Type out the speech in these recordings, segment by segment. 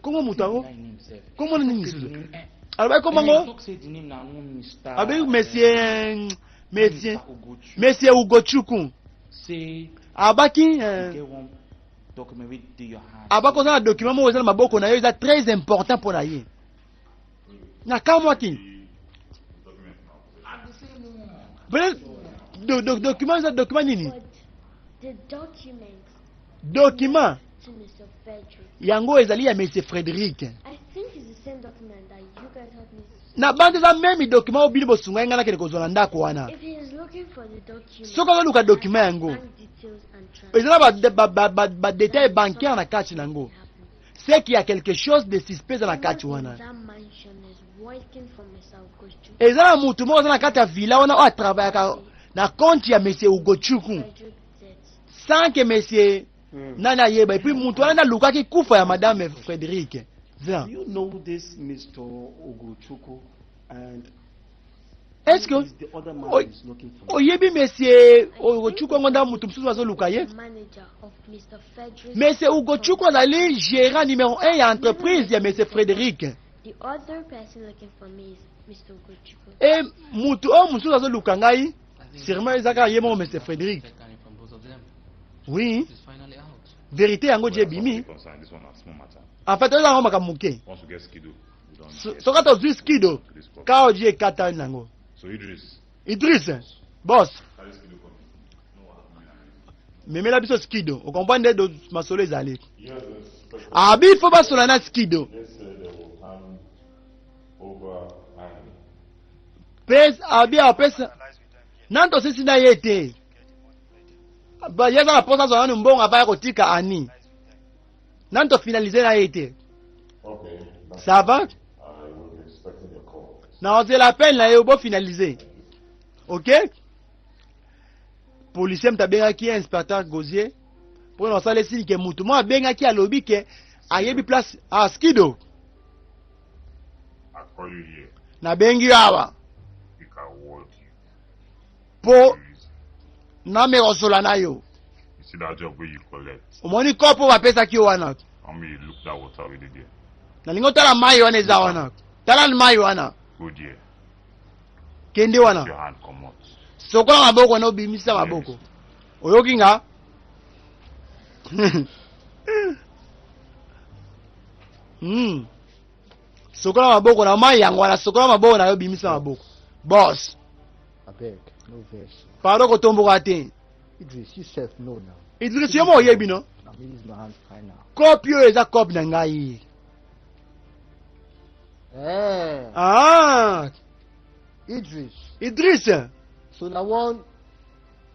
Kombo moto yango, kombo nini lisusu alobaki? Kombo yango abengi monsieur Ugochukwu. Abaki abaki oza na document moko eza na maboko na yo, eza très important mpo na ye. Nakamwaki. Peut-être document eza document nini? Document yango ezali ya monsieur Frédéric. Na bandi eza même document oyo bino bosunga ye ngai nakende kozwa na ndako wana. Soki azoluka document yango, eza na badétail bancaire na kati nango, c'est qu'il y a quelque chose de suspect eza na kati wana. Eza na mutu moko aza na kati ya villa wana oyo atravaillaka na compte ya monsieur Ugochukwu sans que monsieur nani ayeba. Et puis mutu wana nde alukaki kufa ya madame Frédéric. Do you know this Mr. Ugochukwu and Est ce que is the other man who's looking for? oyebi monsieur Ugochukwu yango nda mutu mosusu azoluka ye? Monsieur Ugochukwu azali gérant numéro 1 ya entreprise ya monsieur Frédéric. E mutu oyo mosusu azoluka ngai, sûrement eza kaka ye moko monsieur Frédéric. Oui, vérité yango di ebimi. En fait, oyo yango makambo moke. Soki tozwi Skido, ka oji ekata nango. Idris, boss, memela biso Skido. Okomprendre nde masolo ezali. Abi fo basola na Skido mpe abi apesa nani tosisi na ye te. Ye aza na mposa azwa nanu mbongo avaya kotika ani nani tofinalize na ye te. Ça va, na ozela appel na ye, bofinalize. Ok, policier moto abengaki ye, inspecteur Gosier, mpo na osala esili ke mutu moko abengaki, alobi ke ayebi place. Ah, Skido, nabengi yo awa mpo nameka kosola na yo. Omoni kopo oyo bapesaki yo wana? Nalingi otala mai wana eza wana. Tala mai wana, kende wana, sokola maboko na obimisa maboko. Oyoki nga? Sokola maboko na mai yango wana, sokola maboko na yo, bimisa maboko, boss. Abeg, no vex. Pardon, kotomboka te. Idris, you self know now. Idris, yo mo oyebi no. Na me use my hand find now. Kopi oyo eza kopi na ngai. Eh, Ah, Idris. Idris. So now one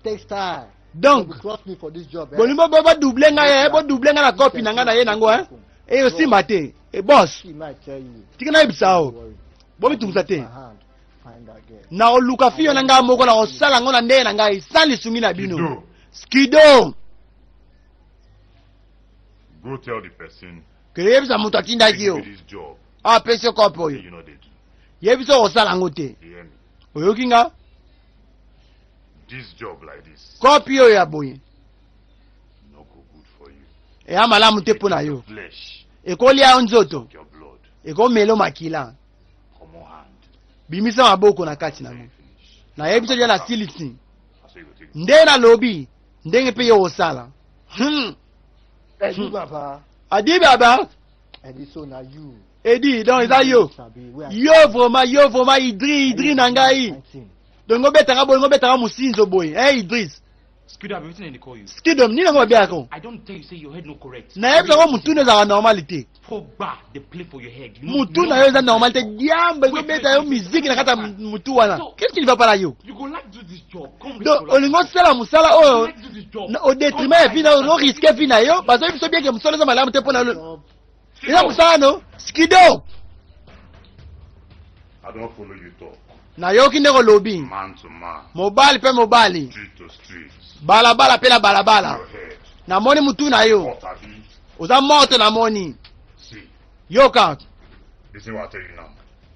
textile. Donc, You cross me for this job. Eh? bolingo bo badouble ngai, eh, bodouble ngai na kopi na ngai na ye nango, eh. E osimba te. E boss, She might tell you. tika nayebisa o. Don't worry. Bomitungisa te. My hand, find that girl. Na koluka fille na ngai moko, na kosala yango na ndenge na ngai sans lisungi na bino. Skido. Go tell the person Keyebisa moto atindaki yo. give you this job. Apesi yo kope oyo. You know they do. Yebisa okosala yango te. You hear me? Oyoki nga? This job like this, Kopi oyo ya boye no go good for you. Eya malamu te mpo na yo. Flesh, Ekolia yo nzoto. Your blood, Ekomela yo makila. Come on hand. Bimisa maboko na kati nango. Finish. Nayebi so dia na silisi. That's how you go take it. Nde nalobi ndenge mpe yo osala. Eddie Baba. Adi Baba. Eddie, so now you. Edi, donc eza yo. Sabi, where Yo vraiment, yo vraiment, Idri, Idri na ngai. Donc obetaka boye, obetaka mosinzo boye, eh Idris. Skido, I've been waiting to call you. Skido, nini yango babengaka? I don't tell you say your head no correct. Nayebi yango, mutuna ezalaka normal te. Pogba, they play for your head. You Mutu na yo eza normal te. Diamba ezobeta yo miziki na kati ya mutu wana. Qu'est-ce qui ne va pas là, yo? You go like do this job. Come. Donc olingi osala mosala oyo like do this job. Au détriment ya vie na yo, orisque vie na yo. Bazoyebi biso bien ke mosala eza malamu te mpo na yo. Eza mosala no, Skido. I don't follow you talk. Nayoki ndenge olobi. Man to man, Mobali mpe mobali, street to street. Balabala mpe na balabala. Your head. Namoni mutu na yo. What have you? Oza moto, namoni. See, Yoka. listen what I tell you now.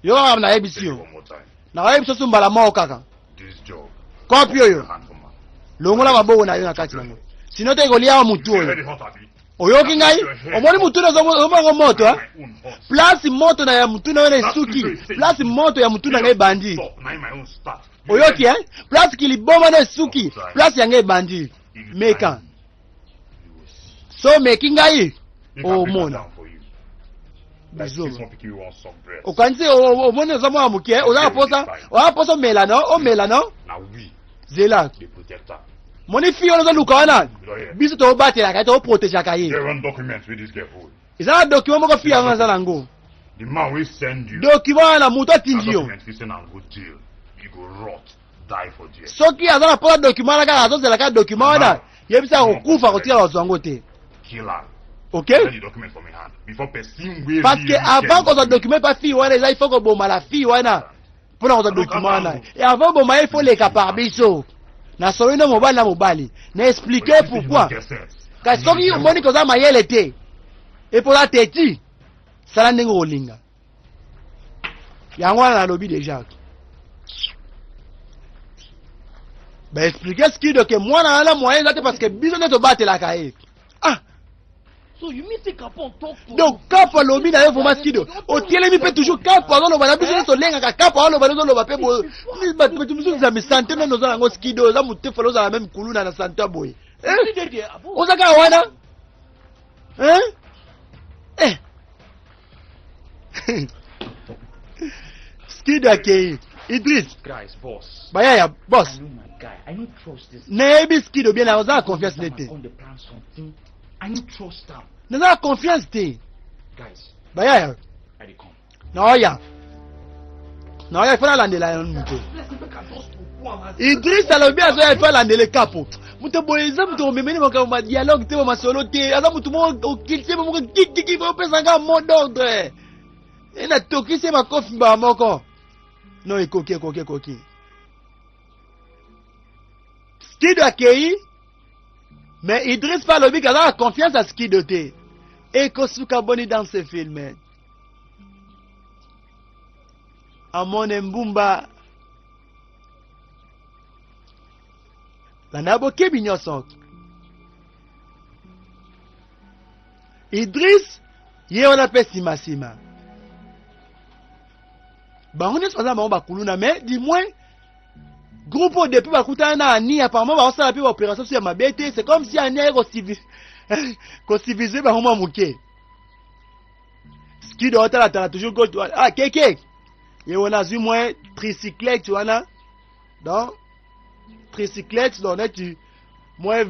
Yoka kaka, nayebisi Tell you yo. one more time. Nakoyebi biso su mbala moko kaka. This job. Kopi oyo, Hand for man. longola maboko na yo na kati nango, sino te ekolia yo mutu You heard oyo. the hot abi? Oyoki ngai? Omoni mutuna ozomongo moto, eh? Place moto na ya mutuna wana esuki, place moto ya mutuna ngai ebandi. Oyoki, eh? Place kiliboma na esuki, place yango ebandi. Meka. So meki ngai omona. Bizoba. Okanisi omoni oza mwana moke, oza na posa, oza na posa omela no, omela no. Zela. Moni fille wana ozoluka wana, biso tobatelaka ye, toprotegeaka ye. Eza na document moko fille yango aza nango. Document wana moto atindi yo. Soki aza na mposa document wana kaka azozela kaka document wana, yebisa akokufa akotikala kozwa yango te. Ok? Parce que avant kozwa document pa fille wana eza il faut koboma la fille wana. Mpo na kozwa document wana. Et avant boma ye, il faut leka par biso. Na solo na mobali na mobali. Na expliquer pourquoi. Kasi soki omoni koza mayele te, epola teti, sala ndenge okolinga. Yango wana nalobi déjà. Ba expliquer Skido que mwana wana moyen eza te parce que biso nde tobatelaka ye. Ah! So you mean say Capon talk to Donc Kapo alobi na yo vraiment Skido. Otielemi pe toujours Kapo azoloba na biso nyonso olengaka Kapo aloba ozoloba pe boye. Bato bato mosusu za misante nano oza nango Skido oza motefala ozala meme kuluna na sante ya boye. Eh? Oza kaka wana? Hein? Eh. Skido akei. Idriss. Guys, boss. Bayaya, boss. I know my guy. I don't trust this. Nayebi Skido bien na oza na confiance ne te. On the plan something. I don't trust them. Naza na confiance te. Guys. Bayaya. I dey come. Naoya. Naoya, il faut nalandela yo moto. Idriss alobi azoya, il faut alandela kapo. Moto boye eza moto omemeli makambo ma dialogue te, masolo te. Aza moto moko okilise moko kikiki opesa nga mot d'ordre. E na tokisi makofi mbala moko. Non, ekoki, ekoki, ekoki. Skido akei, mais Idriss pa alobi kaza na confiance à Skido te. Ekosuka boni dans ce film. Amone Mbumba. Landa bokebi nyonso. Idriss ye wana pe sima sima. Bango nyonso baza bango bakuluna, mais du moins groupe oyo depuis bakutana na Annie apparemment baosala mpe baopération so ya mabe te. C'est comme si Annie aye kociviliser bango mwa moke. Skido otalatala toujours gote wana. Ah, keke ye wana azwi mwa tricyclette wana, donc tricyclette donc neti mwa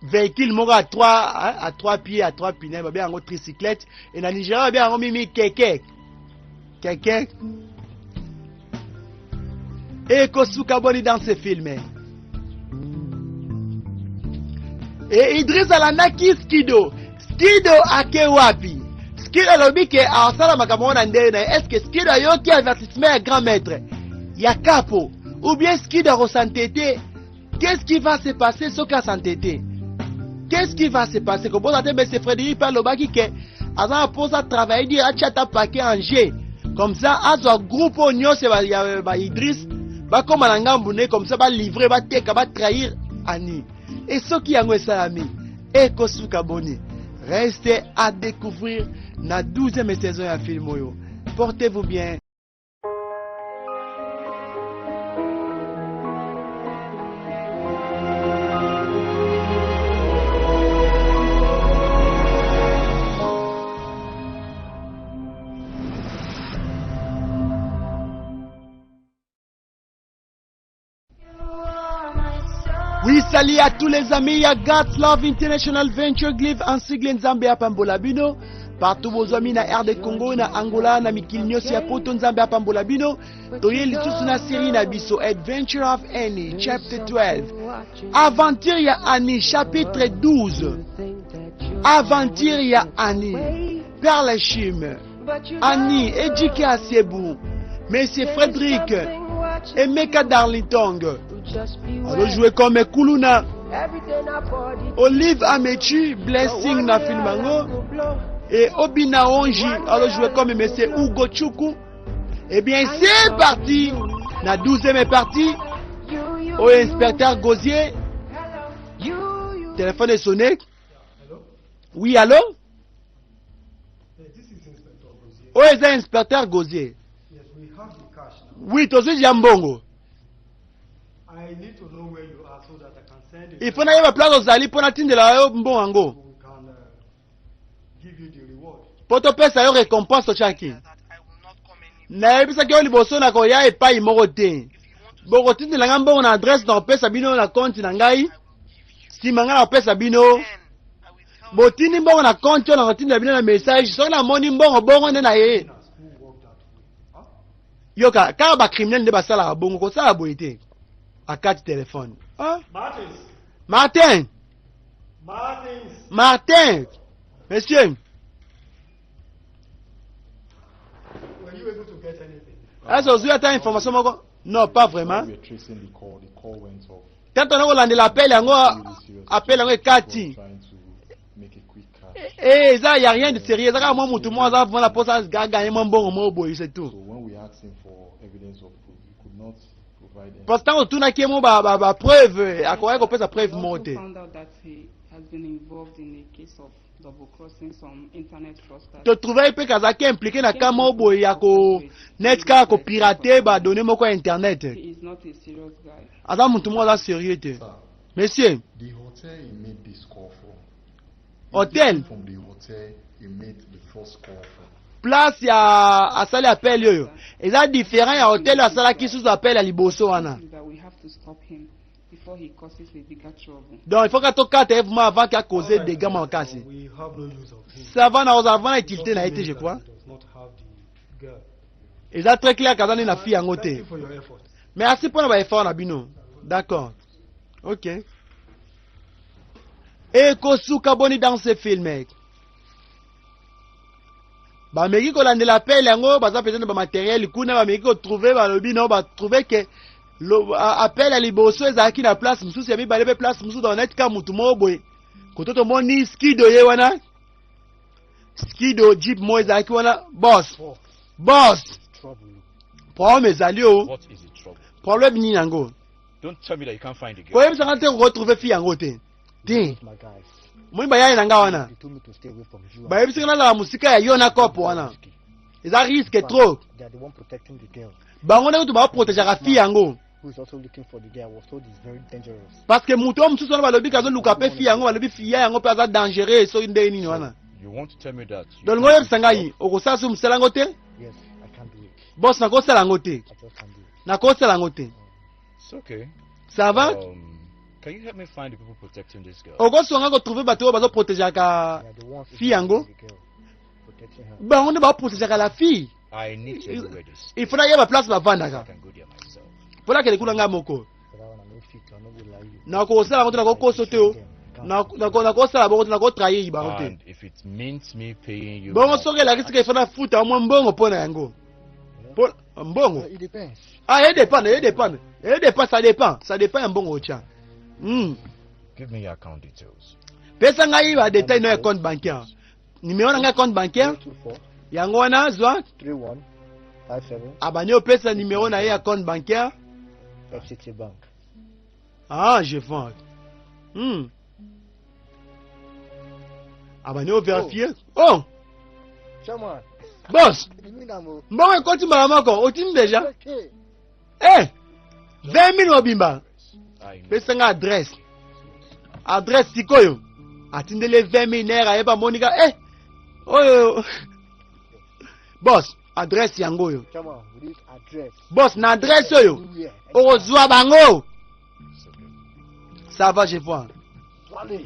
véhicule moko à trois, hein, à trois pieds, à trois pneus, babenga yango tricyclette. Et na Nigeria babenga yango mimi keke keke. Ekosuka boni dans ce film? Et Idriss alandaki Skido. Skido ake wapi? Skido alobi ke asala makambo wana ndenge na ye. Est-ce que Skido ayoki avertissement ya grand maître ya Kapo, ou bien Skido akosantete? Qu'est-ce qui va se passer soki asantete? Qu'est-ce qui va se passer? Kobosa te, monsieur Frédéric pe alobaki ke aza na mposa travailler dire atia ata paquet en G. Comme ça azwa groupe oyo nyonso ya ba Idriss bakóma na ngambu ne, comme ça ba livrer, bateka, ba trahir Annie. Et soki yango esalami, ekosuka boni? Restez à découvrir na 12e saison ya film oyo. Portez-vous bien. Oui, salut à tous les amis ya God's Love International Venture Give en sigle Nzambe apambola bino. Partout bozwami na RD Congo, na Angola, na mikili nyonso ya poto, Nzambe apambola bino. Toye lisusu na série na biso Adventure of Annie chapter 12. Aventure ya Annie chapitre 12. Aventure ya Annie. Perle Chim. Annie Ejike Asebu. Monsieur Frédéric Emeka Darlington. Alors jouer comme Kuluna. Olive Amechi Blessing na film yango. Et Obina Onji alors jouer comme Monsieur Hugo Chuku. Eh bien c'est parti. La 12e partie. Au inspecteur Gosier. Téléphone est sonné. Oui, allo? This is Inspector Gozier. Oyo eza inspecteur Gozier. Yes, we have the cash now. Oui, tozwi ya mbongo. I need to know where you are so that I can send a Il faut nayeba place ozali mpo natindela yo mbongo yango. We can give you the reward. Mpo topesa yo récompense totyaki. Nayebisaki yo liboso na koya epai moko te. Bokotindela ngai mbongo na adresse na kopesa bino na konti na ngai. Nsima ngai na kopesa bino. Botindi mbongo na konti oyo na kotindela bino na message. Soki namoni mbongo bongo nde na ye. Who work that way? Huh? Yoka, kaka bacriminel nde basalaka bongo, kosala boye te. Akati telefone. Ah? Martins! Martin! Martins! Martin! Monsieur! Were you able to get anything? Est-ce ozwi ata information moko? Non, pas vraiment. We were tracing the call. The call went off. Tanto na kolandela appel yango, Really serious. appel yango ekati. Trying to make a quick cash. Eh, eza ya rien de sérieux, eza kaka mwa mutu moko aza vraiment na posa aganye mwa mbongo moko boye, c'est tout. So when we asked him for evidence of proof, he could not provide any. Parce que ntango otunaki ye mo ba preuve, akokaki kopesa preuve We moko also te. found out that he has been involved in a case of double crossing some internet fraudsters. Totrouvaki mpe kazalaki impliqué na ka moko boye ya ko net kaka kopirate badonné moko ya internet. He is not a serious guy. Aza mutu moko aza sérieux te. Sir, Monsieur, the hotel he made this call from. is Hotel? different From the hotel he made the first call from. Place ya asali appel oyo eza différent ya hotel oyo asalaki susu appel ya liboso wana. Is that we have to stop him before he causes a bigger trouble. Donc il faut ka tokata ye vraiment avant ka cause Alright, dégâts makasi. We have no use of him. Ça va na kozala vraiment na utilité It na ye also te, je means that crois. he does not have the girl. Eza très clair kaza nde na fille yango Thank te. you for your effort. Merci mpona baeffort na bino. D'accord, ok. Ekosuka boni dans ce film? Bameki kolandela appel yango, baza peut-être na bamateriel kuna, bameki kotrouve, balobi no batrouve ke appel ya liboso ezalaki na place mosusu, ya mibale mpe place mosusu. Donc neti ka mutu moko boye koto tomoni skido ye wana, skido jeep moko ezalaki wana. Boss, boss, Trouble. problème ezali o. What is the trouble? Problème nini yango? Don't tell me that you can't find the girl. Koyebisanga te retrouve fille yango te te. My guys. Moi bayai na nga wana They told me to stay away from you. bayebisaka nazala mosika ya yo na kopo wana, eza risque trop. They are the one protecting the girl. Bango nde kutu baprotegeaka fille yango. Who is also looking for the girl. I was told it's very dangerous. Parce que moto oyo mosusu wana balobi kazoluka mpe fille yango, balobi fille yango mpe aza dangereux soki ndenge nini wana. You want to tell me that you Donc lingo oyebisa ngai okosala so mosala yango te? Yes, I can't do it. Bos, nakosala yango te. I just can't do it. Nakosala yango te. It's okay. Ça va. Can you help me find the people protecting this girl? Okosunga kotrouve bato oyo bazoprotegeaka They are the ones fille yango? the girl. Protecting her. Bango nde baprotegeaka la fille. I need to know where this. Il faut nayeba place bavandaka. I can go there myself. Mpo nakende kuna ngai moko. For that one, I'm not fit. I no go lie you. Nakosala yango te, nakokoso te o. Nakosala bongo te, nakotrahir bango te. And if it means me paying you, Bongo more, soki elakisi ka ifo nafuta mwa mbongo mpo na yango. Mpo mbongo. It depends. Ah, edépendre, edépendre, edépend, ça dépend, ça dépend ya mbongo otya. Give me your account details. Pesa ngai badetail no ya compte bancaire, numéro na ngai ya compte bancaire. 224 Yango wana, zwa. 31 57 Abandi opesa numéro na ye ya compte bancaire. FCT Bank. Ah, je vois. Abandi overifie. Oh, Chairman, boss, you mean I'm mbongo ekoti mbala moko, otindi déjà. okay. Eh, 20 000 mobimba. I know. Pesa nga adresse. Adresse sikoyo. Atindeli 20 000 naira ayeba monika. Eh, oyo. Boss, adresse yango oyo. Chairman, with this address. Boss, na adresse oyo. Anywhere. Okozwa bango. It's okay. Ça va, je vois. Wale.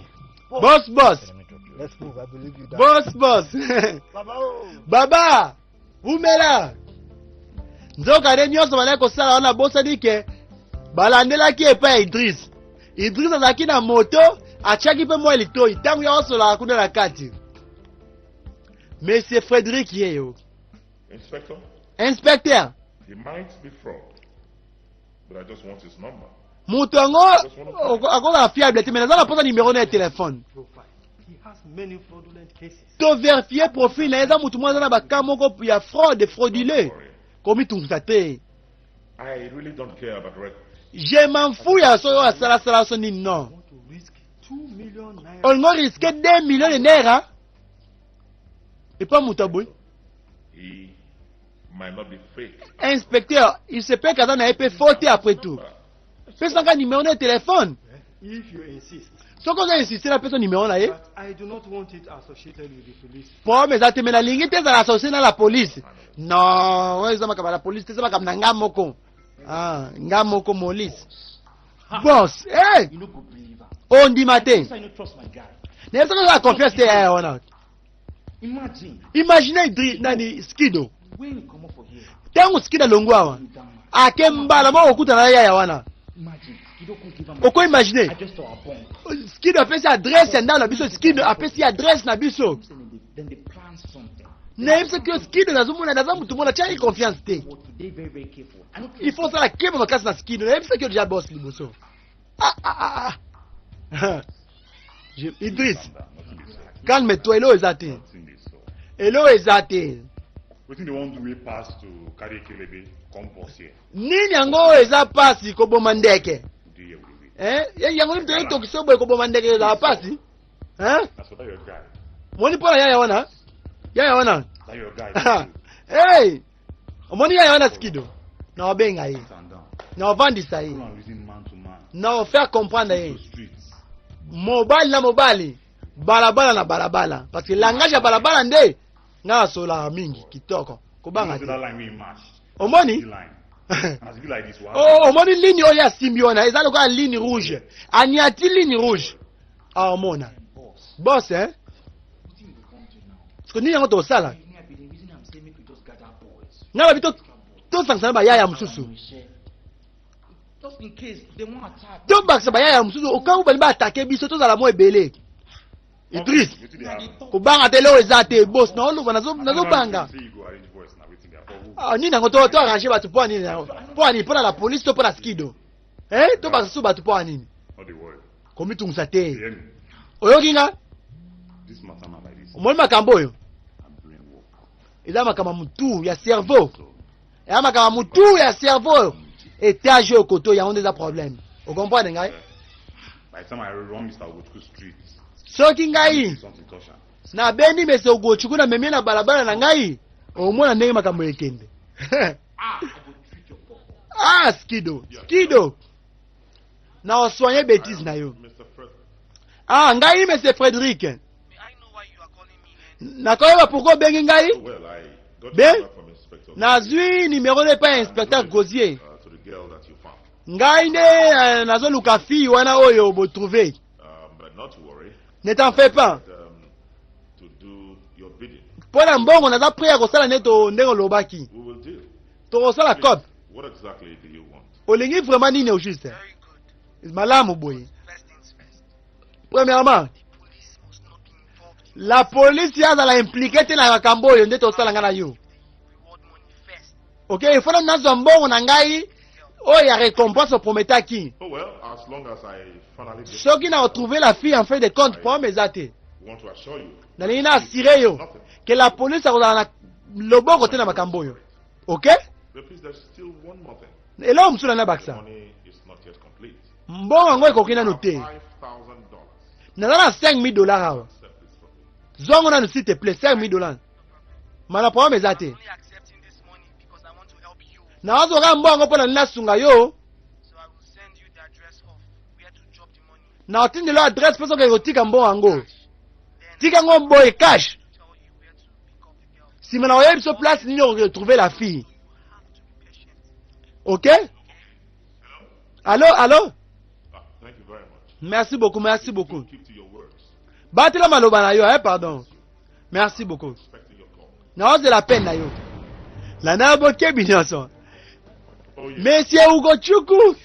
Boss, boss. Let me drop you. Let's move. I believe you. That. Boss, boss. Baba, oh. Baba, umela. Nzoka nde nyonso bandaki kosala wana, bosani ke balandelaki epai ya Idris. Idris azalaki na moto, atiaki mpe mwa litoi ntango ya osolaka kuna na kati. Monsieur Frédéric yeyo. Inspector, Inspecteur, he might be fraud, but I just want his number. Moto yango akozala fiable te, mais naza na mposa numero na ye telefone. Profile. He has many fraudulent cases. To verifie profil na ye, eza motu moko aza na baka moko ya fraude, frauduleux. Komitungisa te. I really don't care about records. Je m'en fous ya soki oyo asalasala so nini, non. Want to risk 2 million naira. Olingo risque 2 millions de naira epa moto aboye. He might not be fake. Inspecteur, il se peut kaza na ye mpe faux te. Après tout, pesanga numéro na ye téléphone. If you insist. Soki oza insiste, napesa numéro na ye. But I do not want it associated with the police. Problème eza te, me nalingi te ezala associé na la police. Non, oyo eza makambo ya la police te, eza makambo na nga moko. Ah, nga moko molise boss. Hey! You no go believe am. Ondima te. Say I no trust my guy. Nayebi soki ozala confiance te yaya wana. Imagine Imagine Idri nani Skido. when he comot for here. Ntango Skido alongwa awa, ake mbala moko okutana na yaya wana. Imagine Skido come give am Oko imagine address to our bunk. Skido apesi adresse ya ndako na biso, Skido apesi adresse na biso. Then they plan something. Nayebi soki yo Skido nazomona, naza motu mona tiaki confiance te. But today very very careful. I no Il faut osala keba makasi na Skido. Nayebi soki yo déjà boss liboso. Ah, ah, ah, ah. Idris, calme toi, eloko eza te, eloko eza te. Wetin they wan do wey pass to carry Ekelebe come boss here? Nini yango oyo eza mpasi koboma ndeke? We dey here, we dey wait. Eh, yango nini toyetokisa boye? Koboma ndeke ezala mpasi. Eh? Na so that your guy. Moni mpona yaya wana, yaya wana. That your guy. Hey! Omoni yaya wana Skido, na obenga ye, na ovandisa ye, Go and reason man to man. na ofaire comprendre ye. Streets. Mobali na mobali, balabala na balabala, parce que langage ya balabala nde nga asolaka mingi kitoko. Kobanga You te. know say that line wey he match. Omoni? The line. And as e be like this one. Oh, omoni ligne oyo asimbi wana eza lokola ligne rouge, aniati ligne rouge aomona boss, eh? Siko nini yango tosala? Me, I be the reason I'm saying make we just gather boys. Nga babi tosangisa na bayaya mosusu. Just in case they wan attack. Tobakisa bayaya mosusu okangu bali baattaquer biso, tozala mo ebele. Idris, Wetin dey happen? Kobanga te, eloko eza te boss, naoloba nazobanga. Say you go arrange boys na wetin dey happen. For who? Ah, nini yango to arrange bato mpo ya nini yango? Mpo ya nini? Mpo na la police to mpo na Skido? Eh, tobakisa susu bato mpo ya nini? No dey worry. Komitungisa te. You hear me? Oyoki nga? This matter na like this. Omoni makambo oyo Na brain work. eza makambo ya motu ya cerveau, eza makambo ya motu ya cerveau. Étage oyo koto yango nde eza problème, ocomprendre ngai? By the time I run Mr. Ogochukwu street, Soki ngai something touch am. nabendi mese Ogochukwu, namemi ye na balabala na ngai, omona ndenge makambo ekende. Ah, Skido, Skido, na osoigne bétise na yo. Mr. Fred, Ah, ngai mese Frédéric, nakoyeba pourquoi obengi ngai? well, I got Be your number from Inspector nazwi numéro na epai ya inspecteur Gosier. to the girl that you found. Ngai nde nazoluka fille wana oyo botrouve. But not to worry. Ne t'en fais pas. To do your bidding. Mpo na mbongo, naza prêt ya kosala nde ndenge olobaki. We will deal. Tokosala Please, cop. what exactly do you want? Olingi vraiment nini au juste? Malamu boye, premièrement, la police azala impliqué te na makambo oyo nde tosala ngai na yo, ok? Ifo nanu nazwa mbongo na ngai oyo ya récompense oprometaki. Oh well, as long as I finally get Soki na retrouver la fille, en fin de compte, problème eza te. want to assure you. Nalingi na assurer yo ke la police akozala na loboko te na makambo oyo, ok? But please, there's still one more thing. Eloko mosusu nani The abakisa? money is not yet complete. Mbongo yango ekoki nanu te. $5,000. Naza na 5000 dollars awa, zwango nanu s'il te plaît, 5000 dollars mana problème eza te. Nazwaka mbongo mpo na nini nasunga yo. Na otindelo adresse mpe soki ekotika mbongo yango, tika yango boye cash. Nsima na oyebi biso place nini okoretrouver la fille, ok? Allo, allo. Ah, thank you very much. Merci beaucoup, merci beaucoup. Keep to your words. Batela maloba na yo, eh? Pardon, merci beaucoup. Expecting your call. Naozela peine na yo, landa bokebi nyonso. Oh yes. Monsieur Ugochukwu.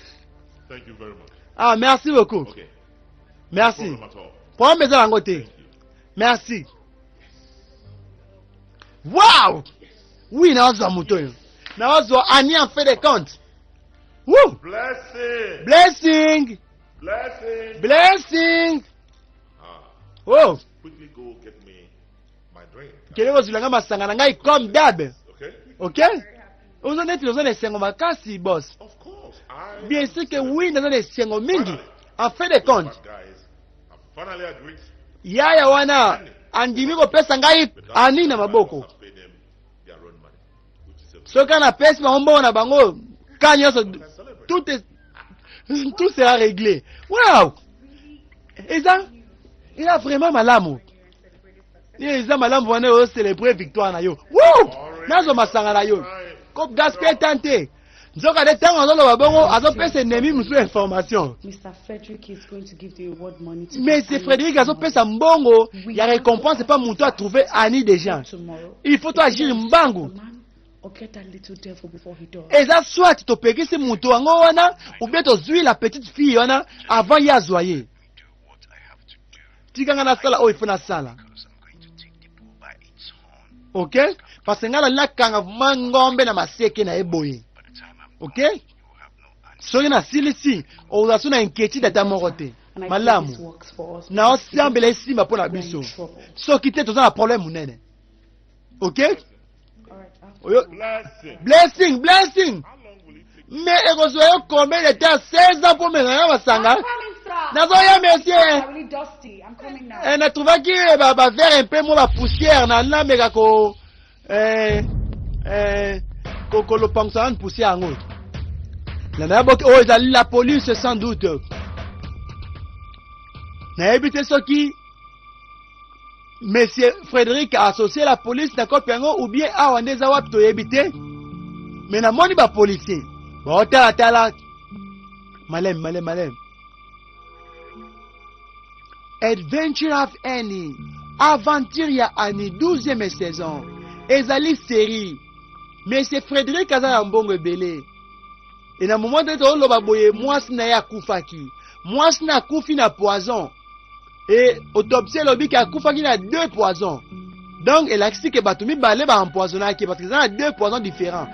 Thank you very much. Ah, merci beaucoup. Okay. Merci. No problem at all. Problème eza yango te, merci. Wow, oui, nazwa moto oyo, nazwa ani en fait de compte. Woo! Blessing. Blessing. Blessing. Blessing. Ah, Oh. quickly go get me my drink. Kende kozwila masanga na ngai comme d'hab. Okay? Ok, oza neti oza na esengo makasi, boss. Of course. I Bien sûr que oui, naza na esengo mingi. En fin de compte, Bad guys have Finally, I greet Yaya wana andimi kopesa ngai Ani na maboko. have paid them their own money, which is a Soki anapesi bango mbongo na bango, ka nyonso, tout sera réglé. Wow, eza vraiment malamu. Eza malamu wana océlébrer victoire na yo. Wow, nazwa masanga na yo, ko gaspiller temps te. Nzoka nde ntango azoloba bongo, azopesa ennemi mosusu information. Mr. Frederick is going to give the reward money to Mais c'est Frédéric azopesa mbongo ya récompense epa moto atrouve Ani déjà. Tomorrow. Il faut to agir mbangu. Or get that little devil before he does. Eza soit topekisi moto yango wana, ou bien tozwi la petite fille wana avant ye azwa ye. Tika nga nasala oyo ifo nasala, ok, parce que nga nali nakanga vraiment ngombe na maseke na ye boye, ok. Soki nasilisi, okozala so na inquiétude ata moko te. And I pray this Malamu. works for us. Na osambela esimba mpo na biso. Soki te, toza na problème monene, ok. Oyo blessing. Blessing, blessing. How long will it take? Mais ekozwa yo combien de temps? 16 ans mpo mekanga masanga. Nazoya, monsieur. I'm really dusty. I'm coming now. Natrouvaki baverre mpe mwa bapoussière na nameka ko kolopangisa nanu poussière yango. Nanayaboki oyo ezali la police sans doute. Nayebi te soki monsieur Frédéric associé la police na kope yango ou bien awa nde eza wapi, toyebi te. Mais namoni bapolicier baotalatala maleme maleme maleme. Adventure of Annie, aventure ya Annie, 12e saison, ezali série. Monsieur Frédéric aza na mbongo ebele. E na moment te toloba boye, mwasi na ye akufaki. Mwasi na akufi na poison, e autopsie elobi ke akufaki na deux poisons. Donc elakisi ke bato mibale baempoisonnaki, parce que eza na deux poisons différents.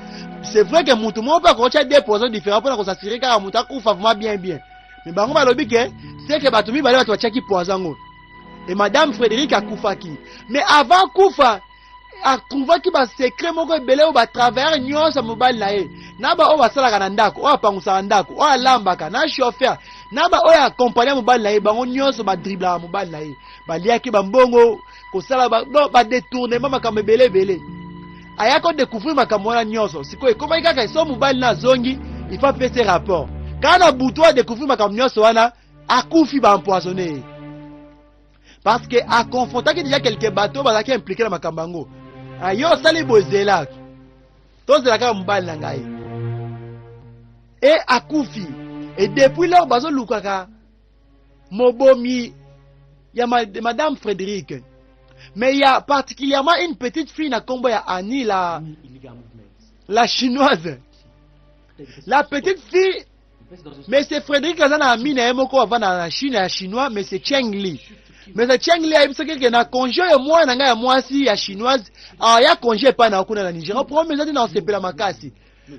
C'est vrai ke motu moko mpe akotia deux poisons différents mpona kos'assurer kaka moto akufa vraiment bien bien, mais bango balobi ke c'est ke bato mibale bato batiaki poison yango. E madame Frédéric akufaki, mais avant kufa atrouvaki basecret moko ebele oyo batravailleur nyonso ya mobali na ye, na baoyo basalaka na ndako, oyo apangusaka ndako, oyo alambaka, na chauffeur, na baoyo akompagne ya mobali na ye. Bango nyonso badriblaka mobali na ye, baliaki bambongo, kosala donc badétournement, makambo ebele ebele. Aya kodécouvrir makambo wana nyonso. Sikoyo ekomaki kaka so mobali na azongi, il faut apesa rapport. Kaka na butu adécouvrir makambo nyonso wana, akufi, baempoisonné ye, parce que aconfrontaki déjà quelque bato bazalaki impliqué na makambo yango. Ah, yo osali bozela, tozela kaka mobali na ngai. E akufi. E depuis lors bazolukaka mobomi ya madame Frédéric. Mais il y a particulièrement une petite fille na kombo ya Annie, Illegal movements. la chinoise, la petite fille. Mais c'est Frédéric aza na ami na ye moko avanda na Chine ya chinois, mais c'est Cheng Li. Mais c'est Cheng Li ayebisaki ke na congé oyo, mwana na ngai ya mwasi ya chinoise aya congé epai na kuna na Nigeria, problème eza te, na osepela makasi.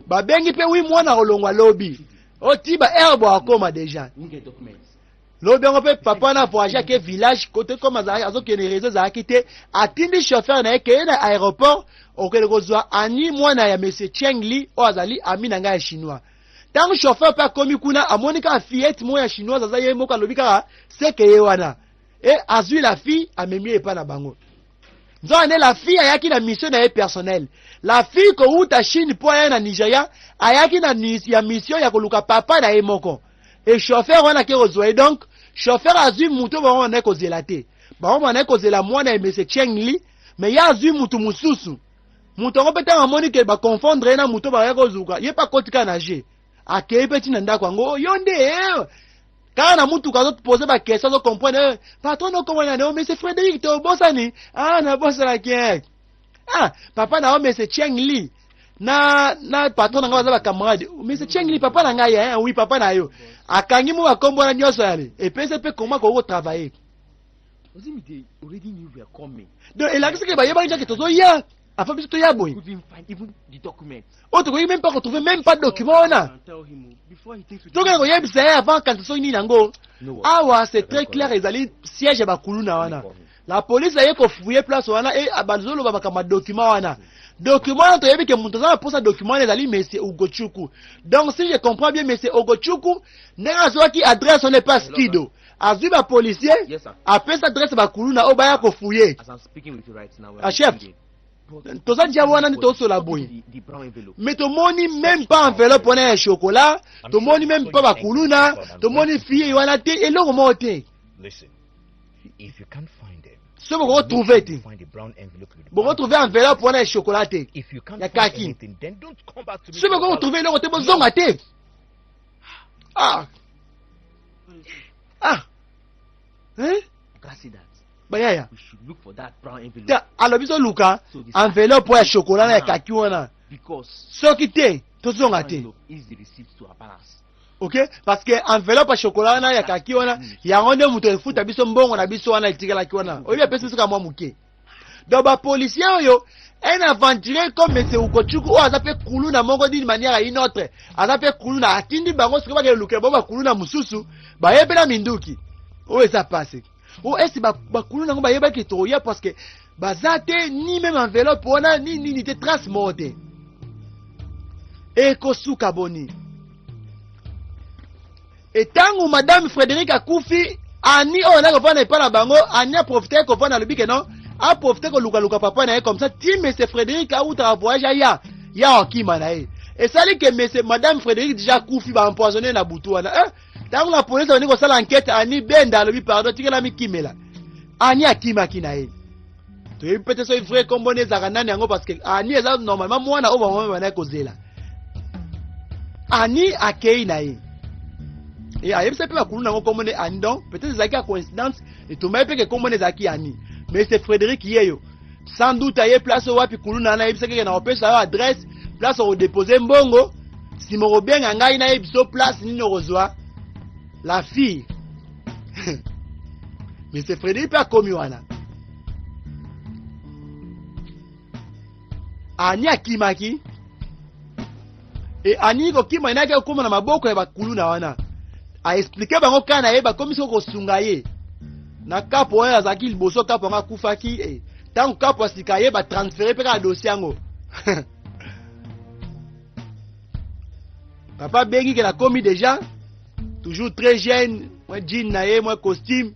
Babengi mpe wi mwana kolongwa lobi oti ba aire bo akoma déjà. Won't get documents. Lobi yango mpe papa na voyage, ake village kote comme azokende, réseau ezalaki te. Atindi chauffeur na ye keye na aéroport, okende kozwa Ani, mwana ya monsieur Cheng Li oyo azali ami na ngai ya chinois. Ntango chauffeur mpe akomi kuna, amoni kaka fillette moko ya chinoise aza ye moko. Alobi kaka seke ye wana. E azwi la fille, amemi ye epai na bango. Nzoka nde la fille ayaki na mission na ye personnelle. La fille kowuta Chine mpo aya na Nigeria, ayaki na ya mission ya koluka papa na ye moko. E chauffeur wana ake kozwa ye. Donc chauffeur azwi motu bango bandaki kozela te. Bango bandaki kozela mwana ya monsieur Cheng Li, mais ye azwi mutu mosusu. Moto yango mpe ntango amoni ke baconfondre ye na moto bakaya kozuka ye, mpe akoti kaka na je, akei mpe ntina ndako yango. Yo nde kaka na mutuka azopose baquestion, azocomprendre patron nokomona nani? O monsieur Frédéric, te obosani? Ah, nabosanaki. Ah, papa na yo monsieur Cheng Li na patron na ngai baza bacamarade. Monsieur Cheng Li papa na ngai? Oui, papa na yo. Akangi mo bakombo wana nyonso yale epesi mpe koma koki kotravailler. Does it mean they already knew we are coming? Donc elakisi ke bayebaki kaka tozoya afa biso toya boye. Couldn't find even the documents. Oyo tokoki même pas kotrouver, même pas document wana. And tell him oh, before he thinks we Tokende koyebisa ye avant kanisa soki nini yango. No. Awa c'est très clair, ezali siège ya bakuluna wana. La police aye kofouiller place wana e bazoloba makambo ya document wana. Document wana, toyebi ke moto aza na mposa document wana ezali monsieur Ugochuku. Donc si je comprends bien, monsieur Ugochuku, ndenge azwaki adresse wana epa Skido. Azwi bapolicier, Yes, sir. apesi adresse bakuluna oyo baya kofuye. As I'm speaking with you right now, we Ah, are chef. meeting there. But Toza dia wana nde tozosola boye. the brown envelope. Mais tomoni même pas enveloppe wana ya chocolat, tomoni même pas bakuluna, tomoni fille wana te, eloko moko te. Listen, if you can't find them, Soki bokotrouve te, find the brown envelope with the bokotrouve enveloppe wana ya chocolat te, If you can't ya find kaki. anything, then don't come back to me. Soki bokotrouve eloko te, bozonga te. Ah, ah, hein? Oga say that Bayaya we should look for that brown envelope. te, alobi toluka So this enveloppe oyo ya chocolat na ya kaki wana. Because Soki te, tozonga brown te. envelope is the receipt to our balance. Ok, parce que enveloppe ya chocolat wana ya kaki wana, yango nde moto efuta biso mbongo na biso wana etikalaki wana. Oyebi, apesi biso ka mwa moke. Donc bapolicier oyo, un aventurier comme monsieur Ugochukwu oyo aza mpe kuluna moko d'une manière à une autre, aza mpe kuluna, atindi bango sikoyo bakende lukela bango bakuluna mosusu baye mpe na minduki. Oyo eza pasi. O esi bakuluna yango bayebaki toya, parce que baza te, ni même enveloppe wana, ni nini te, trace moko te. Ekosuka boni? Etango madame Frédéric akufi, ani oyo na kovanda epai na bango, ani aprofite kovanda, alobi ke non, aprofite kolukaluka papa na ye comme ça ti monsieur Frédéric autaka voyage, aya ya akima na ye. Esali ke monsieur, madame Frédéric déjà akufi, baempoisonné na butu wana, eh? Ntango la police abandi kosala enquête, ani benda alobi pardon, tikela mikimela. Ani akimaki na ye. Toyebi peut-être soki vrai kombo nde ezalaka nani yango, parce que ani eza normalement mwana oyo bamama bandaki kozela. Ani akei na ye e ayebisa mpe bakulu nango kombo nde Ani. Donc peut-être ezalaki ya coïncidence, etombai mpe ke kombo nde ezalaki Ani. Mais c'est Frédéric yeyo, sans doute aye place oyo wapi kuluna wana ayebisaki ke na kopesa yo adresse, place okodepose mbongo, nsima okobenga ngai, nayebi so place nini okozwa la fille. Mais c'est Frédéric mpe akomi wana. Ani akimaki e ani kokima enaki akóma na maboko ya bakuluna wana, aexpliquer bango ka na ye, bakomi soki kosunga ye na kapo oyo azalaki liboso. Kapo yango akufaki e ntango kapo ya sika ye, batransférer mpe kaka dossier yango. Papa abengi ke nakomi déjà, toujours très jeune, mwa jean na ye, mwa costume.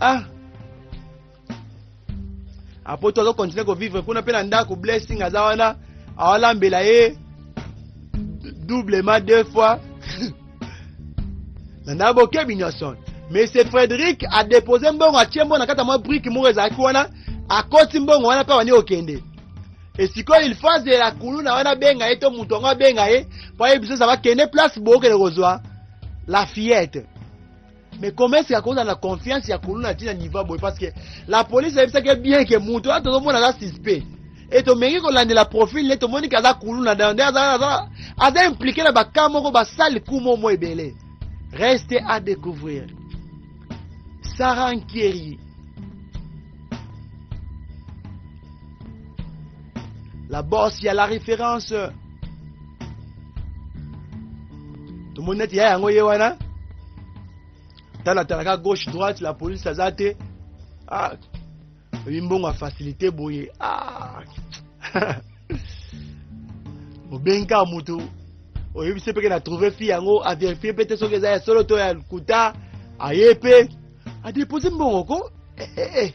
Ah, apo to azocontinuer kovivre kuna mpe na ndako. Blessing aza wana, awalambela ye doublement, deux fois na ndako, bokebi nyonso. Mais c'est Frédéric adepose mbongo, atie mbongo na kati ya mwa brique moko ezalaki wana, akoti mbongo wana mpe abandi kokende. Esikoyo il faut azela kuluna wana abenga ye to moto yango abenga ye mpo ayebi biso eza bakende place bookende kozwa la fillette. Mais comment est-ce akozala na confiance ya kuluna ntina niveau boye? Parce que la police ayebisaki bien ke moto wana tozomona aza suspect e tomengi kolandela profil ne, tomoni ke aza kuluna nde aza impliqué na baka moko basali kumo mo ebele. Reste à découvrir. Sarah Nkieri, la bosse ya la référence, tomoni neti ya yango ye wana, talatalaka gauche droite, la police aza te. Ah, oyebi mbongo ya facilité boye. Ah, obengi kaka motu, oyebisi mpe ke na trouve fille yango, avérifier mpe te soki eza ya solo to ya lokuta, aye mpe adepose mbongo ko. Eh, eh, eh.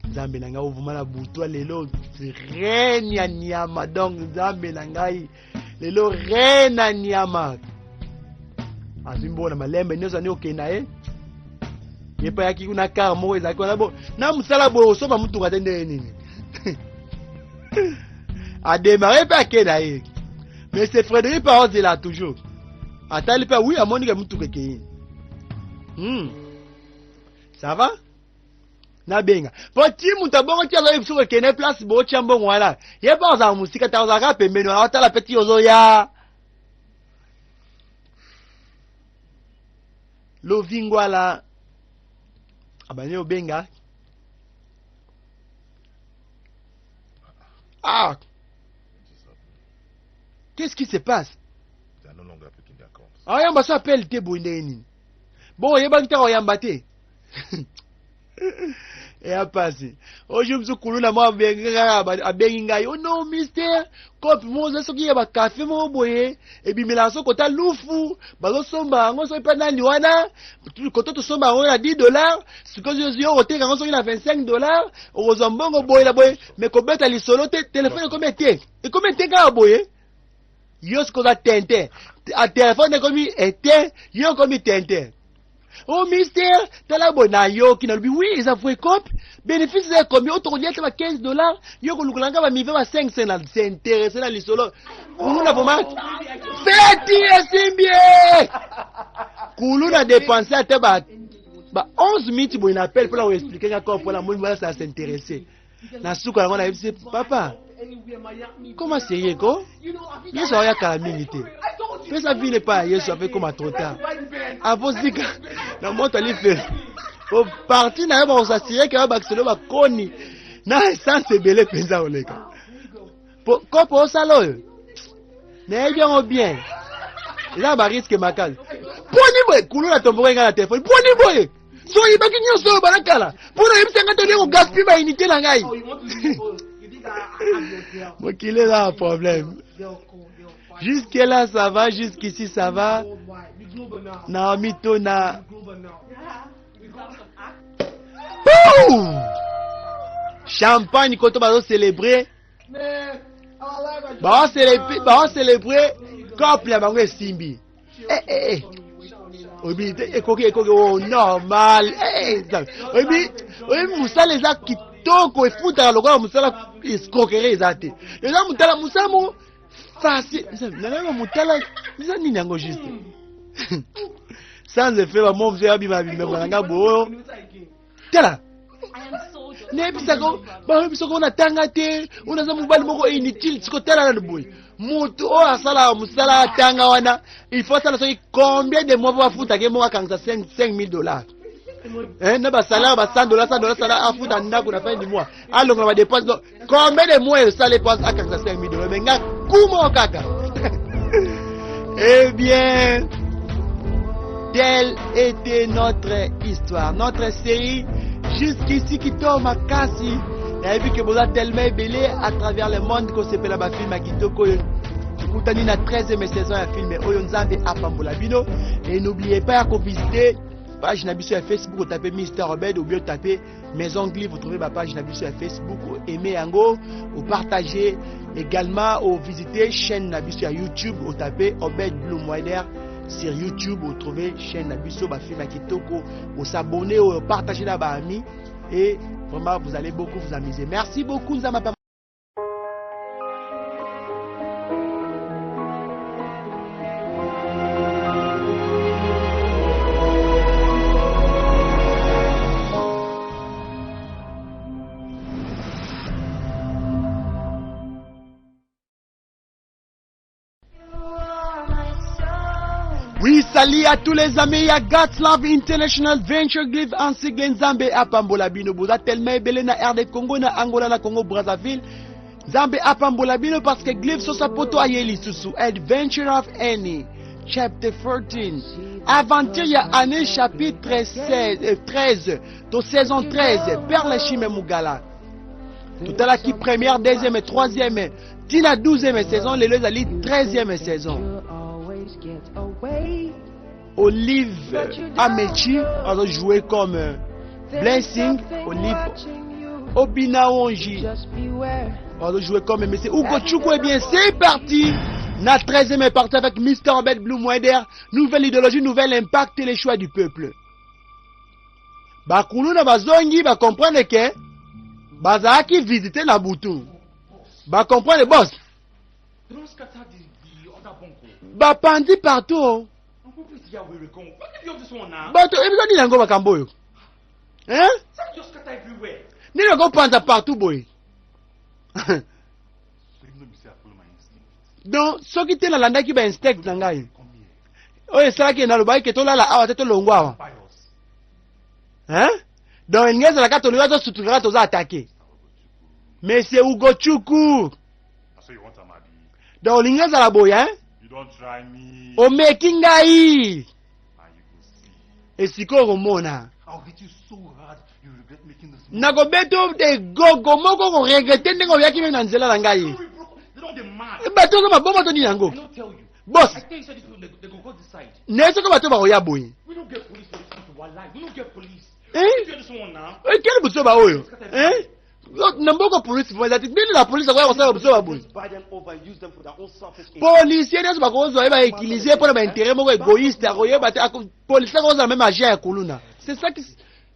Nzambe na ngai, ovuma na butu lelo, reine ya nyama. Donc nzambe na ngai, lelo reine ya nyama azwi mbongo na malembe nyonso, ani okende na ye. Ye mpe ayaki kuna, car moko ezalaki wana bo na mosala boye, osomba mutuka te ndenge nini? Adémarrer mpe ake na ye. Mais c'est Frédéric mpe aozela toujours, atali mpe wi, amoni ke mutuka ekei. Ça va, nabenga mpo ti moto abongo ti azoyebi soki okende place bootya mbongo wana. Ye mpe azala mosika te, azalaka pembeni wana, otala mpe ti ozoya. Lovingwala abandi obenga. Ah, qu'est-ce qui se passe? They are no longer picking their calls. Aoyamba so appel te boye ndenge nini? Bon, oyebaki te oyamba te. Eya pasi. Oyo mosusu kuluna moko abengi kaka abengi ngai, oh non mister, kope moko oza soki ya ba café moko boye, ebimelaka soki kota lufu, bazosomba yango soki mpe nani wana, koto tosomba yango na 10 $, sikoyo yo okoteka yango soki na 25 $, okozwa mbongo boye na boye, mais kobeta lisolo te, telefone ekomi ete, ekomi ete kaka boye. Yo sikoyo oza tintin, a telefone ekomi ete, yo okomi tintin. Oh mister, tala boye nayoki nalobi oui eza vrai cope, bénéfice eza ekomi oyo tokolia te ba 15 $, yo kolukela nga bamive ba 5 cent na s'intéresse na lisolo. Kuluna vraiment feti esimbi ye. Kuluna dépense ata ba 11 minutes boye na appel mpona koexpliquer nga cope mpona moni wana ça s'intéresse. Na suka yango nayebisi papa, koma sérieux ko? Yesu aoya kala mingi te. Pesa vile epai ya Yesu ape koma trop tard. Avozika na moto alifelo. Po parti na yo bakosasire ke bakiselo bakoni na essence ebele mpenza koleka. Po kopo osala oyo nayebi yango bien, eza na barisque makasi. Poni boye kuluna tombokoki ngai na telefone, poni boye so oyibaki nyonso oyo bana kala mpo na oyebisa ngai tolie kogaspiller baunité na ngai. Mokili eza na problème. Jusque là ça va, jusqu'ici ça va. Naomi Tona. Boum! Champagne koto bazo célébrer. Bazo célébrer couple ya bango esimbi. Eh eh eh. Oyebi te ekoki ekoki oh normal. Eh oyebi oyebi mosala eza kitoko, efutaka lokola mosala escroquerie eza te. Eza motala mosala moko facile. Nalanga motala eza nini yango juste. Sans effet ba mo mzee abima bima na nga boyo. Tala nayebisaka bayebisaka oyo natanga te, oyo naza mobali moko inutile. Siko tala nanu boye, motu oyo asalaka mosala atanga wana, il faut asala soki combien de mois po bafutaka ye moko akangisa 5000 $, eh, na basalaire ba 100 $, 100 $, salaire afuta ndako na fin du mois, alongola badépense, donc combien de mois esala po akangisa 5000 $? Mais nga kumo kaka. Eh bien, telle était notre histoire, notre série jusqu'ici kitoko makasi. Nayebi ke boza tellement ebele à travers le monde kosepela bafilm ya kitoko oyo. Tokutani na 13e saison ya film oyo. Nzambe apambola bino et n'oubliez pas ya kovisiter page na biso ya Facebook. Otape Mr Obed ou bien otape Maison Gli, vous trouvez ma page na biso ya Facebook, aimez yango, opartager également, ovisiter chaîne na biso ya YouTube, otape Obed Blue Wider sur YouTube, vous chaîne na biso, bafilm ya kitoko, os'abonner, opartager na baamis et vraiment vous allez beaucoup vous amuser. Merci beaucoup, Nzambe. Oui, salut à tous les amis ya God's Love International Venture Give ainsi que Nzambe apambola bino. Boza tellement ebele na RD Congo, na Angola, na Congo Brazzaville. Nzambe apambola bino parce que Glyph Sosa Poto ayeli susu Adventure of Annie chapter 14, aventure ya année chapitre 16, 13 to saison 13, Perle Chime Mugala. Totalaki première, deuxième et troisième tina 12e saison, lelo ezali 13e saison. Olive Amechi azojouer comme Blessing Olive, Obina Wonji azojouer comme Monsieur Ugo Chukwu. Eh bien, c'est parti na 13e partie avec Mr. Obed Blue Moider. Nouvelle idéologie, nouvel impact et les choix du peuple. Bakuluna bazongi, bacomprendre ke bazalaki visite na butu, bacomprendre boss bapandi partout. Bato ebisa nini yango, makambo oyo, hein? Nini bakopanza partout boye? Donc soki te nalandaki bainstinct na ngai oyo esalaki nalobaki ke tolala awa te, tolongwa awa, hein? Donc elingi ezalaka tolingi tosutukaka, toza attaqué. Monsieur Ugo Chuku, donc olingi ezala boye, hein? Omeki ngai esika okomona. regret making this move. Nakobeta yo egogo moko koregrete ndenge oyaki meme na nzela na ngai. They don't dey mad. Bato oza maboma to nini yango? I no tell you. Boss. I tell you say these people they go go this side. Naye soki bato bakoya boye. We no get police for this city. Wallahi, we no get police. Eh? You hear this one now? Ekeli buzoba oyo. Eh? Na mboka polisi eza te. Bino na polisi akoya kosala buzoba boye. Buy them over, use them for their own selfish interest. Policier nyonso bakozwa ye bautilize mpona baintérêt moko égoïste akoyeba te policier akozala même agent ya kuluna. C'est ça qui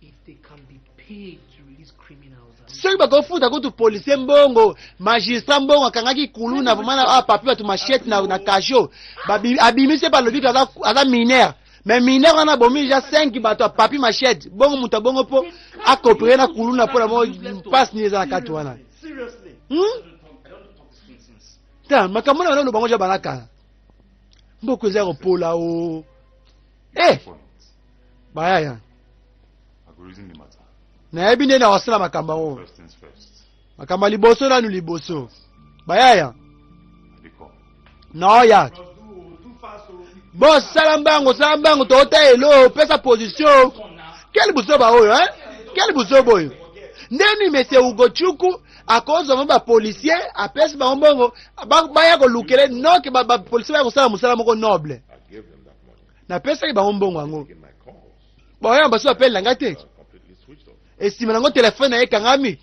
If they can be paid to release criminals, and soki bakofuta kutu policier mbongo, magistrat mbongo akangaki kuluna vraiment na papi bato machete na cachot. Abimisi balobi ke aza mineur. Mais mineur wana abomi déjà 5 bato ya papi machete. Bongo moto abongo mpo akopere na kuluna mpo na mo passe nini eza na kati wana. Seriously. Ta makambo na bana bango ja balakala. Mboko eza ya kopola o. Eh! Bayaya. I go reason the matter. Nayebi nde na kosala makambo yango. First things first. Makambo ya liboso nanu liboso. Bayaya. I dey come. Naoya. Boss, sala mbango, sala mbango, toota elo, pesa position. Quel buzoba oyo, hein? Quel buzoba oyo? Ndeni monsieur Ugochukwu akozwa mo ba policier, apesi bango mbongo, baya kolukele noke ba policier baya kosala mosala moko noble. I gave them that money. Napesaki bango mbongo yango. Taking my calls. Baoya baso bapelela nga te. Completely switched off. Esima nango telefone na ye ekangami.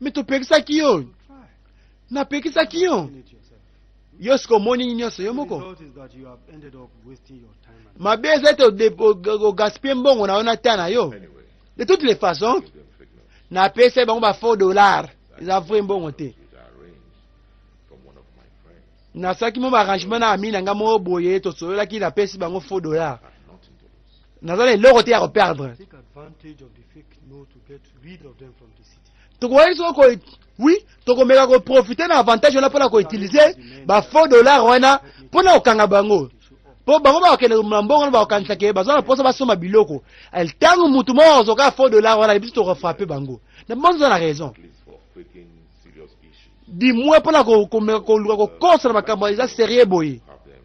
Me topekisaki yo. Napekisaki yo. Yo siko omoni nyonso yo The moko. result is that you have ended up wasting your time and Mabe eza ete ogaspille mbongo na yo na ta na yo. Anyway, De toutes les façons, give them fake notes, napesa bango ba faux dollar. Eza vrai mbongo te. which I arranged from one of my friends. Nasalaki mo baarrangement na ami na nga moko boye, tosololaki, napesi bango faux dollar. I have nothing to lose. Naza na eloko te ya koperdre. take advantage of the fake note to get rid of them from the city. Tokoki soko ko oui, tokomeka koprofite na avantage wana mpona koutilize ba faux dollar wana mpona kokanga bango. Po bango bakokende na mbongo wana bakokanisa ke baza na mposa basomba biloko. Ntango mutu moko akozoka faux dollar wana, biso tokofrape bango. Na bongo oza na raison. At least for freaking serious issues. Du moins mpona komeka koluka kokosa na makambo eza sérieux boye. Have them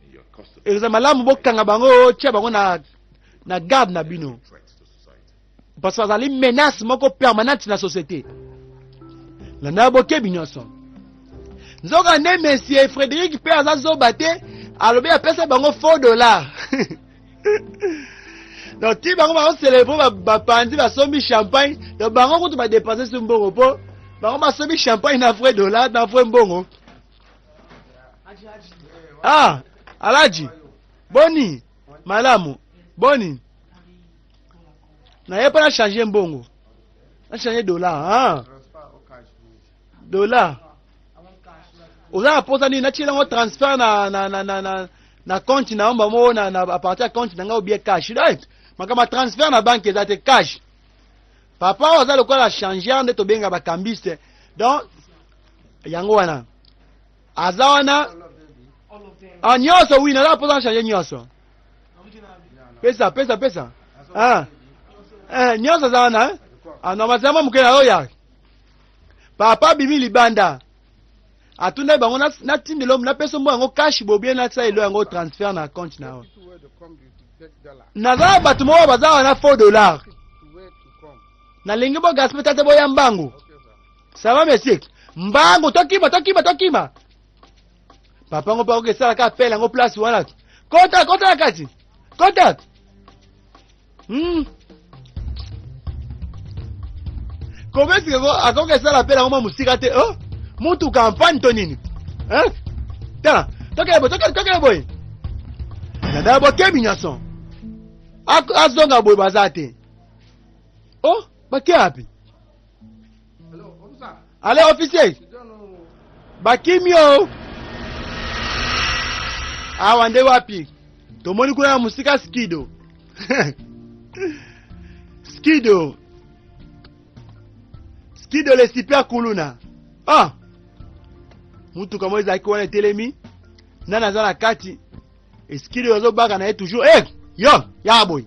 in your custody. Eza malamu bokanga bango, tia bango na garde na bino. Threat to society. Parce que bazali menace moko permanente na société. Landa bokebi nyonso. Nzoka nde monsieur Frédéric mpe aza zoba te, alobi apesa bango faux dollar. Donc ti bango bango célébrer bapanzi basombi champagne, donc bango kutu ba dépenser sur mbongo po bango basombi champagne na vrai dollar na vrai mbongo. Ah, Alaji. Boni. Malamu. Boni. Na ye mpo na changer mbongo. Na changer dollar, ah. Dollar. Oza na posa nini? Natiela yango transfert na compte na yo moko na à partir ya compte na ngai ou bien cash. Right. Makambo ya transfert na banque eza te, cash. Papa oyo aza lokola changeur nde tobenga ba cambiste. Donc yango wana. Aza wana. Ah, nyonso oui, naza na posa na changer nyonso. Pesa, pesa, pesa. Ah. Eh, nyonso aza wana, hein? Ah, non, bazama moke na oyo ya. Papa bimi libanda. Atunda bango na tindelo, na pesa mbongo yango cash bo bien na sala elo yango transfert na compte na yo. Naza na bato moko baza wana faux dollar. Nalingi bo gaspiller tata boya mbangu. Ça va monsieur? Mbangu tokima, tokima, tokima. Papa ngo pa ko sala ka appel yango place wana. Kota, kota na kati. Kota. Comment est-ce que akoki esala appel yango mwa mosika te? Oh, mutu campagne to nini? Hein? Tala, tokele boye, tokele, tokele boye. Na bokebi nyonso. Azonga boye baza te. Oh, bake wapi? Hello, officer. Allez, officier. You don't know. Bakimi yo. Awa nde wapi? Tomoni kuna na mosika Skido. Skido. Skido le super kuluna. Ah! Mutuka moko ezalaki wana etelemi. Nani aza na kati? Skido azobaka na ye toujours. Eh! Yo, ya boye.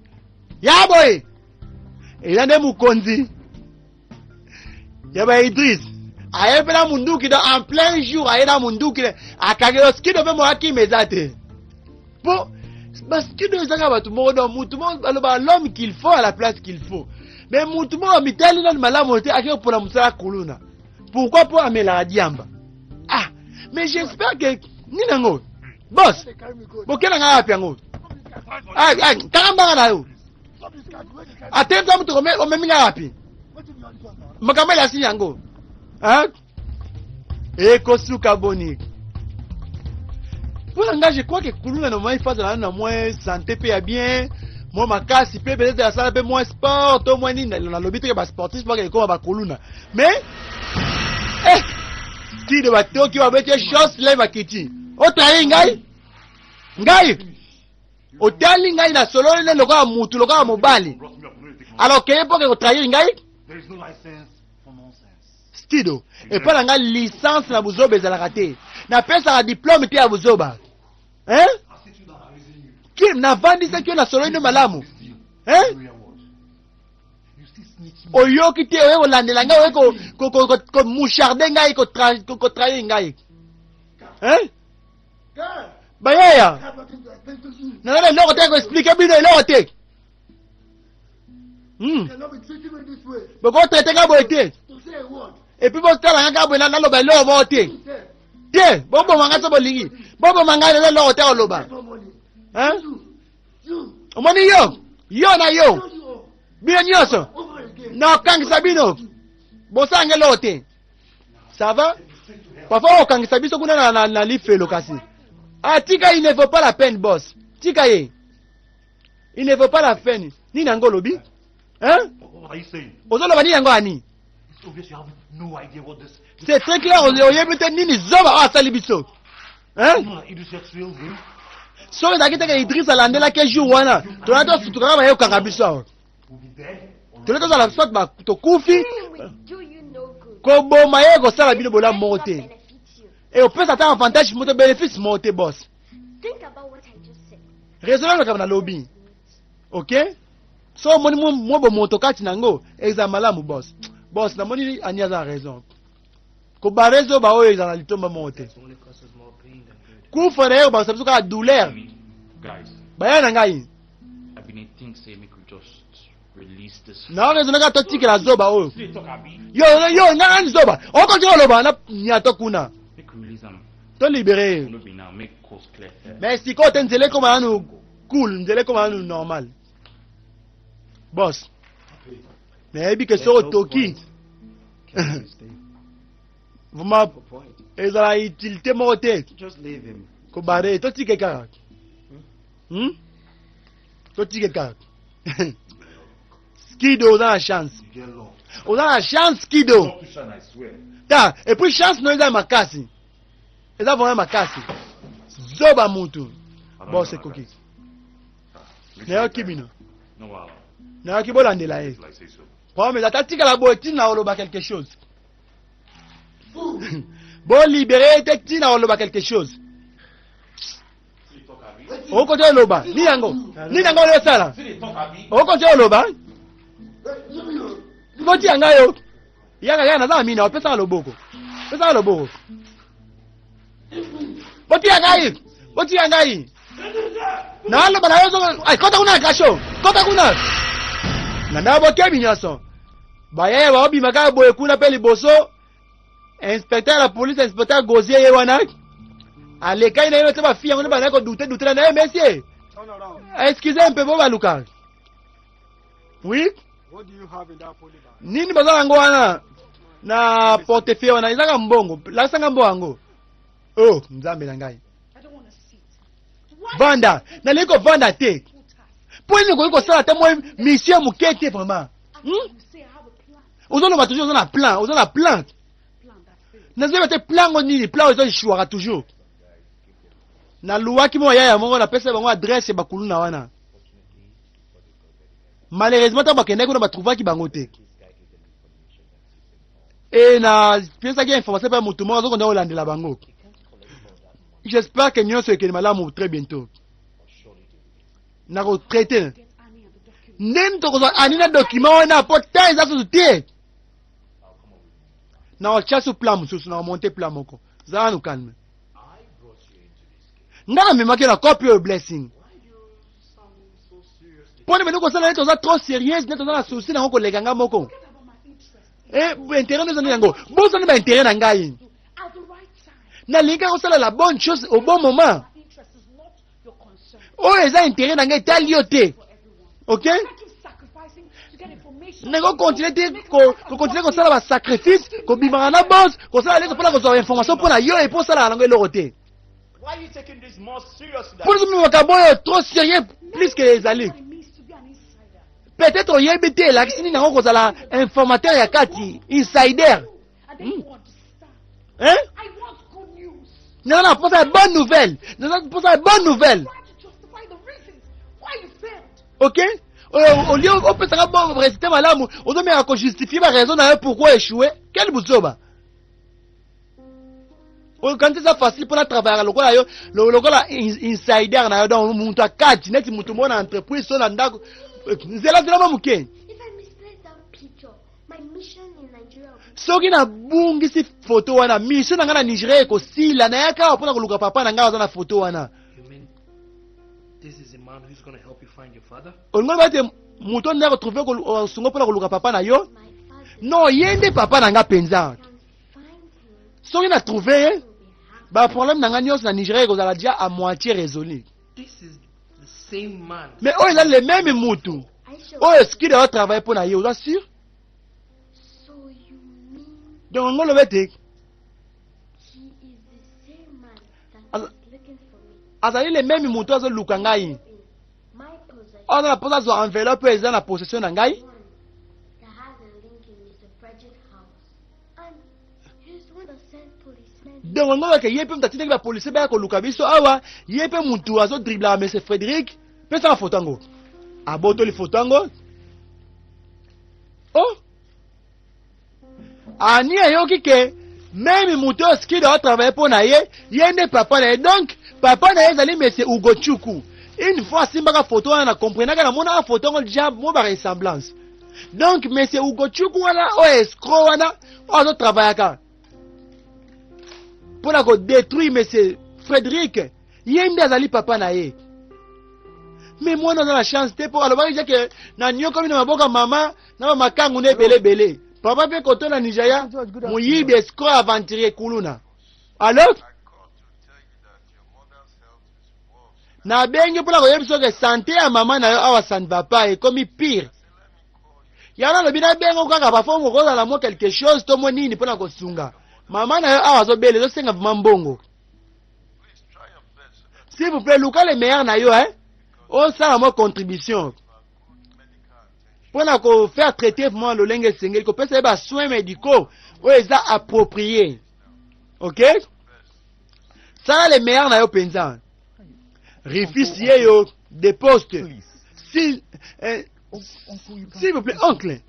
Ya boye. Eza nde mokonzi ya ba Idriss. Aye mpe na munduki donc en plein jour aye na munduki le akangi yo Skido mpe moya kima eza te. Po ba Skido ezaka bato moko donc mutu moko baloba l'homme qu'il faut à la place qu'il faut. Mais mutu moko amitali nanu malamu te ake kopona mosala kuluna. Pourquoi po amelaka diamba? Ah, mais j'espère que nini yango? Boss, bokela ngai wapi yango? Ah, ah, kanga mbanga na yo. Atelemisa motuka omemi ngai wapi? Makambo elasi yango. Hein? Ekosuka boni? Mpo na ngai je crois que kuluna normalement il faut azala nanu na mwa santé mpe ya bien mwa makasi mpe peut-être asala mpe mwa sport to mwa nini nalobi te ke basportif bakende ekoma bakuluna mais eh tido batoki babeti chance lai bakiti otrahi ngai ngai otali ngai na sololi nde lokola mutu lokola mobali alors okeye mpo ke kotrahir ngai Stido, epai na ngai licence na buzoba ezalaka te. Napesaka diplome te ya buzoba. Hein? Kim, navandisaki yo na sololi nde malamu. Hein? Oyoki te, oye kolandela ngai, oye ko moucharde ngai, kotrahir ngai. Hein? Bayaya, naza na eloko te koexpliquer bino eloko te. Bokotraite nga boye te et puis botala nga kaka boye naloba eloko moko te te boboma nga so bolingi boboma ngai naza eloko te koloba omoni yo yo na yo bino nyonso nakokangisa bino bosala nga eloko te. Ça va parfois okangisa biso kuna na lifelo kasi ah tika, il ne vaut pas la peine, boss, tika ye, il ne vaut pas la peine. Nini yango olobi, hein? Ozoloba nini yango ani? C'est très clair, oyebi te nini zoba oyo asali biso, hein? Soki ezalaki teke Idris alandelaki jour wana, tona tosutukaka baye kokanga biso awa, tole tozala soit tokufi. Koboma ye kosala bino bolamu moko te e opesa ata avantage moto bénéfice moko te. Boss, raisonne makambo nalobi, ok? So omoni mwa bomoto kati na yango ezala malamu. Boss, boss, namoni ani aza na raison. Kobare zoba oyo ezala na litomba moko te. Kufa na ye kobakisa biso kaka douleur. Baya na ngai na raisonne kaka totikela zoba oyo. Yo yo ngai nani zoba okoki koloba na nyato kuna tolibere ye. Mais sikoyo te, nzela ekoma nanu cool, nzela ekoma nanu normal. Boss, nayebi ke soki otoki vraiment ezala utilité moko te kobare. Totike kaka, Totike kaka. Skido, oza na chance, oza na chance, Skido. Ta et puis chance no eza makasi, eza vraiment makasi. Zoba mutu. Boss, ekoki, nayoki bino, nayoki, bolandela ye. Problème eza tatikala boye ntina oloba quelque chose. Bolibere ye te ntina oloba quelque chose. Okoki oloba nini yango? Nini yango oyosala? Okoki oloba botia ngai yo yaka yaka naza na mina opesaka loboko, pesaka loboko. Botia ngai, botia ngai naloba na yo. Kota kuna na cachot, kota kuna na ndako. Bokebi nyonso bayaya baobima kaka boye kuna mpe liboso inspecteur ya la police, inspecteur Gozier ye wana alekai na ye te. Bafille yango nde bandaki kodouter douter na ye. Monsieur, excusez mpe bo baluka. Oui, nini baza yango wana na portefeuille wana? Ezaka mbongo, lakisanga mbongo yango. Oh Nzambe na ngai, vanda, nalingi kovanda te. Mpo nini okoki kosala te mwa mission moke te vraiment, Ozoloba toujours oza na plan, oza na plan. Nazoyeba te plan ngo nini, plan oyo ezoéchouaka toujours. Naluwaki mwa yaya moko, napesa bango adresse ya bakuluna wana. Malheureusement, ntango bakendaki kuna batrouvaki bango te. E napesaki information mpe ya motu moko azokonda kolandela bango. J'espère que nyonso ekende malamu très bientôt. Nakotraite ndeni tokozwa ani na document wana po te eza susu te. Nakotia su plan mosusu, nakomonte plan moko. Zala nanu calme. Nga namemaki na cope oyo, Blessing. Mpo nini bandi kosala neti oza trop sérieuse, neti oza na souci nango koleka ngai moko? Eh, intérêt nde yango, bosani ba intérêt na ngai. Nalingi kaka kosala la bonne chose au bon moment. Oyo eza intérêt na ngai etali yo te, ok? Nakokontinue te kokontinue kosala basacrifice, kobimaka na bos, kosala lese mpona kozwa information mpo na yo, epo osalaka nango eloko te. Mpo ozomema makambo oyo trop sérieux plus que ezali. Peut-être oyebi te elakisi nini yango kozala informateur ya kati, insider. Hein? Naza na mposa ya bonne nouvelle, naza mposa ya bonne nouvelle, ok? Olie opesaka bon résultat malamu, ozomeka kojustifie baraison na yo pourquoi échouer. Quel buzoba! Okanisi eza facile mpona travaillaka lokola yo, lokola insider na yo, donc moto akati neti moto moko na entreprise to na ndako. Nzela nzela mwa moke. Soki nabungisi foto wana, mission na ngai na Nigeria ekosila. Nayaka awa mpona koluka papa na ngai aza na foto wana. Olingi oloba ete moto nde akotrouve osungo mpona koluka papa na yo? Non, ye nde papa na ngai mpenza. Soki na trouve ye, baproblème na ngai nyonso na Nigeria ekozala dia à moitié résolu. Mais oyo eza le même mutu oyo Skida atravaille mpo na ye, oza sûr? Donc yango oloba ete azali le même mutu azoluka ngai, oyo aza na mposa azwa enveloppe oyo eza na possession na ngai. Donc yango bake ye mpe moto atindaki bapolisier baya koluka biso awa, ye mpe motu azodriblaka monsieur Frédéric. Pesaka foto yango, abotoli foto yango. Oh, ani ayoki ke meme moto oyo Skido atravaille mpo na ye, ye nde papa na ye. Donc papa na ye ezali monsieur Ugo Chuku. Une fois asimbaka foto wana, na comprenaka, namonaka foto yango ja mo ba ressemblance. Donc monsieur Ugo Chuku wana oyo escroc wana oyo azotravaillaka mpo na kodétruire monsieur Frédéric, ye nde azali papa na ye. Me mwana aza na chance te, mpo alobaki ja ke nanyokomi na maboko ya mama na bamakangu na ebele ebele. Papa mpe koto na Nigeria, moyibi, escroc, aventurier, kuluna. Alors nabengi mpona koyebi soki sante ya mama na yo awa ça ne va pas, ekomi pire. Yango nalobi nabengo kaka bafo mokozala mo quelque chose to mo nini mpona kosunga mama na yo awa azobela, ezosenga vraiment mbongo. S'il vous plaît, luka le meilleur na yo, hein, osala mo contribution mpona kofaire traiter vraiment lolenge esengeli, kopesa ye basoins médicaux oyo eza approprié, ok? Sala le meilleur na yo mpenza. Rifis ye yo de poste. S'il s'il vous plaît, oncle,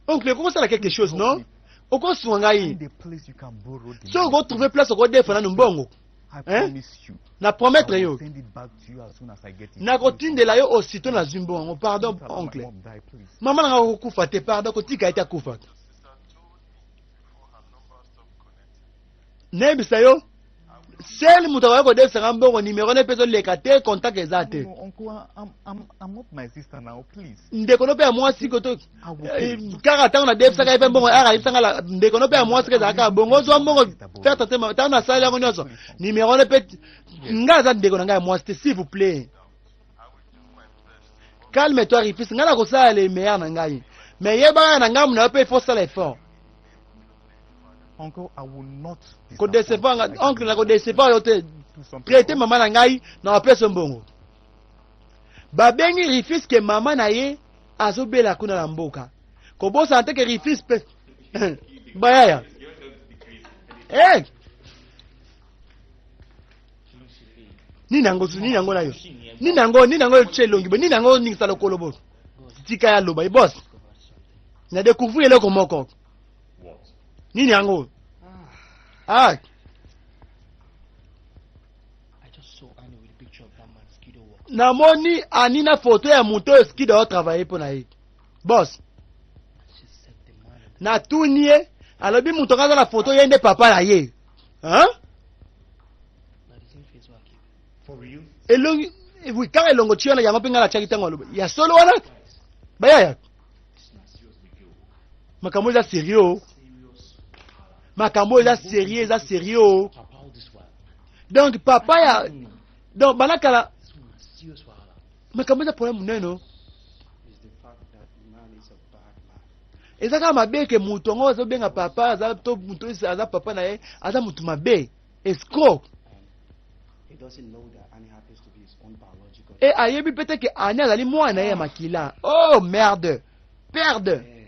oncle, okosala quelque chose, non? Okosunga ngai soki okotrouve place okodefa nanu mbongo, hein? Na promettre yo nakotindela yo aussitôt nazwi mbongo. Pardon, oncle, mama nanga kokufa te, pardon, kotika ete akufa. Nayebisa yo, sel moto akoki kodefisanga mbongo, nimero ne mpe ezoleka te, contact eza te. Ndeko no mpe ya mwasi koto kaka ntango nadefisaka ye mpe mbongo, aka ayebisanga ndeko no mpe ya mwasi ezalaka kaka bongo, ozwa mbongo, faire tate. Ntango nasali yango nyonso, nimero ne mpe ngai aza ndeko na ngai ya mwasi te. S'il vous plaît, calme toi Rifis, ngai nakosala le meilleur na ngai, mais yebaka na ngambu na yo mpe il faut sala effort. Kodecevoir nga, oncle, na kodecevoir yo te. Traite mama na ngai na bapesa mbongo. Babengi Rifis ke mama na ye azobela kuna na mboka. Kobosana te ke Rifis mpe bayaya. Hey! Nini yango, nini yango na yo, nini yango, nini yango tie elongi bo, nini yango oningisa lokolo bo? Tika ya loba ye, boss, na découvrir eloko moko. Nini yango? Ah, namoni ani na foto ya moto oyo Skido aotravaille mpo na ye. Boss, natuni ye, alobi moto anga aza na foto, ye nde papa na ye, hein? Elongi Eh, oui kaka elongo ti wana yango mpe ngai natiaki ntango aloba ya solo wana bayaya makambo eza sérieux makambo eza sérieux eza sérieux donc papa ya donc banda kala makambo eza problème monene eza kaka mabe ke moto yango azobenga papa aza to moto aza papa na ye aza moto mabe escroc e ayebi mpe te ke ani azali mwana na ye ya makila oh merde perde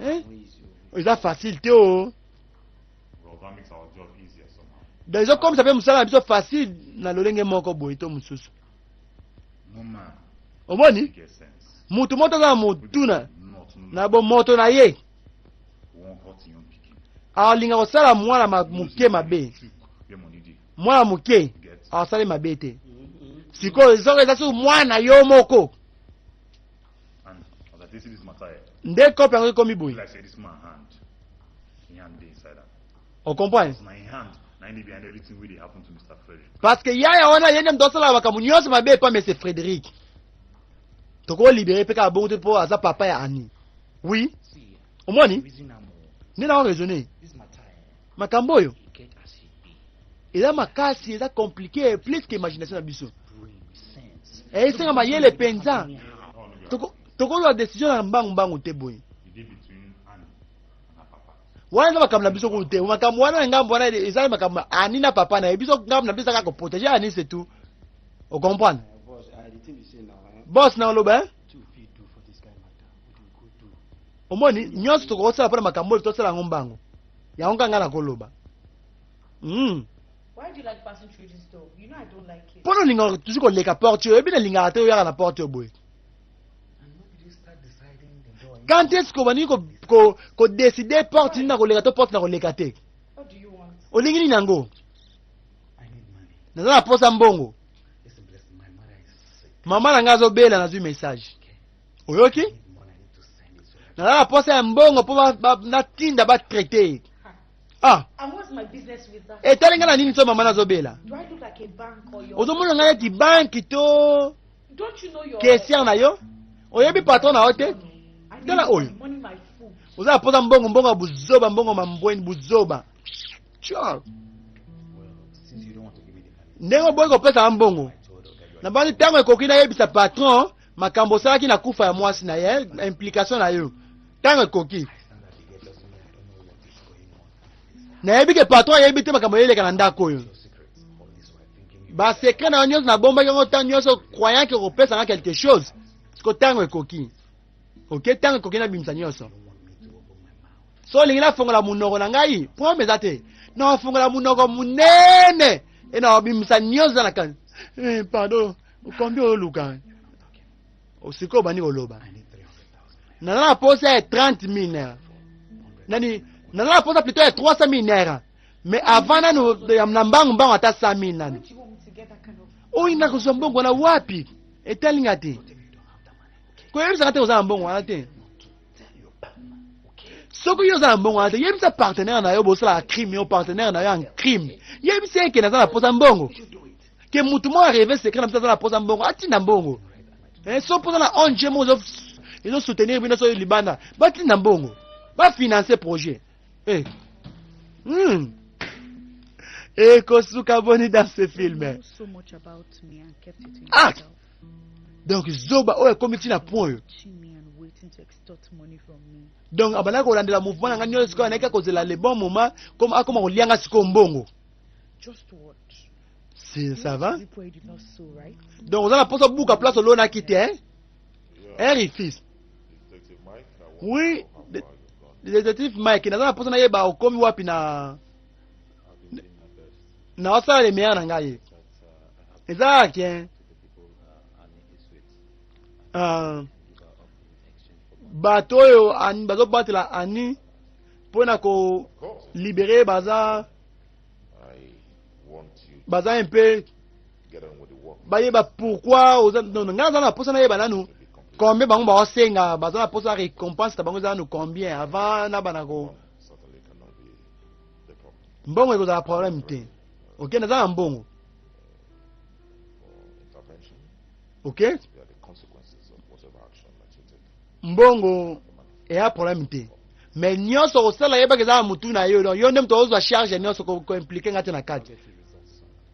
eh? Eza facile te o donc ezokomisa mpe mosala na biso facile na lolenge moko boye to mosusu. Omoni motu moto aza na motuna na bomoto na ye alinga kosala mwana moke mabe, mwana moke asali mabe te. Sikoyo soki eza soki mwana yo moko nde kope yango ekomi boye, ocomprendre? Parce que yaya wana ye nde moto asalaka makambo nyonso mabe epa monsieur Frédéric. Tokolibere mpe kaka bongo te mpo aza papa ya Ani. Oui, omoni nde nao raisonne makambo oyo eza makasi, eza compliqué plus que imagination na biso. Esenga mayele mpenza, tokozwa décision na mbangu mbangu te boye. Wana eza makambo na biso kutu te, makambo wana na ngambo wana eza makambo Ani na papa na ye. Biso ngambo na biso kaka koprotéger Ani, c'est tout. Ocomprendre boss na oloba eh? Omoni nyonso tokosala mpona makambo oyo tosala yango mbango, yango kaka ngai nakoloba. Mpona olingaka toujours koleka porte oyo, oyebi nalingaka te oyaka na porte oyo boye. Quand est-ce que obandiki kodécider porte nini na koleka to porte na koleka te? Olingi nini yango? Naza na posa mbongo, mama na ngai azobela, nazwi message oyoki. Naza na posa ya mbongo mpo natinda batraite. Ah, etali ngai na nini so mama nazobela? Ozomona ngai neti banque to caissière na yo? Oyebi patron na yo te? Tala oyo, oza na posa mbongo, mbongo ya buzoba, mbongo mambweni, buzoba. Ndenge oboyi kopesaka mbongo na bandi, ntango ekoki nayebisa patron makambo osalaki na kufa ya mwasi na ye, implication na yo. Ntango ekoki, nayebi ke patron ayebi te makambo eyeleka na ndako oyo. Basecret na yo nyonso nabombaki yango ntango nyonso, croyant ke kopesanga quelque chose. Siko ntango ekoki, ok, ntango ekoki nabimisa nyonso. So olingi nafongola monoko na ngai, problème eza te, nafongola monoko monene e nabimisa nyonso eza na kani. Eh, pardon, okombi oluka sikoyo obandi koloba. Naza na posa ya 30 000 naira, nani, naza na posa plutôt ya 300 000 naira, mais avant nanu na mbangu mbangu ata 100 000 nanu. Oyo nakozwa mbongo wana wapi? Etalinga te, koyebisaka te oza na mbongo wana te. Soki yo oza na mbongo wana te, yebisa partenaire na yo bosalaka crime, yo partenaire na yo en crime, yebisa eke naza na posa mbongo, ke mutu moko areve secret na biso aza na posa mbongo, atinda mbongo. So mpoza na ONG moko ezosoutenir bino so libanda, batinda mbongo bafinance projet. Ekosuka boni dans ce film? Ah, donc zoba oyo ekomi ntina point oyo. Donc abandaki kolandela mouvement na ngai nyonso, sikoyo anayaki kozela le bon moment comme akoma kolianga sikoyo mbongo. Ça va? Donc oza na mposa obuka place olonaki te, hein? Rifis, oui, détective Mike, naza na mposa nayeba okomi wapi na naosala le meilleur na ngai. Eza ke bato oyo bazobatela Ani mpona kolibérer baza baza un peu bayeba pourquoi oza. Non, ngai naza na mposa nayeba nanu combien bango baosenga, baza na mposa récompense na bango eza nanu combien avant na bana ko mbongo. Ekozala problème te, ok, naza na mbongo. Ok. There are the consequences of whatever action that you take. Mbongo eya problème te, mais nyonso kosala yebaka eza na mutu na yo. Donc yo nde moto ozwa charge nyonso, koimpliquer nga te na kati.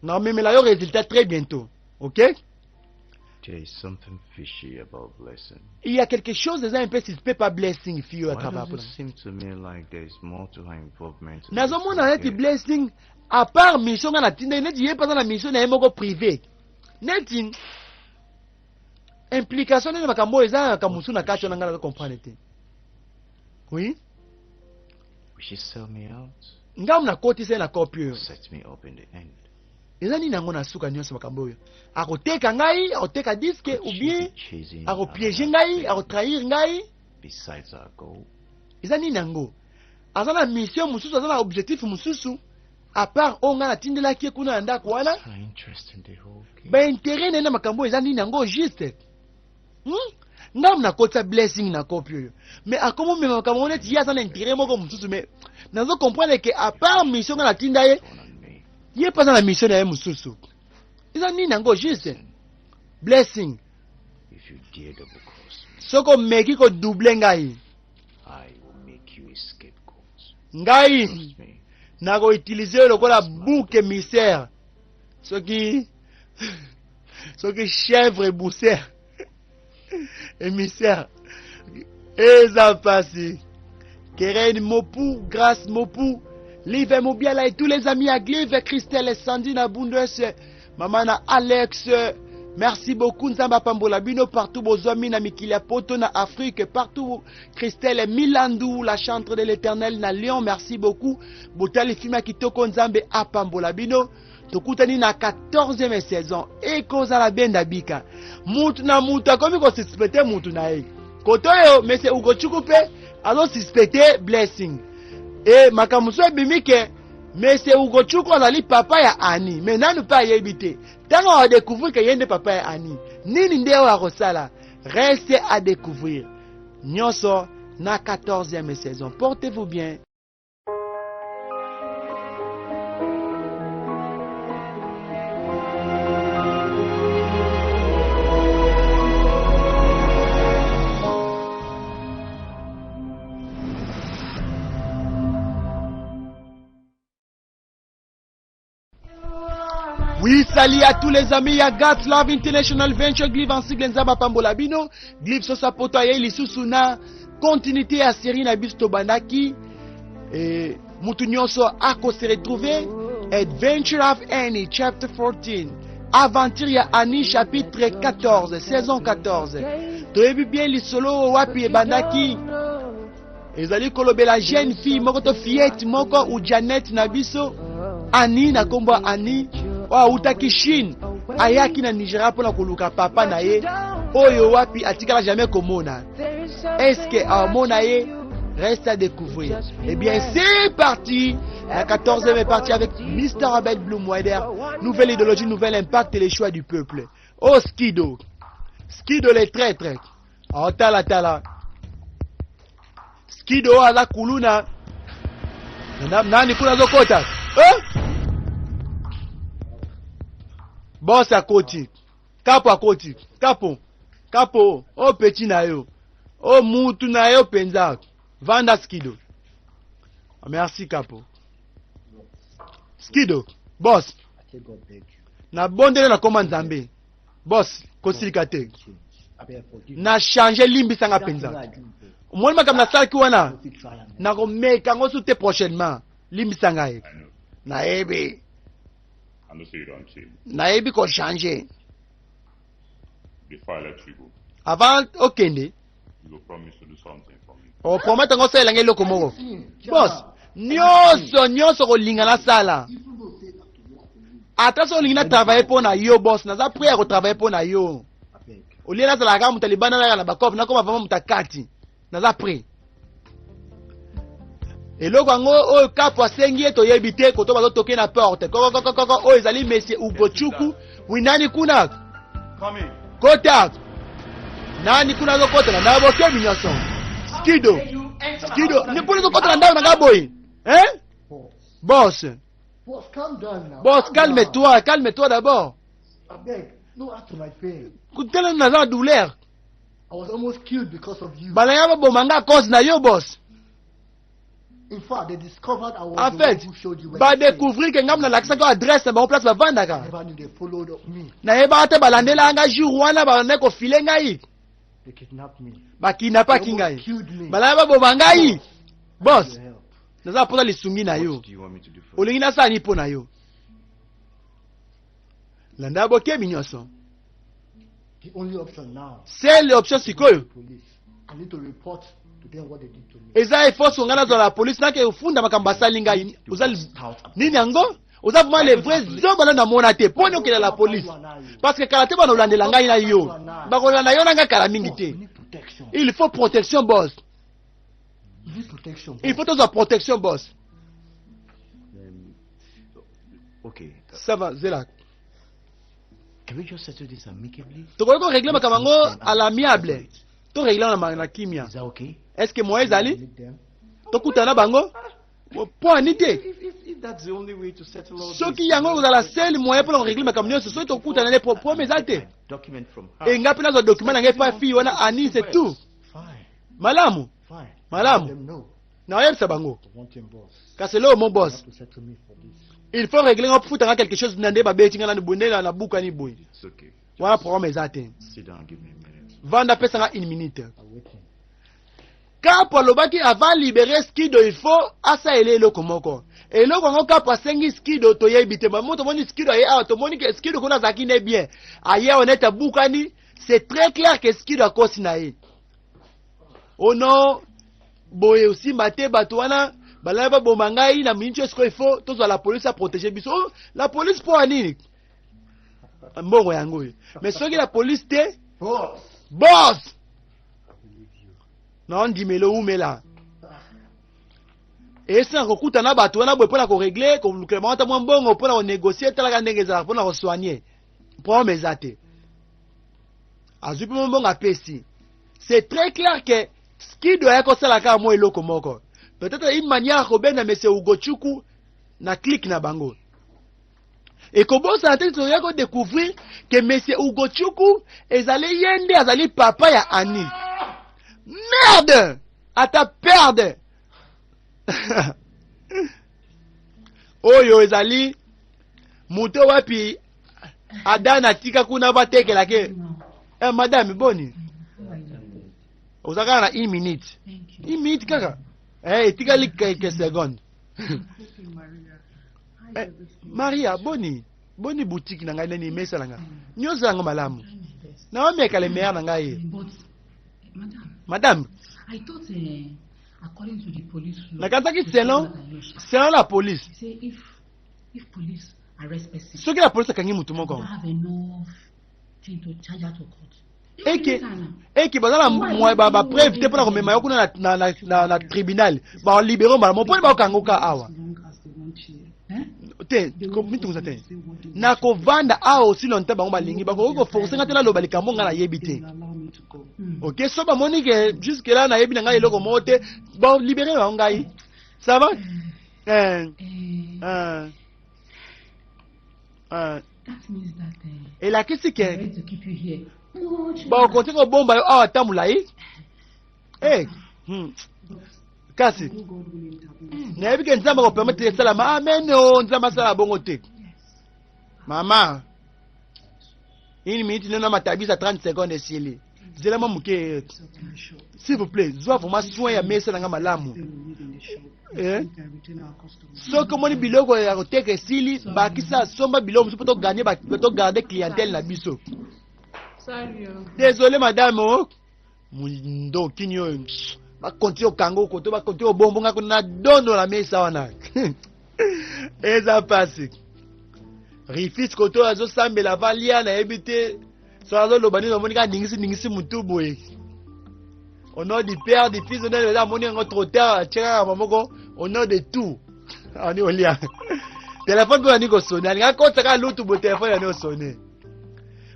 Naomemela yo résultat très bientôt, ok? There is something fishy about Blessing. Il y a quelque chose eza un peu suspect pa Blessing, fille oyo Why atravaille does it mpona. seem to me like there is more to her involvement in this Nazomona whole neti case? Blessing, à part mission nga natinda ye, neti ye mpe aza na mission na ye moko privé, neti implication nini makambo oyo eza na makambo mosusu na kati wana ngai nazo comprendre te, oui. Will she sell me out? Ngambo nakotisa ye na kopi oyo. Set me up in the end. Eza nini yango na suka nyonso makambo oyo? Akoteka ngai, akoteka disque ou Could she bien be chasing akopiéger another ngai, thing akotrahir ngai? besides our goal? Eza nini yango? Aza na mission mosusu, aza na objectif mosusu à part oyo ngai natindelaki ye kuna na ndako wana? What's her interest in the whole case? Baintérêt na ye na makambo oyo eza nini yango juste, Ngambo nakotisa Blessing na kopi oyo, mais akomomema makambo ngo neti ye aza na intérêt moko mosusu. Mais nazo comprendre ke à part mission ngai natinda ye, Turn on me. ye mpe aza na mission na ye mosusu. Eza nini yango juste, Blessing? If you dare double cross me, Soki omeki kodoubler ngai, I will make you a scapegoat. ngai Trust me. nakoutiliser yo lokola bouc émissaire, soki chèvre émissaire, émissaire. Eza mpasi. Keren Mopu, Grâce Mopu, Live Mobiala et tous les amis à Glive, Christelle et Sandy na Bundes, mama na Alex, merci beaucoup. Nzambe apambola bino partout bozwami na mikili ya poto, na Afrique, partout. Christelle Milandou, la chantre de l'Éternel na Lyon, merci beaucoup. Botali film ya kitoko, Nzambe apambola bino. Tokutani na 14e saison, ekozala benda bika. Mutu na mutu akomi kosuspecter mutu na ye. Kote oyo mese Ugochukwu mpe azosuspecter Blessing e makambo mosusu ebimi ke mese Ugochukwu azali papa ya Ani, mais nanu mpe ayebi te. Ntango adécouvrir ke ye nde papa ya Ani, nini nde oyo akosala? Reste à découvrir nyonso na 14e saison. Portez-vous bien. Oui, salut à tous les amis ya God's Love International Venture Glive en sigle. Nzambe apambola bino. Glive sosa poto ayei lisusu na continuité ya série na biso tobandaki e, mutu nyonso ako se retrouver. Adventure of Annie chapter 14, aventure ya Annie chapitre 14, saison 14. Toyebi bien lisolo wapi ebandaki. Ezali kolobela jeune fille moko to fillette moko ou Janet na biso, Ani na nkombo ya Ani, oyo awutaki Chine, ayaki na Nigeria mpona koluka papa na ye oyo wapi atikala jamais komona. Est-ce amona ye? Reste à découvrir. Eh bien, c'est parti. La 14e est partie avec Mr. Abel Bloomwider. Nouvelle idéologie, nouvel impact et les choix du peuple. Oh, Skido. Skido les traîtres. Oh, tala tala. Skido aza kuluna. Nani kuna azokota? Eh? Boss akoti. Kapo akoti. Kapo. Kapo. O petit na yo. O mutu na yo penza. Vanda Skido. Merci Kapo. Skido. Boss. Na bondele na koma Nzambe. Boss, kosilika te. Na changer, limbisanga penza. Omoni makambo nasalaki wana, nakomeka yango su te prochainement. Limbisa ngai. Nayebi. I know say you don't change. Nayebi kochanger. Before I let you go, Avant okende, you go promise to do something for me. Opromettre ngo osalelanga eloko moko. Boss, nyonso nyonso kolinga nasala. Ata so olingi na travaille mpo na yo, boss, naza prêt ya kotravailler mpo na yo. Olie nazalaka kaka moto ya libanda, nayaka na bacope, nakoma vraiment moto ya kati. Naza prêt. Eloko yango oyo Kapo asengi ye, toyebi te. Koto bazotoke na porte kokokokoko. Oyo ezali monsieur Ugochuku. Wi, nani kuna? Come in. Kota. Nani kuna azokotela na bokebi nyonso? Skido, Skido, ni mpona ezokotela ndako na nga boye, hein? Boss. Boss, calm down now. Boss, Calm down. calme-toi, calme-toi d'abord. I beg. No, add to my pain. Tala naza na douleur. I was almost killed because of you. Balinga baboma nga à cause na yo, boss. In fact, they discovered I was En the fait, one who showed you where to stay. badécouvrir ke ngai nalakisaki yo adresse na bango, place bavandaka. Never knew they followed up me. Nayebaka te balandela ngai jour wana, babandaki kofile ngai. They kidnapped me. Bakidnapaki They ngai. almost killed me. Balaya baboma ngai, boss. Your help. Naza mposa lisungi na yo. What do you want me to do for you? Olingi nasala nini mpo na yo? Landa bokebi nyonso. The only option now, Seule option sikoyo, police. I need to report to them what they did to me. Eza eforce ngai nazwa na polise, nake ofunda makambo asali ngai. Oza nini yango? Oza vraiment le vrai zoba na namona te. Mpo nini okende la police? Parce que kala te bana olandela ngai na yo, bakolanda yo na ngai kala mingi te. We need protection. Il faut protection, boss. We need protection. Il faut tozwa protection, boss. Okay. Ça va, zela. Can we just settle this amicably? Tokoki korégler makambo yango à l'amiable, torégler na kimia. Is that okay? Est ce que moyen ezali Meet them. tokutana na bango mpo ani te? If that's the only way to settle all Soki this, yango kozala seul moyen mpona korégler makambo nyonso, soki tokutana nde problème eza te. Document from her. E ngai mpe nazwa document na ngai epa fille wana ani, c'est tout. Fine. Malamu. Fine. Malamu. Let them know. Naoyebisa bango. I want him, boss. Kasi eloko mo, You boss, have to settle me for this. Il faut régler nga, futanga quelque chose na nde babeti nga nani boye, nde nabukani boye. It's okay. Wana problème eza te. Sit down and give me a minute. Vanda, apesanga une minute. I'm waiting. Kapo alobaki avant libérer Skido, il faut asalela eloko moko. Eloko yango Kapo asengi Skido, toyebi te. Mamo tomoni Skido aye awa, tomoni ke Skido kuna azalaki ne bien, aye honnête, abukani. C'est très clair ke Skido akosi na ye. Oh non, boye osimba te. Bato wana balali baboma ngai na miniti oyo. Sikoyo il faut tozwa la police aprotéger biso. Oh, la police mpo ya nini? Mbongo yango oyo. Mais soki la police te? Boss! Boss! I believe you. Naondimela, oumela. Esengaka kokuta na bato wana boye mpona korégler, kolukela bango ata mwa mbongo mpona konégocier. Talaka ndenge ezalaka mpona kosoigner problème eza te. Azwi mpe mwa mbongo, apesi. C'est très clair que Skido aya kosala kaka mwa eloko moko, peut-être une manière kobenda monsieur Ugochuku na clique na bango. Ekobosana te, toya kodécouvrir ke monsieur Ugochuku ezali ye nde azali papa ya Ani. Merde, ata perde oyo ezali moto wapi Adan atika kuna batekelake. Eh, madame, boni? Oza kaka na une minute, une minute kaka. Eh, etikali quelques secondes. Eh, Maria, boni? Boni boutique na ngai? Nani mesa na ngai nyonso yango malamu? Naomeka le meilleur na ngai. But, madam, Madame, I thought, according to the police law, nakanisaki selon la police, say if police arrest person, soki la police akangi mutu moko, don't have enough thing to charge her to court. Eke baza na bapreuve te mpona komema yo kuna na tribunal, balibérer mbala mo. Mponi bakokanga oka awa te, mitungusa te. Nakovanda awa aussi longtemps bango balingi. Bakoki koforcer nga te naloba likambo ngai nayebi te. Ok, so bamoni ke jusque là nayebi na ngai eloko moko te, balibérer bango ngai. Ça va, eh, eh, eh. That means that Elakisi ke I'm ready to keep you here. Bakokonti kobomba yo awa ta molai. Eh, Kasi nayebi ke Nzambe akopermettre esalama. Amen. O Nzambe asala bongo te. Mama, une minute neno matabisa, 30 secondes esili. Zela mwa moke, s'il vous plaît. Zwa vraiment soin ya mesa na nga malamu. Eh? Soki omoni biloko ya koteka esili, bakisa, somba biloko mosusu mpo togagner, togarder clientèle na biso. Sorry. Oh. Désolé, madame. O ndokini oyo bakonti okanga okoto, bakonti obombonga kuna na dondo na mesa wana, eza pasi. Rifis koto oyo azosambela valia, nayebi te so azoloba nini. Omoni kaka ningisi ningisi mutu boye. Au nom du Père, du Fils, au nom de, amoni yango trop tard, atie kaka moko, au nom de tout. Ani olia telefone mpe ani kosonner, alinga akotisa kaka lutu boye, telefone ani osonner.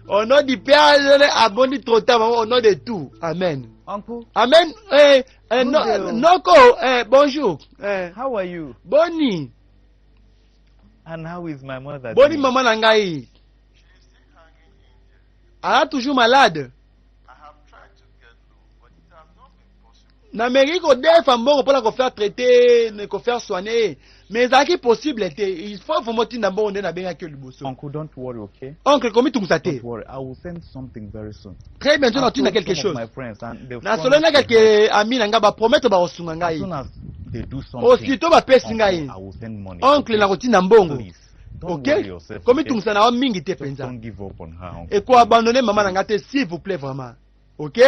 Au nom du Père, abondi trop tard, au nom de tout, amen. Uncle, Amen. Eh, eh, Good no, day, oh. noko, eh, bonjour. Eh, how are you? Boni. And how is my mother Boni doing? mama na ngai? Aza toujours malade. Nameki kodefa mbongo mpona kofaire traiter, kofaire soigner ye, mais ezalaki possible te. Il faut vraiment otinda mbongo nde nabengaki yo liboso. Uncle, don't worry, okay? Oncle, komitungisa te. Don't worry, I will send something very soon. Très bientôt I've nakotinda told quelque some of chose. my friends and they've Nasololi na promised to quelque help. ami na ngai, bapromettre bakosunga As ngai. soon as they do something, Aussitôt bapesi uncle, ngai. I will send money. Oncle, okay? nakotinda mbongo. Please, don't Ok? worry yourself, okay? Komitungisa na yo mingi te Just mpenza. don't give up on her, uncle. Ekoabandonne mama na ngai te, s'il vous plaît, vraiment. Ok?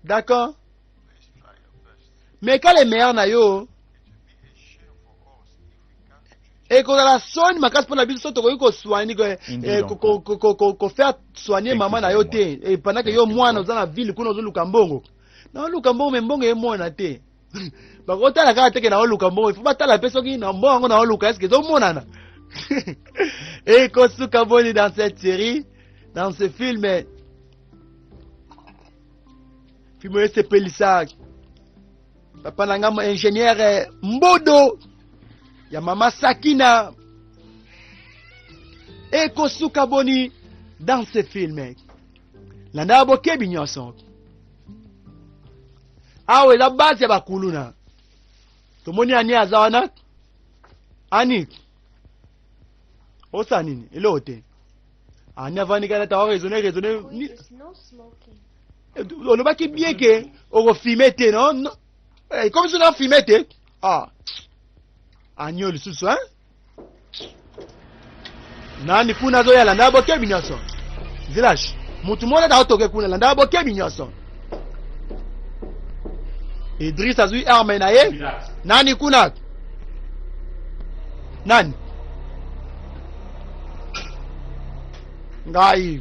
D'accord? Meka le meilleur na yo. Ekozala soni makasi mpona biso soki tokoki kosoigne Indeed, uncle. kofaire soigner Thank mama you na very yo much. te. Eh, pendant que Thank yo you, mwana bro. oza na ville kuna ozoluka mbongo, naoluka mbongo me mbongo emona te. Bakotala kaka teke naoluka mbongo, ifo batala mpe soki na mbongo yango naoluka eske ezomonana. Ekosuka boni dans cette série, dans ce film? Film oyo esepelisa papa na nga ingénieur Mbodo ya mama Sakina. Ekosuka boni dans ce film? Landa ya bokebi nyonso. Awa eza base ya bakuluna. Tomoni ani aza wana. Ani osala nini? Eloko te. Ani avandi kaka nata raisonne raisonne. There's no smoking. Olobaki bien ke okofime te. Non, non. Eh, comme soki nafime te. Ah, ani oyo lisusu, hein? Nani kuna azoya? Landa bokebi nyonso. Village mutu moko nata otoke kuna. Landa bokebi nyonso. Idris azwi arme na ye. Nani kuna? Nani? Ngai.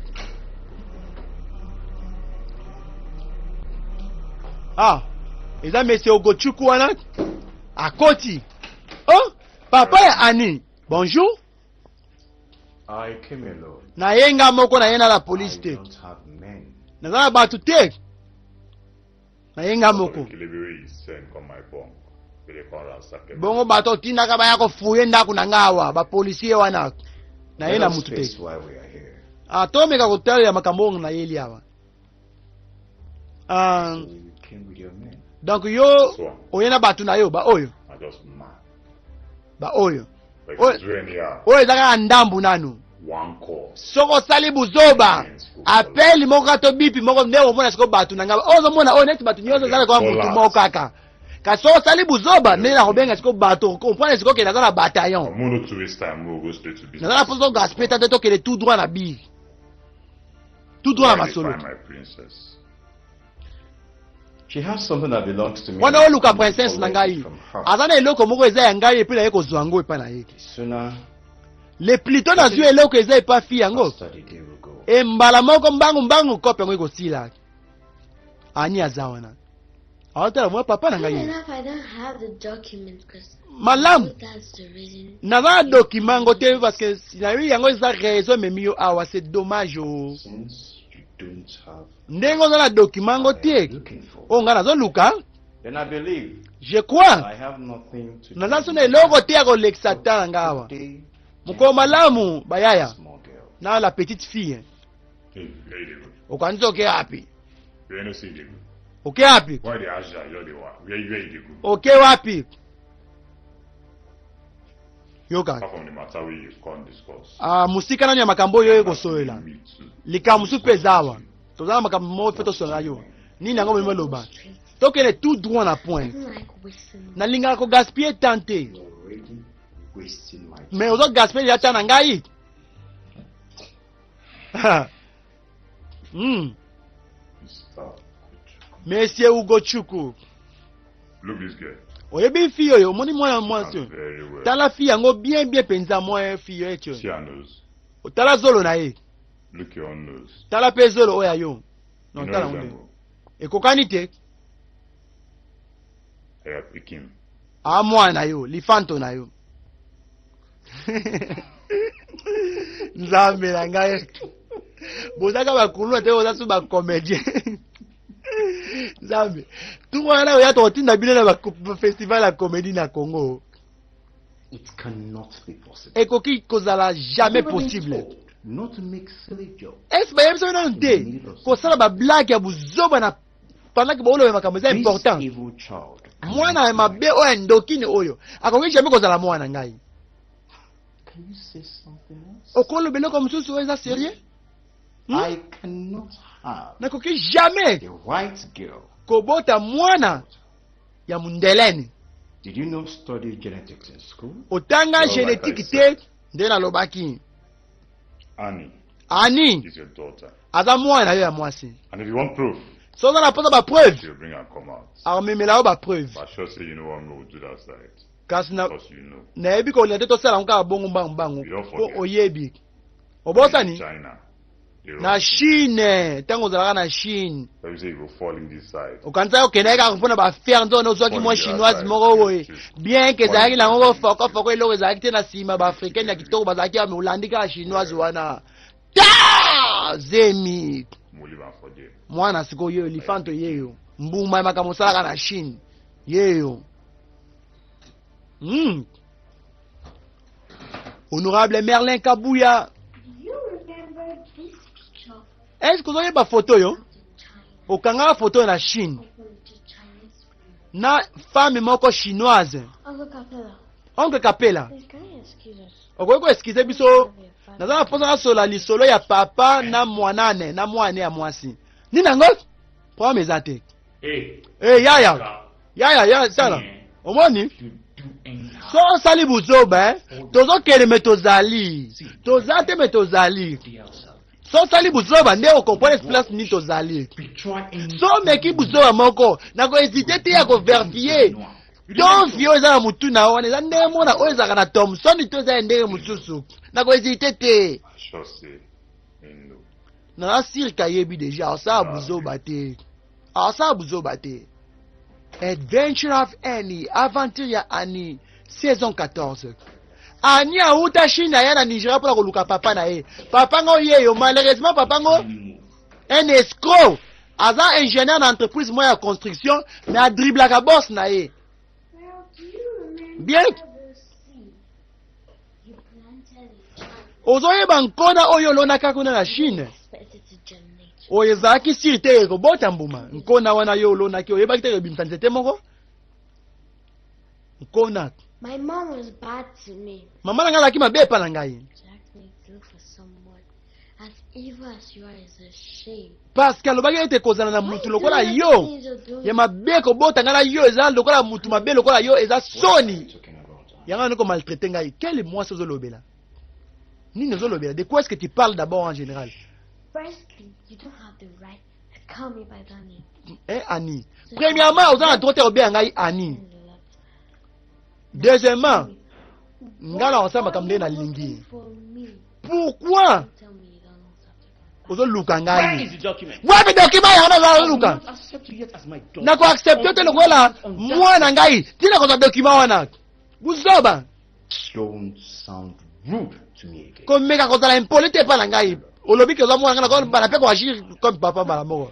Ah, eza monsieur Ogochuku wana akoti. Oh, papa ya Ani, bonjour. I came alone. Naye nga moko, naye na la police I te. don't have men. Naza na bato te, naye nga moko. Delivery is sent come my bunk. They dey come ransack everything. Bongo bato otindaka baya kofuye ndako na nga awa, bapolisier wana, naye Let na us mutu te. face why we are here. Ah, tomeka kotalela makambo oyo nayeli awa. Ah, So you came with your men. donc yo So oye na bato na yo baoyo. I just mad. Baoyo. Like Oyo it's anyhow. oyo eza kaka ndambu nanu. One call. Soki osali buzoba, apeli moko kaka to bipi moko nde omona sikoyo bato na ngai oyo ozomona oyo neti bato nyonso ezalaka kaka motu moko kaka. Kasi soki osali buzoba, nde nakobenga sikoyo bato, comprendre sikoyo ke naza na bataillon. I'm not to waste time. We'll go straight to business. Naza na mposa ogaspie ta te, tokende tout droit na bi tout droit na Where they masolo. find my princess. She has something that belongs to me. Wana and oluka I'm princesse na collect it ngai. from her. Aza na eloko moko eza ya ngai, epai naye kozwa yango epai na ye. The sooner Le plutôt nazwi eloko eza epa fi yango, faster the day will go. E mbala moko mbangu mbangu kope yango ekosila. Ani aza wana aotala mwa papa na Good ngai. enough, I don't have the document because Malamu, that's the reason. naza na document yango te parce que nayebi yango eza raison ememi yo awa. C'est dommage o. Since you don't have Ndenge oza na document yango what I te am looking for, oyo ngai nazoluka, then I believe je crois I have nothing to naza do so na eloko te ya kolekisa ta na ngai awa. Day, Mokolo malamu bayaya small girl. na la petite fille. Hey, where you dey go? Okanisi oke wapi? Where you no see you dey go? Oke wapi? Why they ask you? You dey wa? Where you dey go? Oke wapi? Yoka. Apart from the matter wey you come discuss. Ah, mosika nani ya makambo oyo ekosolola. Me too. Likambo mosusu mpe eza awa, toza na makambo moko mpe tosolola yo. Nini yango bolingi oloba? Tokende tout droit na I point. don't like wasting. Nalingaka kogaspille temps te. You're already wasting my time. Mais ozogaspille deja temps na ngai. Mr. Ugochukwu. Monsieur Ugochuku. Look this girl. Oyebi fi oyo? Omoni mwana mwasi oyo? Very well. Tala fi yango bien bien mpenza, mwa fi oyo eti See oyo. her nose. Tala zolo na ye. Look your own nose. Tala mpe zolo oyo ya yo. You Non, no tala yango nde resemble. ekokani te. I pick him. A mwana na yo, lifanto na yo. Nzambe na ngai, bozaka bakuluna te, boza so bacomédien. Nzambe, ntungo wana oya tokotinda bino na bafestival ya comédie na Congo. It cannot be possible. Ekoki kozala jamais People possible. told. Not to make silly jokes. Ese bayebisa yo nanu te kosala bablage ya buzoba na pendant ke booloba makambo eza This important? evil child. Mwana ya mabe oyo ya ndokini oyo akoki jamais kozala mwana ngai. Can you say something else? Okoloba eloko mosusu oyo eza sérieux? I cannot have Nakoki jamais a white girl. kobota mwana ya mundelene. Did you not study genetics in school? Otanga Well, like I génétique said. te? Nde nalobaki, Annie Ani is your daughter. aza mwana na yo ya mwasi. And if you want proof, So oza na mposa bapreuve, she'll bring her come out. akomemela yo bapreuve. But I sure say you know what we will do that side. Kasi na Because you know. nayebi kolinga te tosala yango kaka bongo mbangu-mbangu. You don't Mpo forget. oyebi, In obosani China. They na Chine, ntango ozalaka na Chine, Let me say you will fall in this side. okanisaki okendaki kaka mpona baaffaire nzona, ozwaki mwa chinoise moko boye, bien ke ezalaki nango fokofoko, eloko ezalaki te na nsima. Baafricaine ya kitoko bazalaki ya, olandi kaka chinoise wana, ta zemi. We'll leave her for there. Mwana sikoyo yeyo, lifanto yeyo, mbuma ya makambo osalaka na Chine yeyo. Honorable Merlin Kabuya. Do you remember this picture Est ce que ozoyeba foto oyo of the China okangaka foto oyo na Chine of a little Chinese woman? na femme moko chinoise? Uncle Capella, Oncle Kapela, please can you excuse us? Okoki koexcuse biso? Naza na mposa nasola lisolo ya papa na mwanane na mwane ya mwasi. Nini yango? Problème eza te. Hey, e yaya, yaya ya tala, omoni, so osali buzoba, eh? Tozokende me tozali, toza te me tozali. So osali buzoba nde okomprendre place nini tozali. So omeki buzoba moko, nakohésite te ya koverifie donfi oyo eza na motu na yo wana eza ndenge mona oyo ezalaka na Thomson to eza ya ndenge mosusu. Nakohésite te. I sure say you know. Naza sûr kayebi déjà asala buzoba te, asala buzoba te. Adventure of Annie, aventure ya Annie, saison 14. Annie auta Chine, aya na Nigeria mpona koluka papa na ye. Papa ngo yeyo, malheureusement papa ngo un escroc, aza ingénieur na entreprise moko ya construction, mais adriblaka boss na ye. Well, do you remember Bien. the seed you planted in China? Ozoyeba nkona oyo olonaka kuna na Chine? Expected to germinate. Oyo ezalaki sûr te ekobota mbuma. Nkona wana yo olonaki, oyebaki te ekobimisa nzete moko? Nkona. My mom was bad to me. Mama na ngai azalaki mabe epa na ngai. She asked me to look for someone as evil as you are is a shame. Parce que alobaki ete kozala na Why mutu you lokola doing yo the things you're doing? ya mabe, kobota ngai na yo eza lokola mutu mabe lokola yo eza soni. Talking about Annie. Yango wana komaltraite ngai. Quel mwasi ozolobela? Nini ozolobela? De quoi est ce que tu parles d'abord en général? Firstly, you don't have the right to call me by that name. Eh, Ani, premièrement oza na droit te kobenga ngai Ani. Means a lot. Deuxièmement, ngai na kosala What makambo are nde nalingi. you looking for me? Pourquoi Don't tell me you don't know something. ozoluka Where is ngai? the document? Wapi document yango naza I will oluka? not accept you yet as my daughter. Nakoaccepte te lokola mwana ngai ntina kozwa document wana. Buzoba. Don't sound rude to me again. Komeka kozala impoli te epa na ngai. Olobi ke oza mwana ngai, nakobala mpe koagir comme papa mbala moko.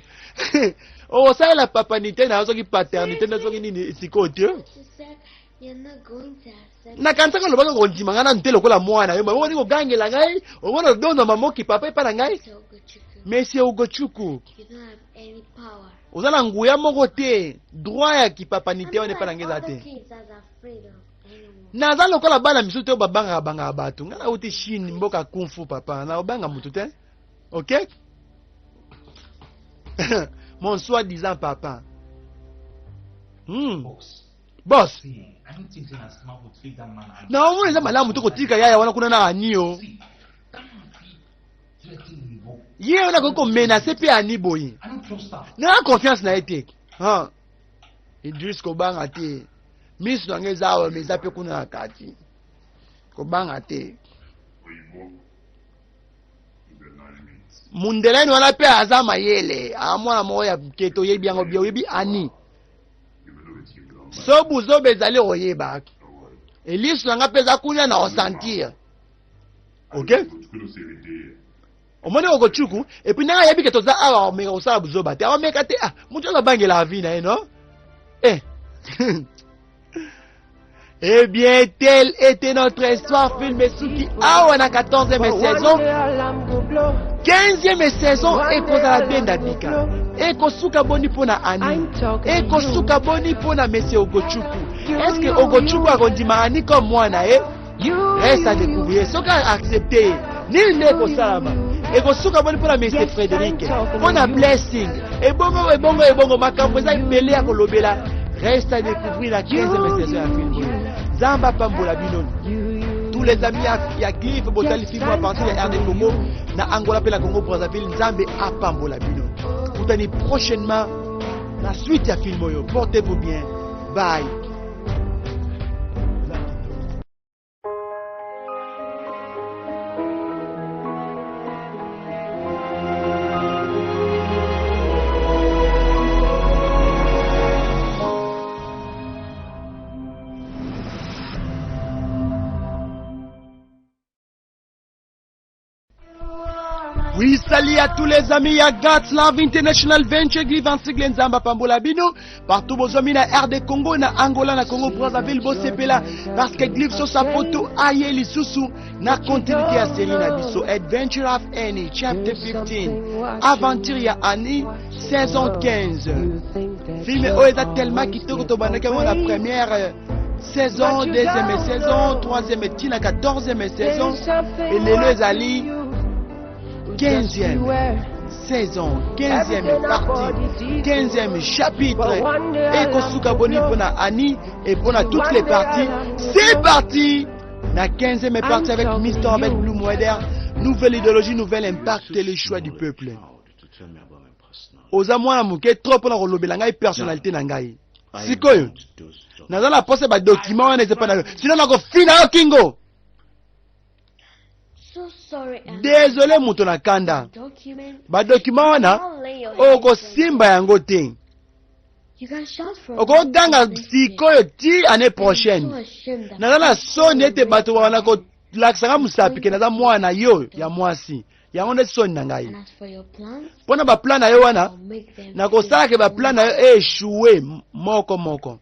Okosalela papanité na yo soki paternité nde soki nini sikoyo te. She said you're not going to accept Nakanisaka olobaki kondima ngai nanu te lokola mwana yo. Omoni kogangela ngai, omoni odondoma moki papa epa na ngai. Mr. Ogochukwu. Monsieur Ogochuku, You don't have any power. oza na nguya moko te, droit ya kipapanité I'm wana not epa na like ngai eza other te. kids that's afraid of anyone. Naza lokola bana misusu te oyo babangaka bangaka bato. Ngai nauti Chine, mboka kungfu papa, naobanga motu te, ok? Mon soi disant papa. Boss, Boss, see, I don't think say na smart would leave that man. and- naomona eza malamu te kotika yaya wana kuna na Ani o. See, that man fit threaten Oyibo. Ye wana akoki komenase mpe Ani boye. I don't trust her. Nanga confiance na ye te. Han. Idris, kobanga te, miso na ngai eza awa, me eza mpe kuna na kati. Kobanga te. Oyibo is a nine minutes. Mundeleni wana mpe aza mayele, amwana moko ya keto, oyebi yango bia, oyebi Ani. You will know it, you belong. So buzoba ezali koyeba. Don't worry. Eliso na nga mpe eza kuna na kosentir, ok? Ogochukwu no say we dey. Omoni Ogochuku, et puis ndenge ayebi ke toza awa, omeka kosala buzoba te, aomeka te. Ah, motu oyo abangela avi na ye no. Eh. Eh bien, telle était notre histoire film esuki awa na 14e saison. 15e saison ekozala benda bika. Ekosuka boni mpona Annie. Ekosuka boni mpona Monsieur Ogochuku. Est-ce que Ogochuku akondima Annie comme mwana ye? Reste à découvrir. Soki accepte ye, nini nde ekosalama? Ekosuka boni mpona Monsieur Frédéric, mpona Blessing. Ebongo ebongo ebongo makambo eza ebele ya kolobela. Reste à découvrir la 15e saison ya film oyo. Nzambe apambola bino. Tous les amis ya, ya Cliff botali film à partir ya RD Congo na Angola pe na Congo Brazzaville, Nzambe apambola bino. Kutani prochainement na suite ya film oyo. Portez-vous bien. Bye. Oui, salut à tous les amis ya God's Love International Venture Église en sigle Nzamba Pambola Bino partout bozomi na RD Congo na Angola na Congo Brazzaville bosepela parce que Cliff Sosa Poto aye lisusu na continuité ya série na biso Adventure of Annie chapter 15 aventure ya Annie saison 15 film oyo eza tellement kitoko tobandaki yango na première euh, saison deuxième saison troisième ti na 14e saison et lelo ezali 15e saison 15e partie 15e chapitre ekosuka boni mpona Annie et mpona toutes les parties c'est parti na 15e partie avec Mr. Robert Blumweder nouvelle idéologie nouvel impact et le choix du peuple oza mwana moke trop mpona kolobela ngai personnalité na ngai sikoyo naza na posa badokima wana eza epai na yo sino nakofina yo kingo Desole moto na kanda badokima wana okosimba yango te okoganga sikoyo ti année prochaine naza na soni ete bato wana kolakisa nga mosapi ke naza mwana na yo ya mwasi yango nde soni na ngai mpo na baplan na yo wana nakosala ke baplan na yo echoue moko moko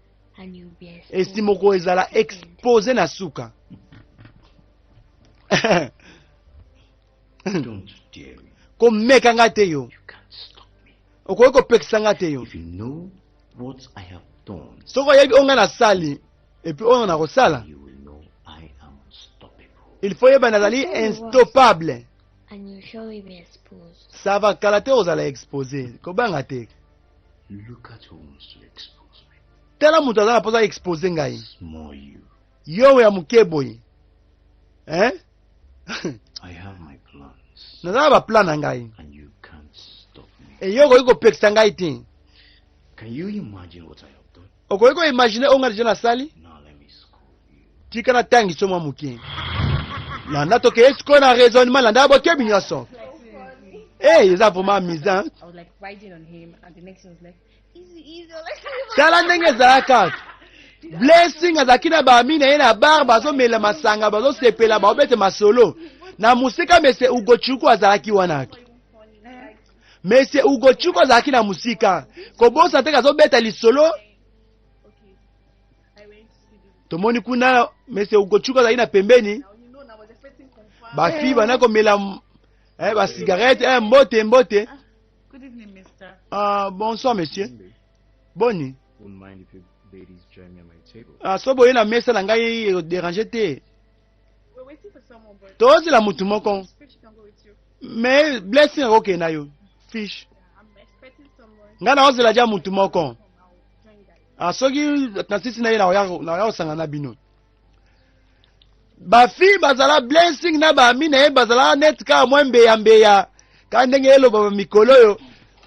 esi moko ezala expose na suka komeka nga te yo okoki kopekisa nga te yo soki oyebi oyo ngai nasali epuis oyo nakosala il faut yeba nazali instoppable ça va kala te ozala expose kobanga te tala moto aza na mposa expose ngai yo ya moke boye hein? naza na baplan na ngai eyo okoki kopekisa ngai te okoki koimagine oyo ngai deja nasali tika natangiso mwa moke landa tokeye sikoyo na raisonnement landa bokebi nyonso hey, eza vraiment amusant tala ndenge ezalaka blessing azalaki na baami na ye na bar bazomela masanga bazosepela baobete masolo na mosika mese ugochuku azalaki wana mese ugochuku azalaki na mosika kobosa te azobeta lisolo tomoni kuna mese ugochuku azalaki na pembeni bafi bana komela eh, basigarete eh, mbote mbote Good evening, mister. Ah, bonsoir monsieur. Boni. Wouldn't mind if you ladies join me at my table. Ah, so boye na mesa na ngai eko déranger te. We're waiting for someone, but Tozela mutu moko. Fish can go with you. Mais blessing akokende na yo. Fish. I'm expecting someone. Ngai naozela ja mutu moko. Ah, soki nasisi na ye nakoya kosangana na bino. Ba fille bazala blessing na ba ami na ye bazala net kaka mwa mbeya mbeya kaka ndenge eloba ba mikolo oyo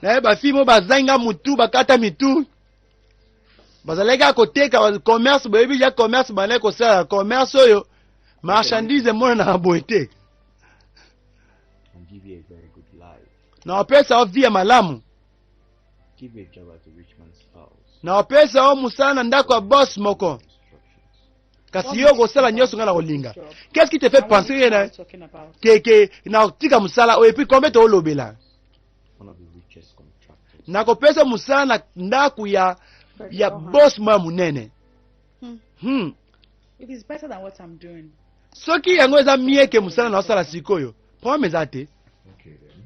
na ye ba fille mo bazangi nga mutu bakata mitu bazalaki kaka koteka commerce boyebi ya commerce bandaki kosala commerce oyo marchandise emonanaka boye te And give you a very good life. na opesa yo vie ya malamu Give you a job at a rich man's house. na opesa yo mosala na ndako ya boss moko kasi yo okosala nyonso ngai nakolinga qu'est-ce qui te fait penser que na ke ke nakotika mosala oyo epuis combien toolobela One of the richest contractors. nakopesa mosala na ndako ya ya boss moko ya monene hmm. If it's better than what I'm doing, Soki yango eza mieke mosala na osala sikoyo, problème eza te. Okay then.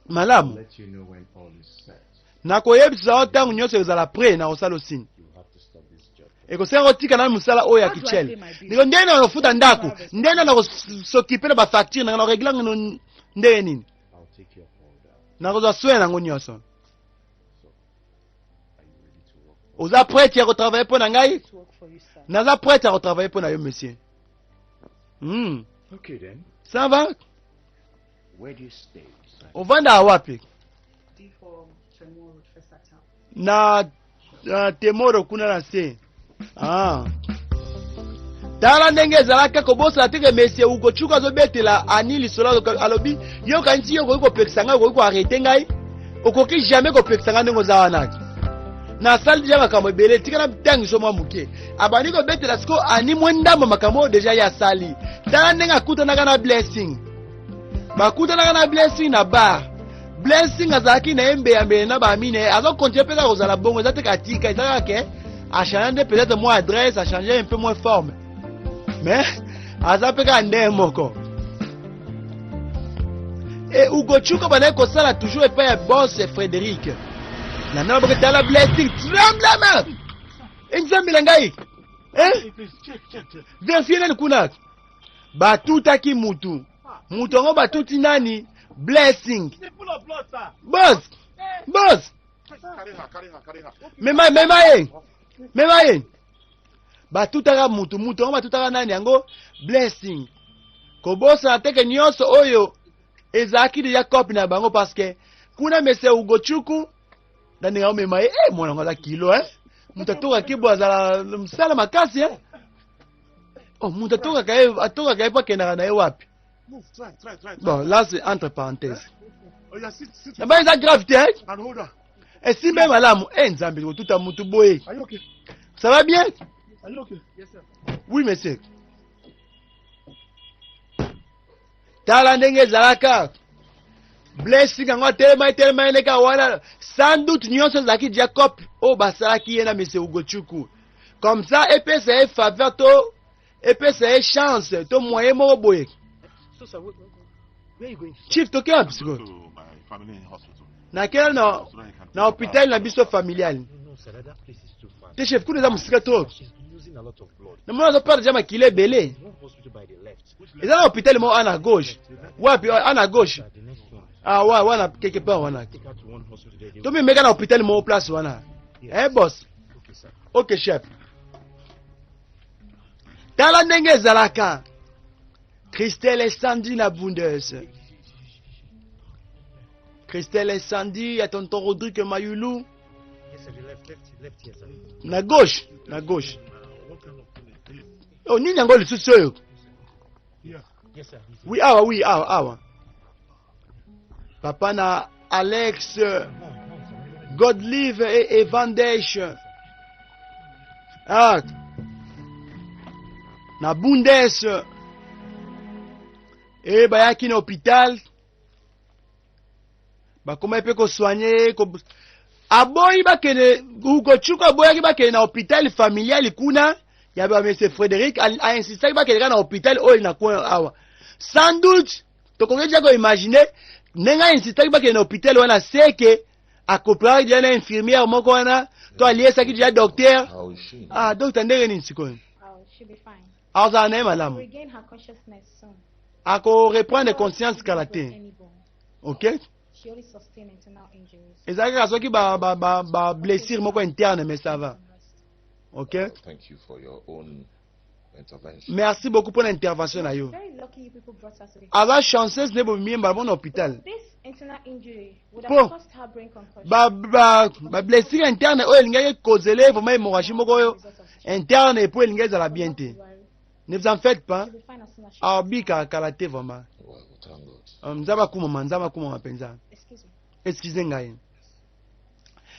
Malamu. I'll let you know when all is set. Nakoyebisa yo ntango nyonso ezala pre na kosala osini. You have to stop this job. Ekosenga otika na mosala oyo ya How do I kichele. pay my bills? Ndeko, ndenge na kofuta ndako, ndenge na kosokipe na bafacture nanga, na koregla ngo ndenge nini? I'll take care of all that. Nakozwa soin yango nyonso. Are you ready to work? Oza prête ya kotravaille mpo na ngai? to work for you, sir. Naza prête ya kotravaille mpo na yo, monsieur. Okay then. Ça va. Where do you stay? Simon? Ovandaka wapi? D4 Tremor Road, First Town. Na Temoro kuna na se. Ah. Tala ndenge ezalaka, kobosana te ke monsieur Ugochukwu azobetela Ani lisolo, alobi yo okanisi yo okoki kopekisa ngai, okoki koarrete ngai, okoki jamais kopekisa ngai ndenge oza wana. Nasali deja makambo ebele, tika na ntangiso mwa moke. Abandi kobetela sikoyo Ani mwe ndambo makambo oyo deja ye asali. Tala ndenge akutanaka na Blessing, bakutanaka na Blessing na bar. Blessing azalaki na ye mbeyambeye na baami na ye, azokontinue mpe kaka kozala bongo, eza te katika, eza kaka ke achange nde peut-être mwa adresse, achange un peu moins forme, mais aza mpe kaka ndenge moko. E Ugochukwu bandaki kosala toujours epai ya boss Frédéric na ndanga boke. Tala Blessing tremblama e, Nzambe na ngai. Eh? Verifie nani kuna batutaki mutu, mutu yango batuti nani? Blessing. Boss, boss, mema, mema ye, mema ye. Batutaka mutu, mutu yango batutaka nani yango? Blessing. Kobosana teke nyonso oyo ezalaki deja cope na bango, parce que kuna mese Ugochukwu na ndenge aomema ye. Eh, mwana yango aza kilo, eh? Moto atokaki bo azala mosala makasi, eh? Oh, moto atokaka ye, atokaka ye mpo akendaka na ye wapi? Move, try, try, try. Bon, là c'est entre parenthèses. Oh, yeah, sit, sit. Na ba eza grave te, eh? And hold her. Esimbe malamu. Eh, Nzambe, kotuta mutu boye. Are you okay? Ça va bien? Are you okay? Yes, sir. Oui, monsieur. Tala ndenge ezalaka. Blessing yango atelema, etelema ye ndeka wana. Sans doute nyonso ezalaki Jacob oyo basalaki ye na monsieur Ugochukwu. Comme ça epesa ye faveur to epesa ye chance to moyen moko boye. So, sir, where are you going to? Chief, toke wapi sikoyo? To my family in hospital. Nakela na hôpital na biso familial. No, no, sir, that place is too far. Te chef, kuna eza mosika to. She's losing a lot of blood. Namona azoperdre deja makila ebele. One hospital by the left. Eza na hôpital moko ana gauche. Wapi ana gauche? The next one. Ah, wa wana quelque part wana. Take her to one hospital there. They To mimeka na hôpital moko place wana. Eh boss. Okay, sir. Ok chef. Tala ndenge ezalaka. Christelle Sandy na Bundes. Christelle Sandy ya tonton Rodrigue Mayulu. Yes, sir, the left, left, left here, sir. Na gauche, na gauche. Oh, nini yango lisusu oyo? Yes, sir. He's Oui, awa, oui, awa, awa. Papa na Alex Godlive et Evandesh. Ah. Na Bundes. E bayaki na hôpital. Bakomaki mpe kosoigne ko... Aboyi bakende, Ugochukwu aboyaki bakende na hôpital familial kuna ya ba monsieur Frédéric, ainsistaki bakende kaka na hôpital oyo na coin awa. Sans doute tokoki deja koimagine ndenge ainsistaki bakende na hôpital wana, seke akoperaki deja na infirmière moko wana to aliesaki deja docteur. How is she? Ah, docteur, ndenge nini sikoyo? Oh, she'll be fine. Azala na ye malamu. Regain her consciousness soon. Akoreprendre conscience kala te. Any bone. Ok. She only sustained internal injuries. Ezalaki kaka soki ba, ba, ba, ba blessure moko interne, mais ça va. Ok. Thank you for your own intervention. Merci beaucoup pour l'intervention na yo. Very lucky you people brought her to the Aza chanceuse nde bomimi ye mbala moko na hôpital. This internal injury would have Po caused her brain concussion. ba blessure interne oyo elingaki ekozele vraiment hémorragie moko oyo interne epo elingaki ezala bien te. Ne vous en faites pas. She'll be fine as soon as she Abika kala te vraiment. Well, we thank God. Nzambe akumama, Nzambe akumama mpenza. Excuse me. Excuse ngai.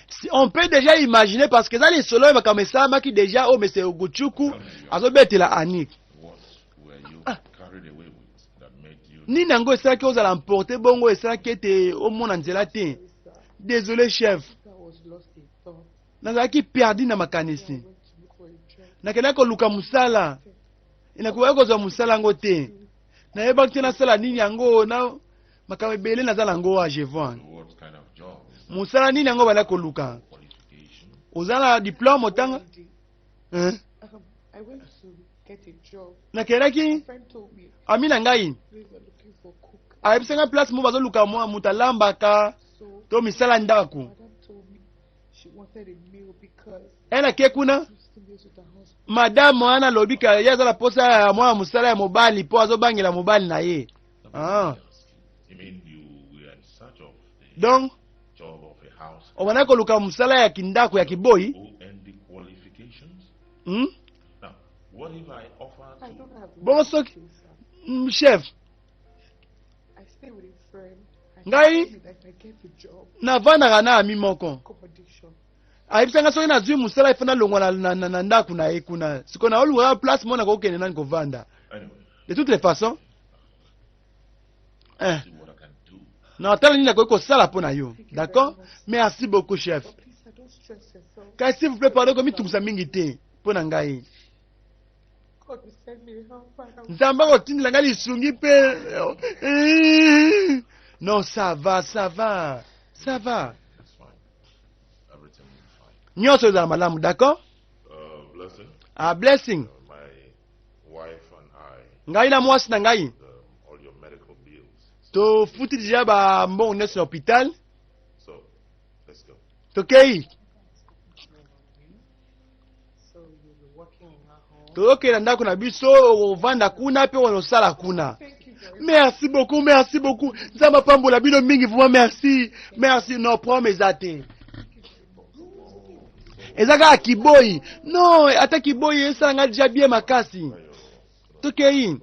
Si on peut déjà imaginer, parce que eza lisolo oyo makambo esalamaki déjà oyo monsieur Ugochukwu azobetela Anik. What were you carried away with that made you Nini yango esalaki ozala emporte bongo, esalaki ete omona nzela te? Désolé chef, I was lost in thought. nazalaki perdu na makanisi, nakendaki koluka mosala. Nakokaki kozwa mosala yango te. Nayebaki te nasala nini yango na makambo ebele naza na yango wa je vois. What kind of job? Mosala nini yango banda koluka? Qualification? Oza na diplome otanga? Hein? I went to get a job. Nakendaki A friend told me ami na ngai place are looking for cook. ayebisa ngai place moko bazoluka mwa moto alambaka So to misala ndako. madam told me she wanted a meal because Ye nake kuna she still lives with her husband. madame wana alobi ka ye aza na posa ya mwana mosala ya mobali mpo azobangela mobali na ye. Ah. You mean you were in search of the Donc job of a house obandaki koluka mosala ya kindako ya kiboyi OND qualifications? hmm? Now, what if I offer I to don't have Bongo money, soki sir. chef I stay with a friend. And she Ngai? told me that if I get a job, navandaka na ami moko accommodation. ayebisa nga soki nazwi mosala efo nalongwa na, na, na, na ndako na ye kuna sikoyo naolukaka place moko nakokende nani kovanda anyway, de toutes les façons eh, see what I can do. na tala nini nakoki kosala mpo na yo d'accord merci beaucoup chef But please, sir, don't stress yourself. kasi s'il vous plaît pardon komitungisa mingi te mpo na ngai God will send me a helper. and I will nzambe akotindela ngai lisungi mpe Eh, non ça va ça va ça va It's fine. Everything will be fine. nyonso ezala malamu d'accord Blessing, ah blessing my wife and I, ngai na mwasi na ngai all your medical bills. tofuti deja bambongo nyonso na hôpital So, let's go. tokei So you'll be working in her home. tozokende ndako na biso okovanda kuna mpe onosala kuna Thank you very merci beaucoup merci beaucoup nzambe apambola bino mingi vraiment merci merci non problème eza te eza kaka kiboyi non ata kiboyi esala ngai deja bien makasi tokei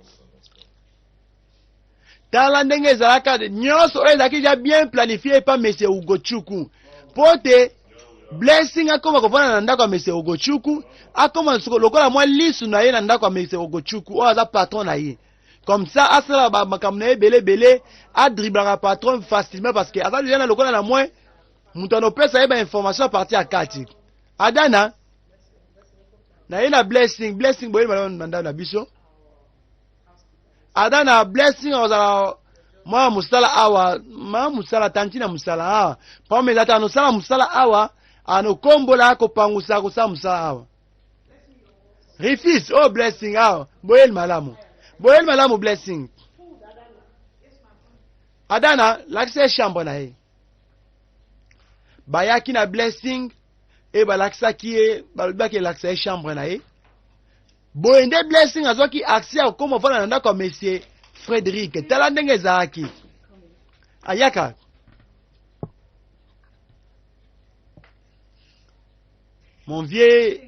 tala ndenge ezalaka nyonso oyo ezalaki deja bien planifie epa monsieur Ugochukwu mpo te Blessing akoma kovanda na ndako ya monsieur Ugochukwu akoma lokola mwa lisu na ye na ndako ya monsieur Ugochukwu oyo aza patron na ye comme ça asala makambo na ye ebele ebele adriblaka patron facilement parce que aza deja na lokola na mwa moto anopesa ye bainformation a partir ya kati adana na ye na Blessing. Blessing boyeli malamu na ndako na biso ada na Blessing akozala mwana mosala awa ma mosala tanti na mosala awa pambe eza te anosala mosala awa anokombola akopangusa akosala mosala awa Rifis oyo oh, Blessing awa boyeli malamu boyeli malamu Blessing adana lakisa ye chambre na ye bayaki na Blessing e balakisaki ye balobi baki elakisa ye chambre na ye boye nde Blessing azwaki accès ya kokóma ovanda na ndako ya monsieur Frédéric tala ndenge ezalaki ayaka mon vieux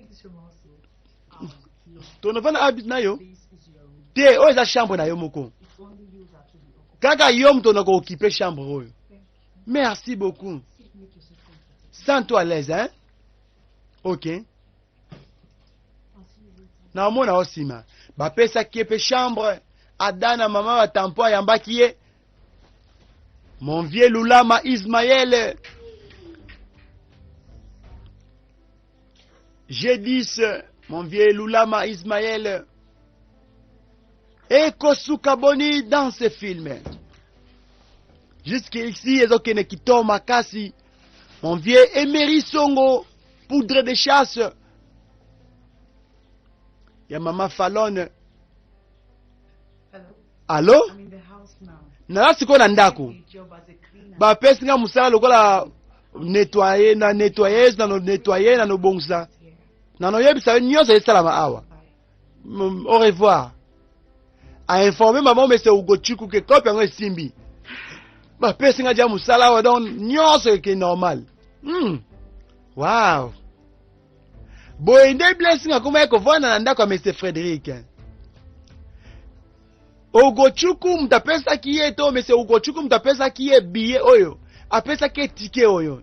tonovanda awa na yo te oyo eza chambre na yo moko kaka yo moto na kookipe chambre oyo merci beaucoup sens-toi à l'aise hein ok naomona yo nsima bapesaki ye mpe chambre ada na mama batampo ayambaki ye mon vieux Lulama Ismaël G10 mon vieux Lulama Ismaël ekosuka boni dans ce film jusqu'ici ezokende kitoko makasi mon vieux Emery Songo poudre de chasse ya mama Falone allo naza sikoyo na ndako bapesi nga mosala lokola nettoyer na nettoyeuse na no nettoyer na nobongisa na noyebisa yo nyonso esalama awa au revoir ainforme mama mese Ugochukwu ke kope yango esimbi bapesi nga dia mosala awa donc nyonso eke normal. Wow boye nde Blessing akomaki kovanda na ndako ya Mr Frédéric Ugochukwu moto apesaki ye to Mr Ugochukwu moto apesaki ye billet oyo apesaki ye ticket oyo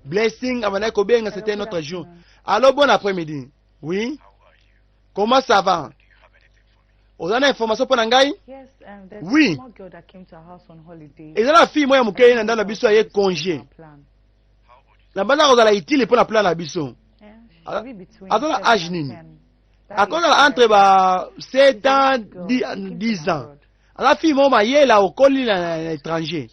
Blessing abandaki kobenga c'était notre jour allo bon après-midi oui comment ça va oza na information mpo na ngai Yes, there's Oui. a small girl that came to our house on holiday. eza na fille moko ya moke ye na ndako na biso aye congé Plan. na banza kozala utile mpo na plan na biso Yeah, she'll be between aza na 7 age and nini 10. Akozala entre ba 7 ans 10 ans. Aza fille moko mayele, okoli na étranger.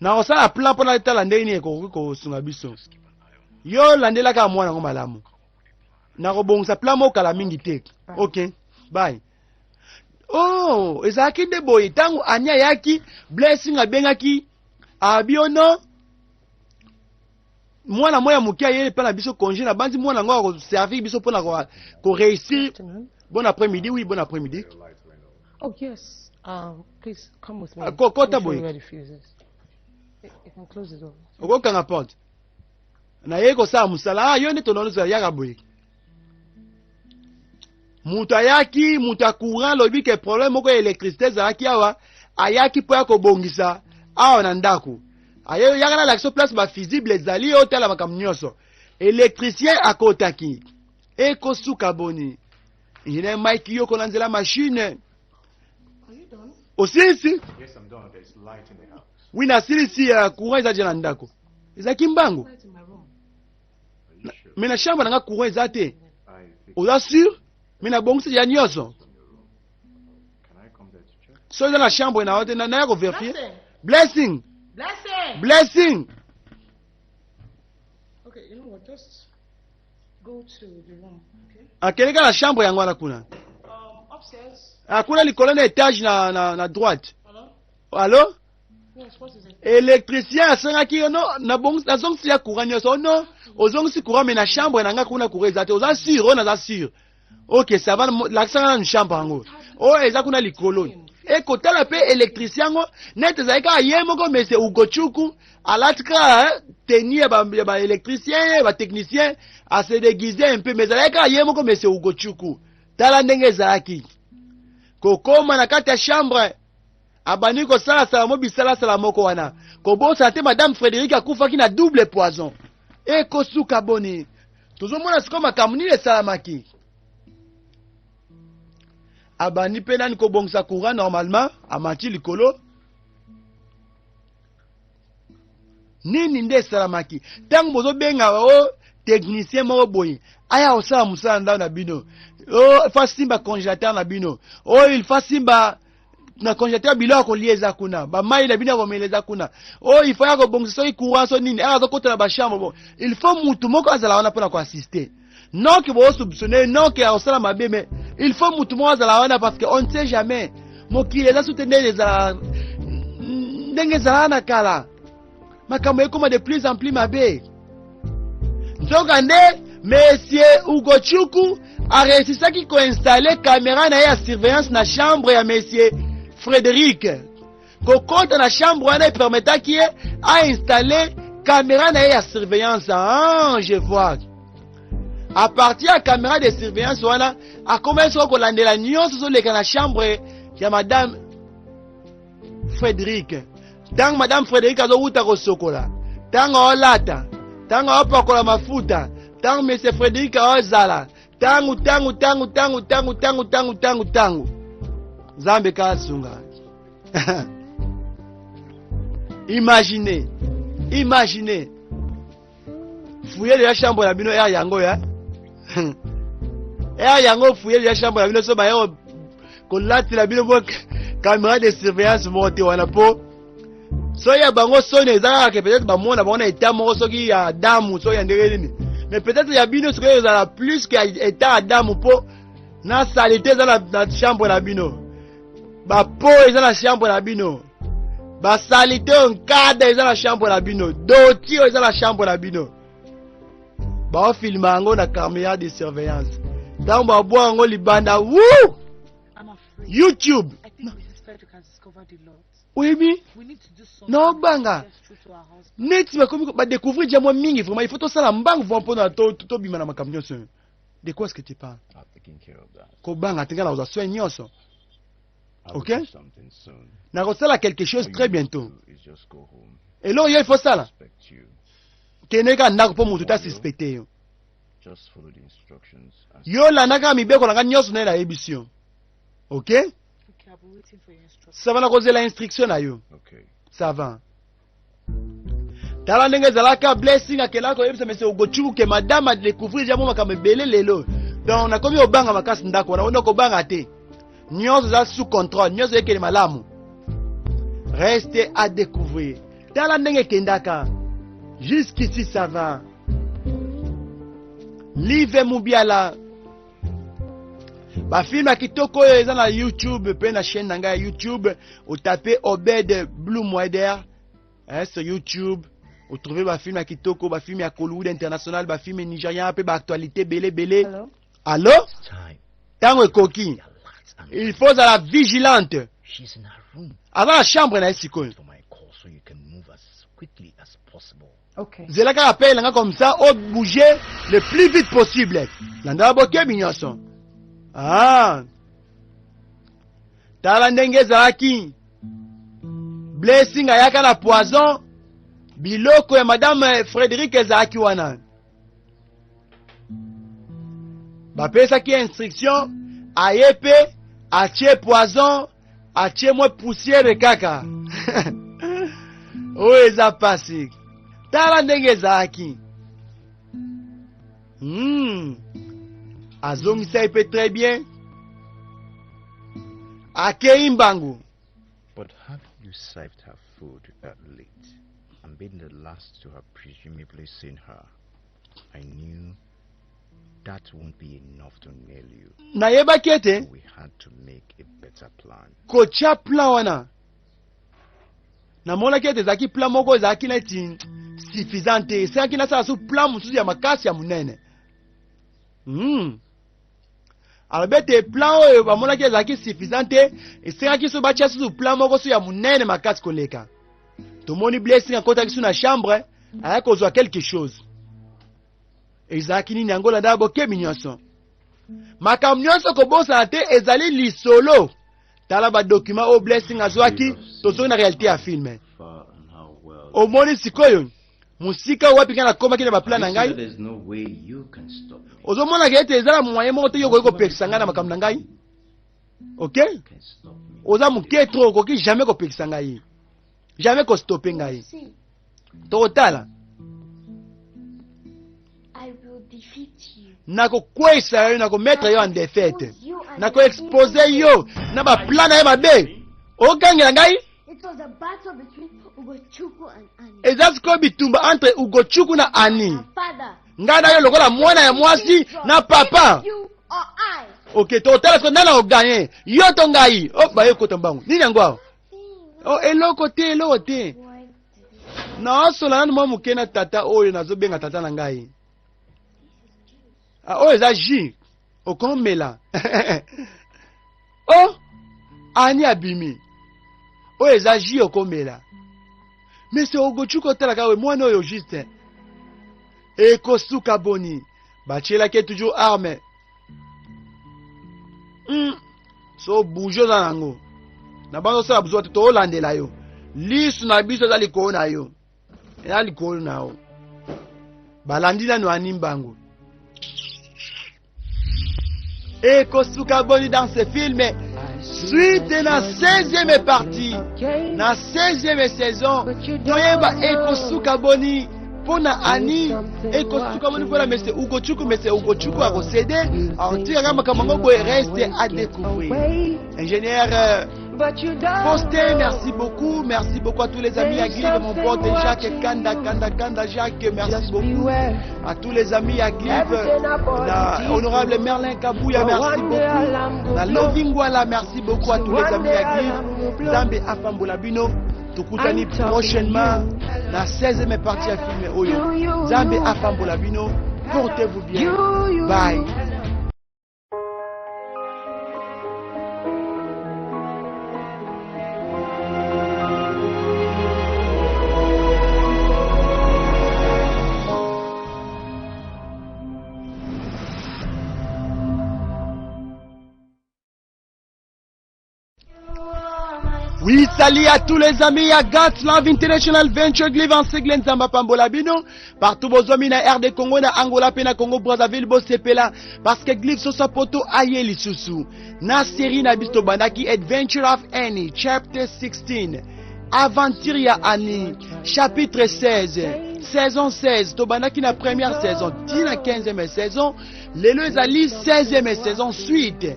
Nakosala plan mpo natala ndenge nini ekoki kosunga biso. Yo landelaka mwana yango malamu, nakobongisa plan moko kala mingi te. Ok, bye. Oh, ezalaki nde boye. Ntango Ani ayaki, Blessing abengaki abi ono mwana moko ya moke ayeli mpe na biso congé na bandi mwana yango akoservir biso mpona koréussir. Bon après midi. Oui, bon après midi. Oh yes. Please come with me. Kota Let me show boye. you where the fuse is. You can close the door. Okokanga porte, naye kosala mosala. Ah, yo nde tononozala, yaka boye. Moto ayaki, moto ya courant, alobi ke problème moko ya électricité ezalaki awa. Ayaki mpo ya kobongisa awa na ndako. Aye, yaka nalakisa place bafusible ezali, otala makambo nyonso. Électricien akotaki, ekosuka boni? Ingénieur Mike Yoko na nzela machine. Osilisi? Yes, I'm done. There's light in the house. Oui, nasilisi. Courant eza dia na ndako, ezalaki mbango. Light in my room. Mais na chambre na nga courant eza te. Oza sûr? Mais nabongisi ya nyonso. Can I come there to check? So eza na chambre na yo te, naya kovérifier. Blessing. Blessing! Blessing. Okay, you know what? Just go to the room, okay? Akeleka na chambre yango wana kuna. Upstairs. Ah, kuna likolo na étage na droite. Hello? Allo? Yes, what is it? Électricien asengaki yo no nazongisi ya courant nyonso. Oh non, ozongisi courant, mais na chambre na nga kuna courant eza te. Oza sûr? Oyo naza sûr. Ok, ça va, lakisanga nanu chambre yango oyo eza kuna likolo. Ekotala mpe électricien yango nete ezali kaka ye moko, monsieur Ugochuku, alati kaka tenue ya baélectricien, batechnicien, ase déguise un peu, mais ezalaki kaka ye moko, monsieur Ugochuku. Tala ndenge ezalaki kokóma na kati ya chambre, abandi kosalasala mo bisalasala moko wana. Kobosana te, madame Frédéric akufaki na double poison. Ekosuka boni? Tozomona sikoyo makambo nini esalamaki. Abandi mpe nani kobongisa courant normalement, amati likolo. Nini nde esalamaki ntango bozobenga o technicien moko boye aya kosala mosala ndako na bino? O fa simba congélateur na bino, oyo il fa simba na congélateur, biloko ya kolia eza kuna, bamai na bino ya komela eza kuna. Oyo il faut ya kobongisa soki courant so nini, aya azokota na bachambre. Bon, il faut mutu moko azala wana mpona koassister. Non ke bosoupçonne, non ke akosala mabe, mais il faut mutu moko azala wana parce que on ne sait jamais. Mokili eza su te ndenge ezala, ndenge ezala na kala. Makambo ekóma de plus en plus mabe. Nzoka nde monsieur Ugochuku areusisaki koinstaller caméra na ye ya surveillance na chambre ya monsieur Frédéric. Kokota na chambre wana epermetaki ye ainstaller caméra na ye ya surveillance. Ah, je vois, à partir ya caméra de surveillance wana, akomaki soko kolandela nyonso ezoleka na chambre ya madame Frédéric. Ntango madame Frédéric azowuta kosokola, ntango aolata, ntango aopakola mafuta, ntango monsieur Frédéric aozala, ntango ntango ntango ntango ntango ntango ntango ntango ntango, Nzambe kasunga. Imaginez, imaginez, fouiller ya chambre na bino heure yango ya heure yango, fouiller ya chambre na bino, so baye kolatela bino bo caméra de surveillance moko te wana, mpo soki ya bango soni eza kaka ke peut-être bamona bango na état moko soki ya damu, soki ya ndenge nini, mais peut-être ya bino sikoyo ezala plus ke état ya damu, mpo na saleté eza na chambre na bino, bapo eza na chambre na bino, basalite oyo nkada eza na chambre na bino, doti oyo eza na chambre na bino, baofilma yango na caméra de surveillance. Ntango babwa yango libanda, wu YouTube, oyebi, naobanga neti bakomi badécouvrir dia mwa mingi. Vraiment, il faut tosala mbangu vraiment mpona tobima na makambo nyonso oyo. De quoi est-ce que tu parles? I've taken care of that. Kobanga te, nga na kozwa soin nyonso. I will Ok. do something soon. Nakosala quelque chose All you très need bientôt. to do is just go home. Eloko yo ifo sala, Respect you. kende kaka ndako mpo moto te asuspecte yo. Just follow the instructions. And Yo landa kaka mibeko na nga nyonso naye nayebisi yo, ok? Okay, I'll be waiting for your instructions. Ça va, nakozela instruction na yo. Okay. Ça va. Tala ndenge ezalaka Blessing akendaka koyebisa monsieur Ugochukwu ke madame a découvrir ja mwa makambo ebele lelo. Donc nakomi kobanga makasi ndako wana, ona kobanga te. Nyonso eza sous contrôle, nyonso ekende malamu. Reste à découvrir. Tala ndenge ekendaka. Jusqu'ici ça va. Live Mubiala. Ba film ya kitoko oyo eza na YouTube pe na chaîne na ngai ya YouTube, otape Obed Blue Moeder hein, sur YouTube. Otrouve ba film ya kitoko, ba film ya Hollywood international, ba film nigerian pe ba actualité bele bele. Allo? Tango ekoki. Il faut ozala vigilante. Aza na chambre na ye sikoyo. Okay. Zela kaka appel nanga comme ça o bouger le plus vite possible. Landala bokebi nyonso. Ah. Tala ndenge ezalaki. Blessing ayaka na poison. Biloko ya madame Frédéric ezalaki wana. Bapesaki instruction aye pe atie poison atie mwa poussière kaka. Oyo eza pasi. Tala ndenge ezalaki. Azongisa ye pe très bien. Akei mbangu. But have you served her food that late and been the last to have presumably seen her? I knew that won't be enough to nail you. Nayebaki ete So we had to make a better plan. kotia plan wana, namonaki ete ezalaki plan moko ezalaki neti suffisant te, esengaki nasala su plan mosusu ya makasi ya monene. Alobi ete plan oyo bamonaki ezalaki suffisant te, esengaki so batia susu plan moko so ya monene makasi koleka. Tomoni Blessing akotaki su na chambre, aya kozwa quelque chose. Ezalaki nini yango? Landa bokebi nyonso, makambo nyonso kobosana te, ezali lisolo. Tala ba document oyo Blessing azwaki, tozongi na réalité ya film. Omoni sikoyo mosika wapi ngai nakomaki na ba plan na ngai. There's no way you can stop me. Ozomonaka ete eza na moyen moko te yo okoki kopekisa ngai na makambo na ngai. Ok? Oza moke trop, okoki jamais kopekisa ngai, jamais kostope ngai. Tokotala. I will defeat you. Nakokweyisa yo, nakomettre yo en défaite, nakoexpose yo na baplan na ye mabe. Okangela ngai. It was a battle between Ugochukwu and Annie. Eza sikoyo bitumba entre Ugochukwu na Annie. Father, Ngai na yo lokola mwana ya mwasi na papa. you or I. Ok, tokotala sikoyo nani akoganye, yo to ngai. Oh, baye kota mbangu. Nini yango awa? Oh, eloko te, eloko te. Naosola nanu mwa moke na tata oyo nazobenga tata na ngai. Ah, oyo eza jus okomela. Oh, Ani abimi. Oyo eza jus okomela. Mais c'est Ugochukwu otalaka oyo mwana oyo juste. Ekosuka boni. Batielaki ye toujours arme. So bouge oza nango. Na bango osala buzoba te, tolandela yo. Lisu na biso eza likolo na yo. Eza likolo na yo. Balandi nanu Ani mbangu. Ekosuka boni dans ce film. Suite na 16e partie, na 16e saison, toyeba ekosuka boni mpona Ani, ekosuka boni mpona Monsieur Ugochukwu. Monsieur Ugochukwu akosede, akotikaka makambo yango boye. Reste à découvrir. Ingénieur Faustin, merci beaucoup. Merci beaucoup à tous les amis à Clive, mon pote Jacques Kanda, Kanda, Kanda, Jacques, merci beaucoup. À tous les amis à Clive, la honorable Merlin Kabouya, merci beaucoup. La Lovingwala, merci beaucoup à tous les amis à Clive. Zambe Afambola Bino, Tukutani prochainement, la 16e partie à film Oyo. Zambe Afambola Bino, portez-vous bien. Bye. Oui, salut à tous les amis à God's Love International Venture Glive en Seglen Zamba Pambola Bino. Partout bozomi na RD Congo, na Angola pe na Congo Brazzaville bosepela parce que Glive Sosa Poto aye lisusu. Na série na biso bandaki Adventure of Annie chapter 16. Aventure ya Annie, chapitre 16, saison 16. Tobandaki na première saison, ti na 15e saison. Lelo ezali 16e saison suite.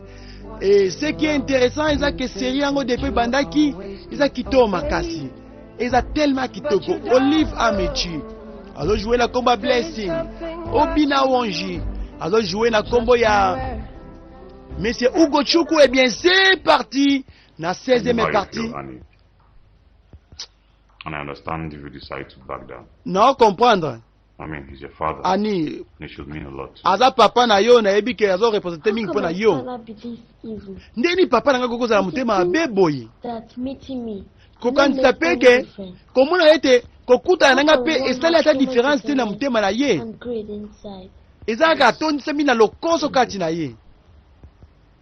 Et ce qui est intéressant, eza que série yango depuis bandaki, eza kitoko makasi. Eza tellement kitoko. Olive Amechi, azo jouer na kombo ya Blessing. Obina Wonji, azo jouer na kombo ya Monsieur Hugo Chukwu. Eh bien, c'est parti. Na 16e How you partie. feel, Annie. And I understand if you decide to back down. Na comprendre. I mean, he's your father. Annie, And it should mean a lot. aza papa na yo, nayebi ke azo represente mingi How mpo na come my yo. father be this evil? Ndeni papa na ngai kokozala motema mabe boye? That meeting me Kokanisa no mpe make any ke difference. komona ete kokutana na ngai How mpe can one esali have ata so much différence te na bitterness motema na ye. and greed inside? Eza kaka atondisami na lokoso kati na ye.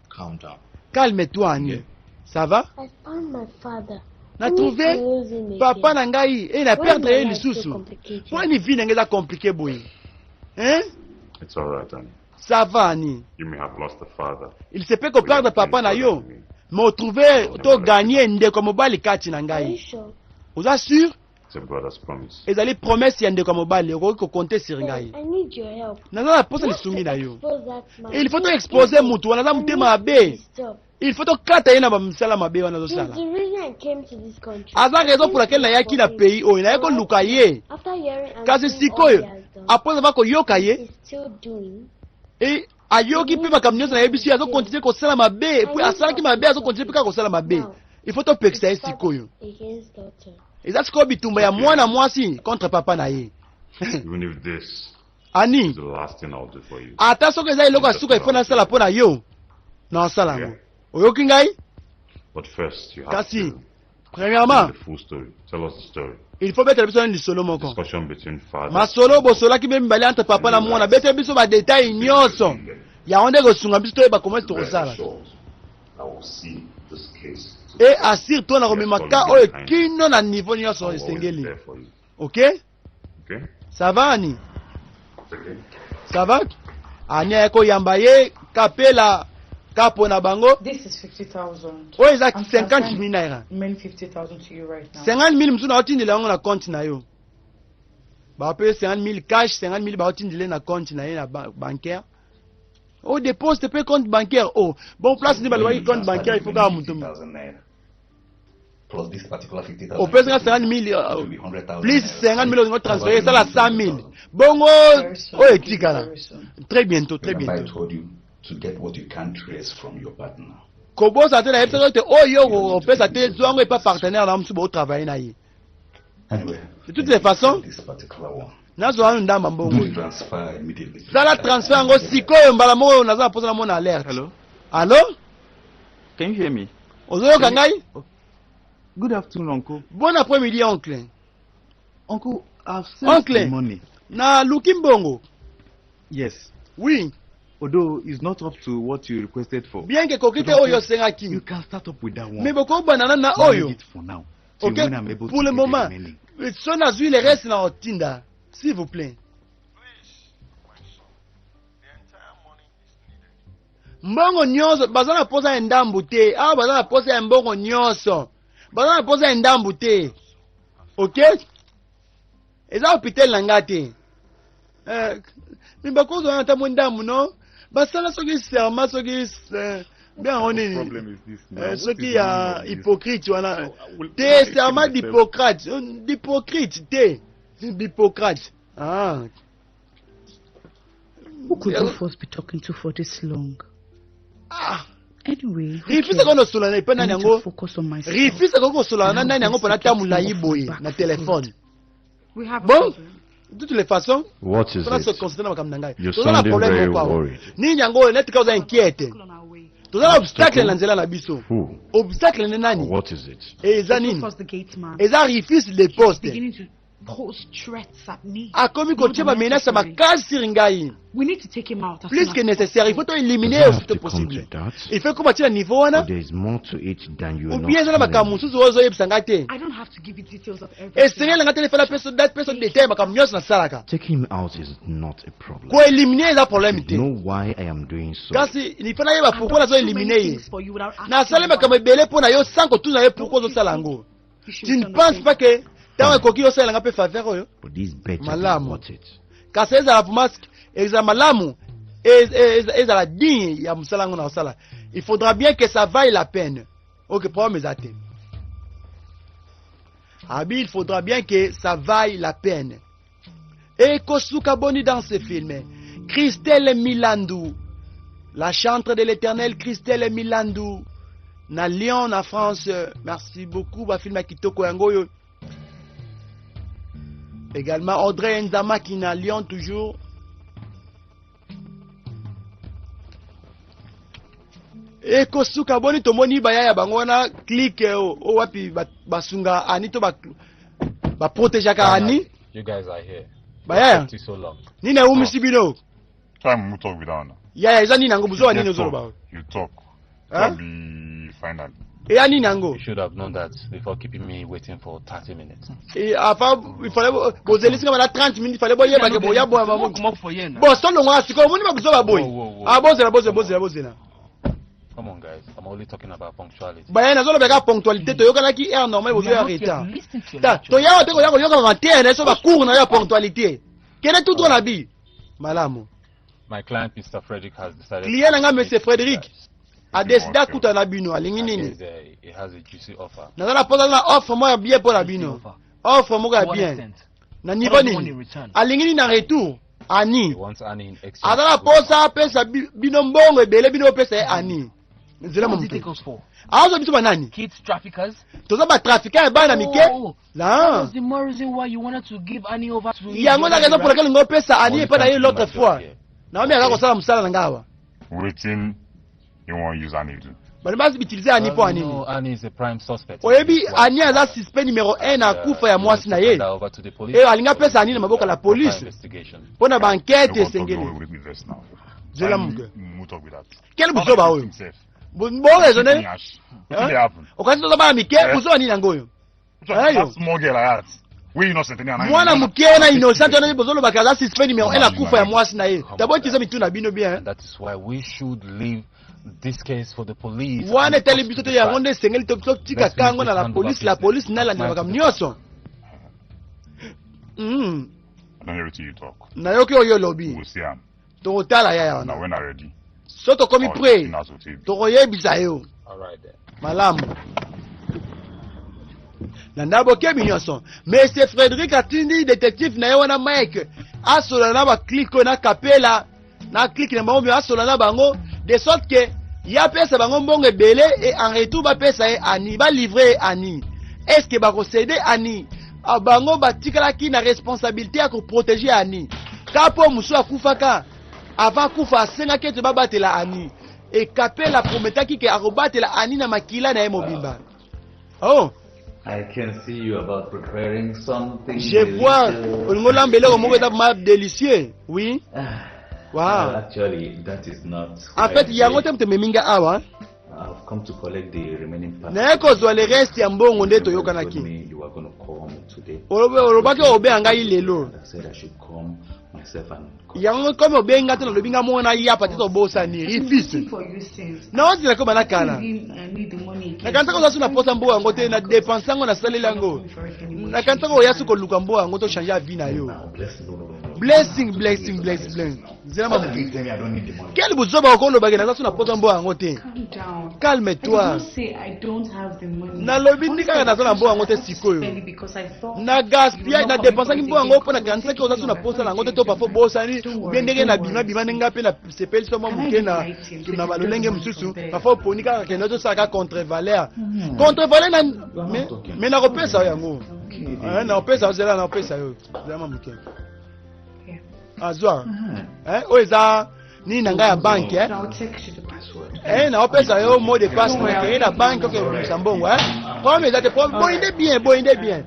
Calm down. Calme toi, Annie. Ça va? I found my father. Na only trouve to lose him papa again. na ngai e na Why perdre my ye life so lisusu. complicated? Mpo nini vie na ngai eza compliqué boye? Hein? It's all right, Annie. Ça va, Annie. You may have lost a father. Il se peut koperdre papa na yo, mais otrouve to gagner ndeko ya mobali kati na Are you ngai. sure? Oza sûr? It's a brother's promise. Ezali promesse ya ndeko ya mobali, okoki kokonte sur Then ngai. I need your help. Naza na posa Not lisungi to na yo. expose that man. Il faut He's to expose evil. mutu wana aza I motema need to mabe. be stopped. Il faut tokata ye na bamisala mabe wana He's azosala. the reason I came to this country. Aza raison pour laquelle nayaki na pays oyo, naye koluka ye. After hearing and Kasi seeing all he sikoyo, has done, après avoir koyoka ye, he's still doing. e ayoki mpe makambo nyonso nayebisi ye, azokontinue kosala mabe, puis asalaki mabe, azokontinue mpe kaka kosala mabe. Il faut topekisa ye It's father sikoyo. against daughter. Eza sikoyo bitumba ya mwana mwasi contre papa na ye. Even if this Ani, is the last thing I'll do for you. ata soki eza eloko ya suka ifo nasala mpo na yo, nasala yango. Oyoki ngai? But first, you have Kasi, to tell premièrement, the full story. Tell us the story. il faut betela biso nani lisolo moko. Discussion between father. Masolo bosolaki mpe mibale entre papa na mwana, betela biso badetail nyonso. Yango nde kosunga biso toyeba comment Very tokosala. assured I will see this case. to E assure to na komema ka oyo kino na niveau nyonso I'll always be esengeli. there for you. Ok? Okay? Ça va, Annie? Okay. Ça va? Annie aye koyamba ye kapela kapo na bango. This is 50,000. Oyo eza I'm 50 000 naira. Men 50,000 to you right now. 50 000 mosusu naotindela yango na compte na yo. Bape 50 000 cash, 50 000 baotindela ye na compte na ye na bancaire. O dépose te mpe compte bancaire. Oh, bon place nde balobaki compte bancaire, il faut kaka moto. 50,000 naira. Plus this particular 50,000. Opesaka 50 000 It will be 100,000 plus naira. 50 000 olingo transfere esala 100 000. Bongo oyo etikala. Très bientôt, très Remember I bientôt. told you to get what you can't trace from your partner. Kobosa te, nayebisaka ete oyo opesa te, zwa yango epa partenaire na yo mosusu botravaille na ye. Anyway, De toutes les façons, this particular one. nazwa nanu ndamba mbongo Do oyo. the transfer immediately. Sala transfert yango sikoyo mbala moko oyo naza na mposa namona alerte. Hello? Allo? Can you hear me? Ozoyoka ngai? Good afternoon, Uncle. Bon après-midi, oncle. Uncle, I've sent Oncle. the money. Naluki mbongo. Yes. Oui. Although it's not up to what you requested for. Bien que koki te But uncle, oyo osengaki. You can start up with that one. Mais bokobanda nanu na Manage oyo. it for now. Till Ok, when I'm able pour to le get the moment. remaining. So nazwi le reste na otinda. S'il vous plaît. Mbongo nyonso baza na posa ya ndambu te. Awa baza na posa ya mbongo nyonso. Baza na posa ya ndambu te. Ok? Eza hôpital na nga te. Eh, me bakozwa wana ata mwa ndambu no? Basala soki serment soki bien yango nini? Problem is this now. Eh, What is soki the ya meaning of this? hypocrite wana will- te I serment myself. d'hypocrate. D'hypocrite te, d'hypocrate, ah. Who could Rufus be talking to for this long? Ah. Anyway, who Rifis cares? akoki kosolola na epai I nani need to yango? focus on myself. Rifis akoki kosolola na And nani yango I'll mpona get ta molai off my boye back na for telefone? We have a Bon, problem. de toutes les façons, What is mpona se it? concentre na makambo na ngai. You're Toza na sounding problème very moko awa. worried. Nini yango oyo neti kaka oza inquiète? Toza na obstacle na nzela na biso. Who? Obstacle nde nani? What is it? E eza nini? Rufus the gate man. Eza Rifis le poste. Beginning to post threats at me. Akomi kotia bamenace ya makasi siri ngai. We need to take him out as Plus soon que as nécessaire, il faut to éliminer Does it have aussitôt to come to possible. that? Il faut koma tina niveau Or wana there is more to it than you ou are bien eza na not makambo telling me. mosusu oyo ozoyebisa ngai te. I don't have to give you details of everything. Esengeli na ngai te nefala peso date peso detail makambo nyonso nasalaka. Taking him out is not a problem. Koélimine eza problème You te. know why I am doing so. Kasi il faut nayeba I've pourquoi done nazo too many élimine ye. things for you without asking Nasali why. makambo ebele mpo na yo sans kotuna ye pourquoi ozosala yango. You should Tu ne return the penses favor. pas que ntango ekoki osalelanga mpe faveur oyo? But this better be Malamu. worth it. Kasi ezala vraiment ezala malamu, ezala digne ya mosala yango na kosala. Il faudra bien que ça vaille la peine. Ok, problème eza te. Abi, il faudra bien que ça vaille la peine. Ekosuka boni dans ce film? Christelle Milandou, la chantre de l'Éternel, Christelle Milandou na Lyon, na France, merci beaucoup. Bafilme ya kitoko yango oyo. Également Audrey Nzamaki na Lyon toujours. Ekosuka boni? Tomoni baya ya bango wana, clique oyo wapi basunga Ani to baprotegeaka Ani. You guys are here. Bayaya. What kept you so long? Nini ewumisi bino? Time we talk with that one. Yaya, eza nini yango? Buzoba You nini get ozoloba? talk, You talk. Huh? That be final. Eya nini yango? You should have known that before keeping me waiting for 30 minutes. Afa il fallait bozelisi nga bana 30 minutes, fallait boyebake boya boya. Come for here now. Bo solongwaka sikoyo, omoni babuzoba boye. Wo, wo, wo. Ah, bozela, bozela, bozela, bozela. Come on, guys. I'm only talking about punctuality. Baya, nazolobeka ponctualité. Toyokanaki heure normale, bozoya We are not here retard. to listen to your Ta lecture. toyawa te koya koyoka bamatere na biso, bacour na yo ya ponctualité. Kende tout droit na bi malamu. My client, Mr. Frederick, has decided. Client na nga, monsieur Frédéric, adeside akuta na bino. Alingi nini? He's, he has a juicy offer. Naza na mposa na offre moko ya bien mpo na bino, offre moko ya To what bien. extent? Na What niveau does he want nini? in return? Alingi nini na retour, Ani? He wants Annie in exchange. Aza na mposa apesa bino mbongo ebele, bino bopesa ye Ani. Nzela. What does he Momutu take us for? azwa biso banani? Kids traffickers? Toza batrafiquant ya bana mike. Oh, La that was the more reason why you wanted to give Annie over to me. Yango the na other day, raison pour right? laquelle ngo opesa Ani epai na ye l'autre fois. Naomi aza kosala mosala na nga awa. Waiting, you won't use any do. Bali bautilize Ani mpo Well, anini? you know, Annie is a prime suspect. Oyebi, Ani aza suspect numero 1 na kufa ya mwasi na ye. Hand her over to the police. E alingi apesa Ani na maboko ya la Proper police investigation. mpo na bankete No go talk esengeli. with with this now. Zela Time moke. we talk with that. Quel buzoba oyo? Bo raisonne. Wetin dey happen? Okasi toza bana mike, Eh? buzoba nini yango oyo? Ayo. That small girl like that. We innocent any Mwana moke wana innocent wana bozolobaka aza suspect numero 1 na kufa ya mwasi na ye. Tabotiza mitu na bino bien. And that is why we should leave this case for the police. Wana and etali us biso to te, yango decide. nde esengeli totika Let's leave kango na this la hand over police. La business. police nalandela makambo nyonso. I don't hear wetin you talk. Nayoki oyo olobi. We see am. Tokotala yaya Na wana. when I ready. So tokomi I'll pre, let you know. tokoyebisa yo. All right then. Malamu. Na bokebi nyonso, monsieur Frédéric atindi détective na ye wana Mike asola na baclique oyo na Kapela na clique na bango, asola na bango de sorte que ye apesa bango mbongo ebele e en retour bapesa ye Ani, balivre ye Ani. Est ce que bakocéder Ani? Ah, bango batikalaki na responsabilité ya koprotéger Ani ka mpo mosusu akufaka. Avant akufa, asengaki ete babatela Ani e Kapela aprometaki ke akobatela Ani na makila na ye mobimba. Oh. I can see you about preparing something. Je vois delicious. olingi olamba eloko moko eza ma délicieux, oui. Well, Wow. actually, that is not. En fait, yango te moto ememi nga awa. I've come to collect the remaining part. Naye kozwa le reste ya mbongo nde You told toyokanaki. me you were going to call me today. Olobaki obenga ngai lelo. I said I should come myself and Yango komi obengi nga te, nalobi nga mona yapa te, tobosani rifise. For you since. Naozela koba na kala. I need the money again. Nakanisaka oza so na posa mbongo yango te, na dépense yango, nasaleli yango. Nakanisaka oya so koluka mbongo yango tochange ya vie na yo. Blessing, blessing, blessing, blessing. Nzela ma moke. Quel buzoba okolobaki naza so na posa mbongo yango te? Calm down. Calme I did toi. not say I don't have the money. Nalobi ndi kaka naza na mbongo yango te sikoyo. Spend it because I thought Na gaspillage, na dépensaki mbongo yango mpo nakanisaki oza so na posa na yango te, to parfois bosani ubie ndenge na bima bima ndenge nga mpe na sepeli so mwa moke na balolenge mosusu. Parfois oponi kaka kende tosalaka contre valeur, contre valeur na mais nakopesa yo yango. Eh, nakopesa yo, zela, nakopesa yo, zela mwa moke. Azwa. Eh, oyo eza nini na ngai ya banque, eh? I'll text you the password. Eh, naopesa yo mot de passe, okei na banque, okebimisa mbongo. Eh, problème eza te. Boye nde bien, boye nde bien.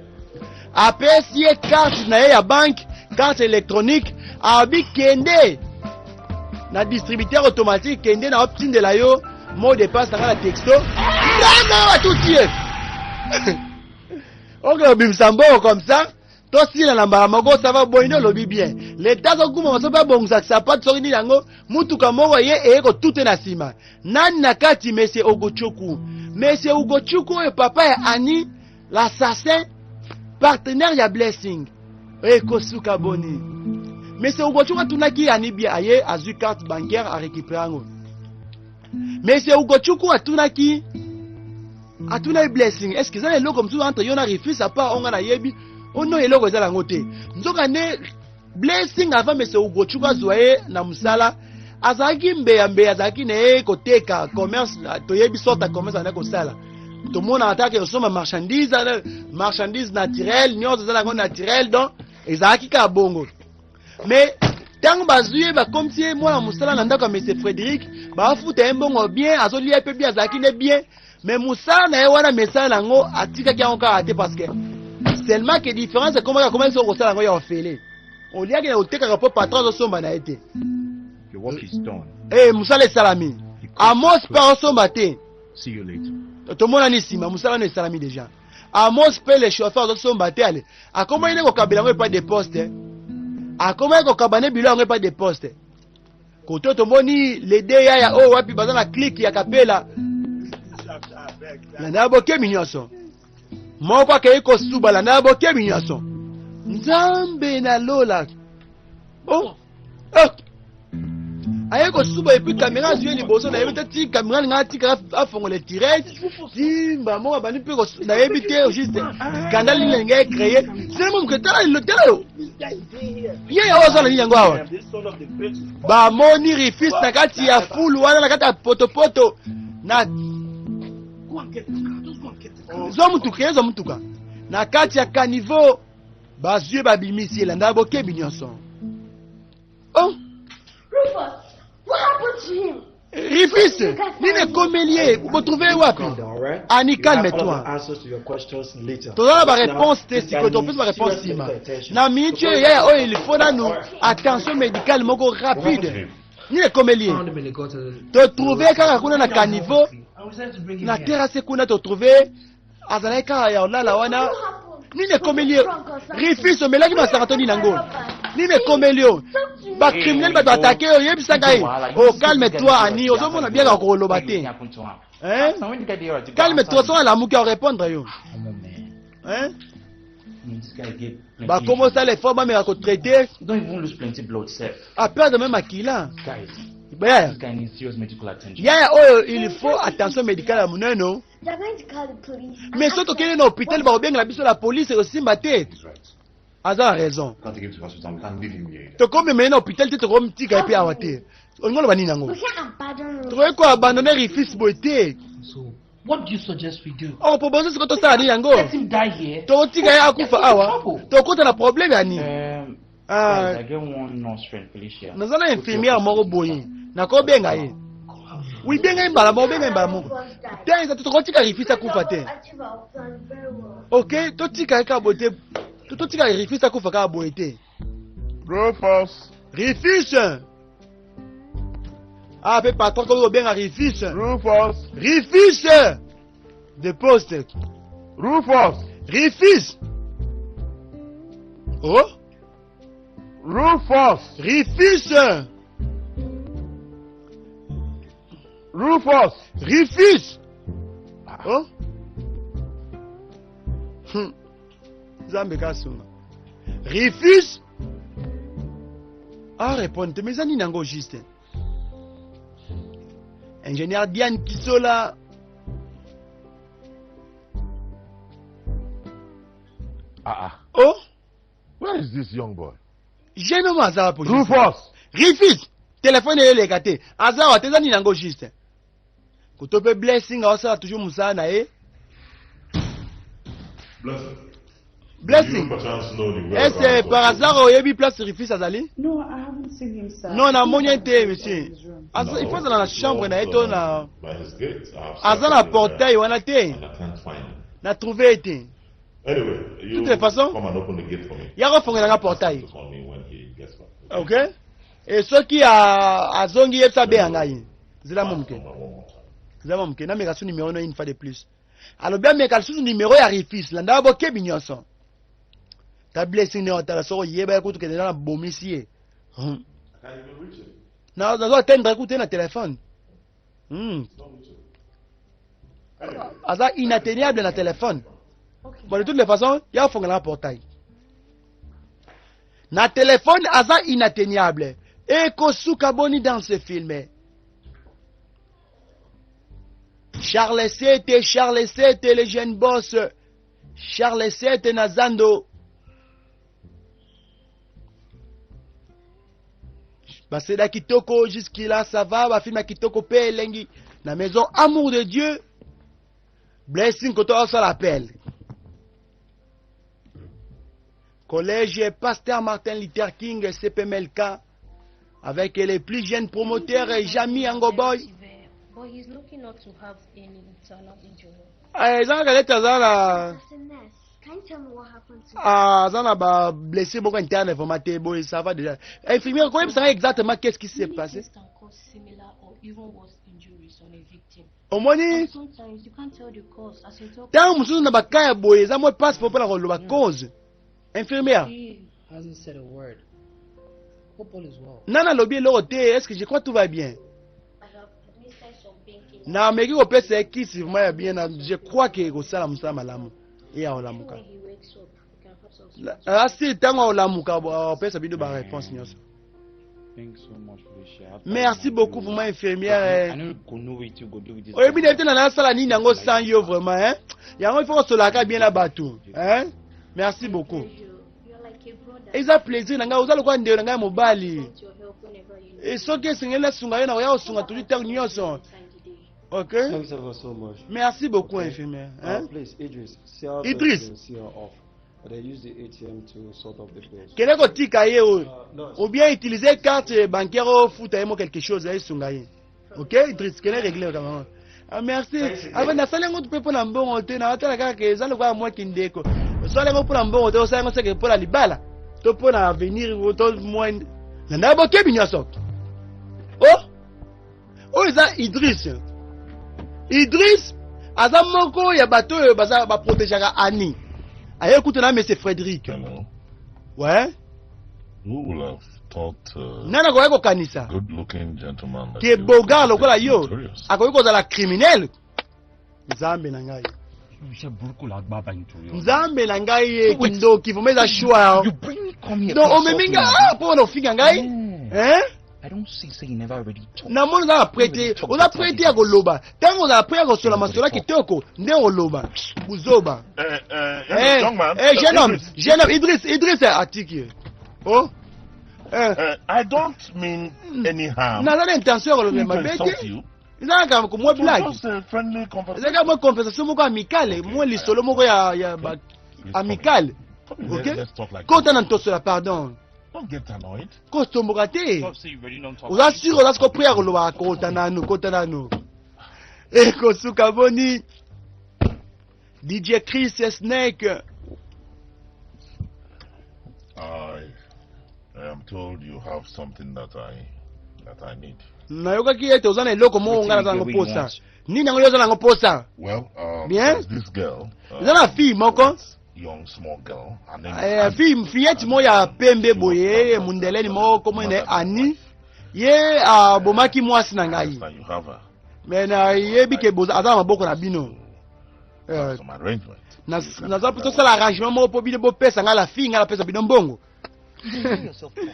Apesi ye carte na ye ya banque, carte électronique. Abi kende na distributeur automatique, kende na otindela yo mot de passe na ngai na texto. Ndanga batuti ye, oke obimisa mbongo comme ça, tosila na mbala moko. Ça va, boye nde olobi bien. Leta azokuma so mpe abongisa sapatu soki nini yango, mutuka moko ye eye kotute na nsima. Nani na kati? Monsieur Ogochuku. Monsieur Ugochuku oyo papa ya Ani. L'assassin partenaire ya Blessing. Ekosuka boni. Mais Ugochukwu atunaki Annie bien aye azwi carte bancaire a récupérer yango. Mais Ugochukwu atunaki atunaki Blessing, est-ce que eza na eloko mosusu entre yo na Rufus à part onga nayebi? Ono eloko eza nango te. Nzoka nde Blessing avant Monsieur Ugochukwu azwa ye na mosala azalaki mbeya mbeya, azalaki na ye koteka commerce, toyebi sorte ya commerce azalaki kosala. Tomonaka ata ke osomba marchandise, marchandise naturelle, nyonso eza nango naturelle, donc ezalaki kaka bongo. Mais ntango bazwi ye bakomisi ye mwana mosala na ndako ya Monsieur Frédéric, bafuta ye mbongo bien, azolia pe bien, azalaki ne bien. Mais mosala na ye wana mesala nango atikaki yango kaka te, parce que seulement que différence ekomaki akomaki soki kosala yango ya ofele. Oliaki na kotekaka mpo patron azosomba na ye te. Your work is done. Eh, mosala esalami. Amos mpe azosomba te. See you later. Tomonani nsima, mosala no esalami déjà. Amos mpe le chauffeur azosomba te, ale akomaki nde kokabela yango epai de poste. Akomaki kokaba nde bilo yango epai de poste. Koto tomoni les deux yaya oyo wapi baza na clique ya kapela. Landa bokebi nyonso. Moko akei kosuba, landa bokebi nyonso. Nzambe na lola. Oh. Oh. Aye kosuba et puis caméra azwi ye liboso, nayebi te ti caméra alinga atika afongola tirette. Ti mbala moko abandi mpe kosu-, nayebi te juste scandale nini alinga ecréer. Seulement moke, tala lelo, tala yo. Ye ya oyo azala nini yango awa? Bamoni Rufus na kati ya fulu wana, na kati ya potopoto na zwa mutuka, ye zwa mutuka na kati ya caniveau, bazwi ye babimisi ye, landa bokebi nyonso. Oh. Rufus, what happened to him? Rufus, nini ekomeli ye? Botrouve ye wapi? Annie, calme-toi. Toza na ba réponse te sikoyo, topesa ba réponse nsima. Na minute oyo yaya oyo il faut nanu attention médicale moko rapide. Nini ekomeli ye? Totrouve kaka kuna na caniveau, na terrasse kuna totrouve azalaki kaka ya olala wana. Nini ekomeli ye? Rufus, omelaki masanga to nini yango? Nini ekomeli yo? Ba criminel bato atake yo, yebisaka ye. Oh, calme-toi Annie, ozomona bien kaka koloba te. Hein? Calme-toi, soki alamuki arépondre yo. Hein? Bakomo sala effort bameka kotraiter. Don't even lose plenty blood, sir. A perdre même makila. Guys, Yaya. this guy needs serious medical attention. Yaya oyo il faut attention médicale ya monene. They're going to call the police. Mais soki tokende na hôpital bakobengela biso la police ekosimba te. Aza na raison. Can't take him to hospital. We can't leave him here. Tokomema ye na hôpital te, tokomitika ye mpe awa te. Olingi oloba nini yango? We can't abandon Rufus. Tokoki koabandonne Rufus boye te. So, what do you suggest we do? Oh, propose sikoyo tosala nini yango? Let him die here. Tokotika ye akufa awa. Tokota na problème ya nini? Guys, I get one nurse friend, Felicia. Naza na infirmière moko boye. Nakobenga ye. Oui, benga ye mbala moko, benga ye mbala moko. Te, eza te, tokotika Rufus akufa te. Achieve our plan very well. Ok, totika ye kaka boye te. Totika Rufus akufa kaka boye te. Rufus. Rufus. Ah, pe patron komi kobenga Rufus. Rufus. Rufus. De poste. Rufus. Rufus. Oh. Rufus. Rufus. Rufus. Rufus. Oh. Nzambe kasunga. Rufus. Ah, répondre, mais ça nini yango juste. Ingénieur Diane Kisola. Ah, ah. Oh. Where is this young boy? Jeune homme aza po. Rufus. Rufus. Téléphone eleka te. Aza wa te za nini yango juste. Koto pe Blessing aosala toujours mosala na ye. Blessing. Blessing. Do you perchance know the Est-ce que whereabouts par of hasard oyebi place Rufus azali? No, I haven't seen him, sir. Non, namoni ye te, monsieur. Aza, No, il faut azala na chambre na ye to na By his gate. I have aza na searched everywhere portail wana te. and I can't find him. Na trouvé ye te. Anyway, you Toutes les façons, come and open the gate for me. ya kofongelanga portail. To call me when he gets back. Ok? Et soki azongi yebisa abenga ngai. Zela mo moke. Zela mo moke. Nameka su numéro no une fois de plus. Alobi ameka lisusu numéro ya Rufus. Landa bokebi nyonso. Ta Blessing ne otala soko yeba ye kutu kende na bomisi ye. I can't even reach him. Na nazo atteindre kutu ye na téléphone. Aza inatteignable na téléphone. Okay. Bon, de toutes les façons, ya ofongola portail. Na téléphone aza inatteignable. Ekosuka boni dans ce film. Charles 7, Charles 7, le jeune boss. Charles 7 na zando. Baseda kitoko jusqu'ici là ça va, ba film ya kitoko pe elengi na maison Amour de Dieu. Blessing koto asala appel. Collège Pasteur Martin Luther King CPMLK avec les plus jeunes promoteurs Jami Angoboy. But he's looking not to have any internal injury. Eh, eza kaka neti aza na As a nurse, can you tell me what happened to ah, aza na ba blessé moko interne vraiment te boye ça va déjà. Infirmière koyebisa ngai exactement qu'est-ce qui s'est Many passé. things can cause similar or even worse injuries on a victim. Omoni And sometimes you can't tell the cause as a doctor. ntango mosusu na baka ya boye eza mwa mpasi mpo mpona koloba cause. Infirmière He hasn't said a word. Hope all is well. nani alobi eloko te, est-ce que je crois tout va bien? I have administered some painkillers. Nameki kopesa ye kisi vraiment ya bien na je crois ke ekosala mosala malamu ye akolamuka. When he wakes up, we can have some Asi ntango akolamuka akopesa bino ba réponse nyonso. Thanks so much, Felicia. After Merci my beaucoup do- vraiment infirmière. I know go know what you go do with this. Oyebi na ye te na nasala nini yango sans yo vraiment hein? Yango il faut kosolaka bien na bato hein? Merci beaucoup. You're like a brother. Eza plaisir na ngai, oza lokola ndeko na ngai ya mobali. Want your help whenever you need. E soki esengeli nasunga yo na koya kosunga toujours ntango nyonso. Ok? Thanks ever so much. Merci beaucoup, infirmière. Hein? Please, Idris, see how Idris. and see her off. But they use the ATM to sort out the bills. Kende kotika ye oyo. No. Ou bien utiliser carte bancaire ofuta ye mo quelque chose esunga ye. Ok, Idris, kende régler kama. Ah, merci. Ava nasali yango mpe mpo na mbongo te, naotala kaka ke eza lokola mwa kindeko. Osali yango mpo na mbongo te, osali yango seke mpo na libala to mpo na avenir to mwa na ndako bokebi nyonso. Oh! Oyo eza Idris. Idris aza moko ya bato oyo baza baprotegeaka Annie. Aye kutu na monsieur Frédéric. Ouais. Who will have thought Nani akoki kokanisa good-looking gentleman like ke you bogar would be lokola yo notorious? akoki kozala criminel? Nzambe na ngai. Iṣẹ́ burúkú la gbá báyìí nítorí Ọlọ́run. Nzambe na ngai ye kindoki vraiment eza choix. You bring me come here. Donc to insult omemi me, nga abi? ah, mpo na ofinga ngai? Hein? I don't see say you never already talk. Namoni oza na prete, oza prete ya koloba. Ntango ozala prete ya kosola masolo ya kitoko, nde oloba. Buzoba. Eh, young man. eh, jeune homme, Idris. jeune homme, Idris, Idris atiki. Oh. I don't mean any harm. Naza na intention ya koloba To mabe insult te. you. Eza kaka mwa It was blague. just a friendly conversation. Ezalaka mwa conversation moko amicale, mwa lisolo moko ya ba amicale. Let's- Ok? let's talk like Kota na ntosola pardon. Don't get annoyed. Kotomboka te. Stop say you already don't talk. Oza sûr oza siko prêt ya koloba kota nanu, kota nanu. Ekosuka boni. DJ Chris Snake. I am told you have something that I need. Nayokaki ete oza na eloko moko ngai naza nango Wetin you posa. want? Nini yango yo oza nango posa? Well, Bien. there's this girl, Eza na fille moko. young small girl. Her name is Eh, Annie. fille fillette moko ya pembe boye mundeleni moko kombo na ye Annie. Ye abomaki mwasi na ngai. Understand you have her. Me nayebi ke aza na maboko na bino. Eh, Some arrangement. naza tosala arrangement moko mpo bino bopesa ngai la fille ngai napesa bino mbongo. You hear yourself talk.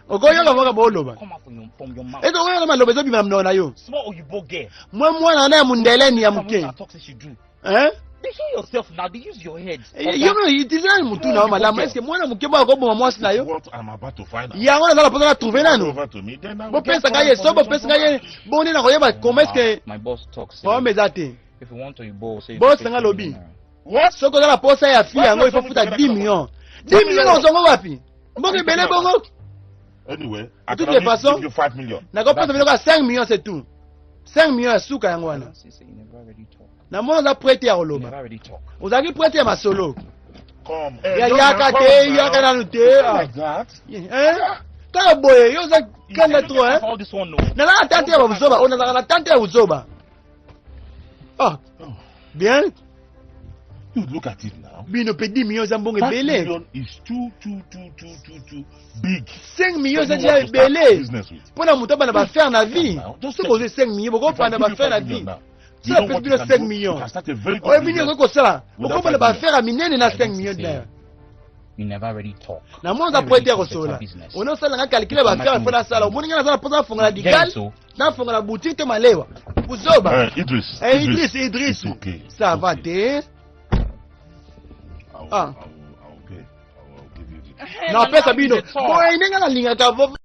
Okoyoka moko booloba. Come out from your mouth. Ete okoyoka maloba ezobima na monoko na yo. Small Oyibo girl. Mwa mwana wana ya mundeleni ya moke. Come talk say she do. Hein? You hear yourself now. They use your head. Eh, yo moko utilize nani mutu na yo malamu. Est-ce que mwana moke moko akoboma mwasi na yo? What I'm about to find out. Yango naza na mposa na trouve nanu. Over to me, then I will Bopesa get ngai ye so bopesa ngai ye boni na koyeba comment est-ce que My boss talks. problème eza te. If you want Oyibo, say. you Boss pay nanga 10 lobi. million naira. Soki oza na posa ya fille yango il faut futa 10 millions. 10 millions ozongo wapi? Mbongo ebele bongo. Anyway, I De can toutes les only façons, give you 5 million. nakopesa biloko ya 5 millions c'est tout. 5 millions ya suka yango wana. Say say you never already talk. Namoni oza prete ya You koloba. never already talk. Ozalaki prete ya masolo. Come. Ya young yaka man, te, come now. yaka nanu te. Not like that. Hein? Kaka boye, yo oza kanda trop hein? All this one no. Nazalaka na tante ya buzoba, oyo nazalaka na tante ya buzoba. Ah. Bien. You look at it now. Bino mpe 10 millions eza mbongo 5 ebele. million is too, too, too, too, too, too big. 5 millions eza For deja you want to start ebele. business with. Mpo na moto abanda bafaire na vie. Soki ozwi 5 millions, bokopanda If I give you bafaire na 5 million vie. now, You So know apesi what you bino can 5 do? You millions. can start a very good Oyebi nini business okoki kosala? with that Okomona 5 million. baaffaire ya minene na I 5 want to millions say, naira. you never really talk. Namoni oza You po ete really ya talk better kosola. business. Oni osalanga calcul ya baaffaire mpo nasala. Omoni ngai naza na mposa nafongola Get digal, it so? nafongola boutique te malewa. Buzoba. Eh, Idris, Eh, Idris, Idris, Idris. it's okay. Ça va te. I will, Ah. I will, I will, okay. I will give you the. Napesa bino. Boye ndenge nalingaka.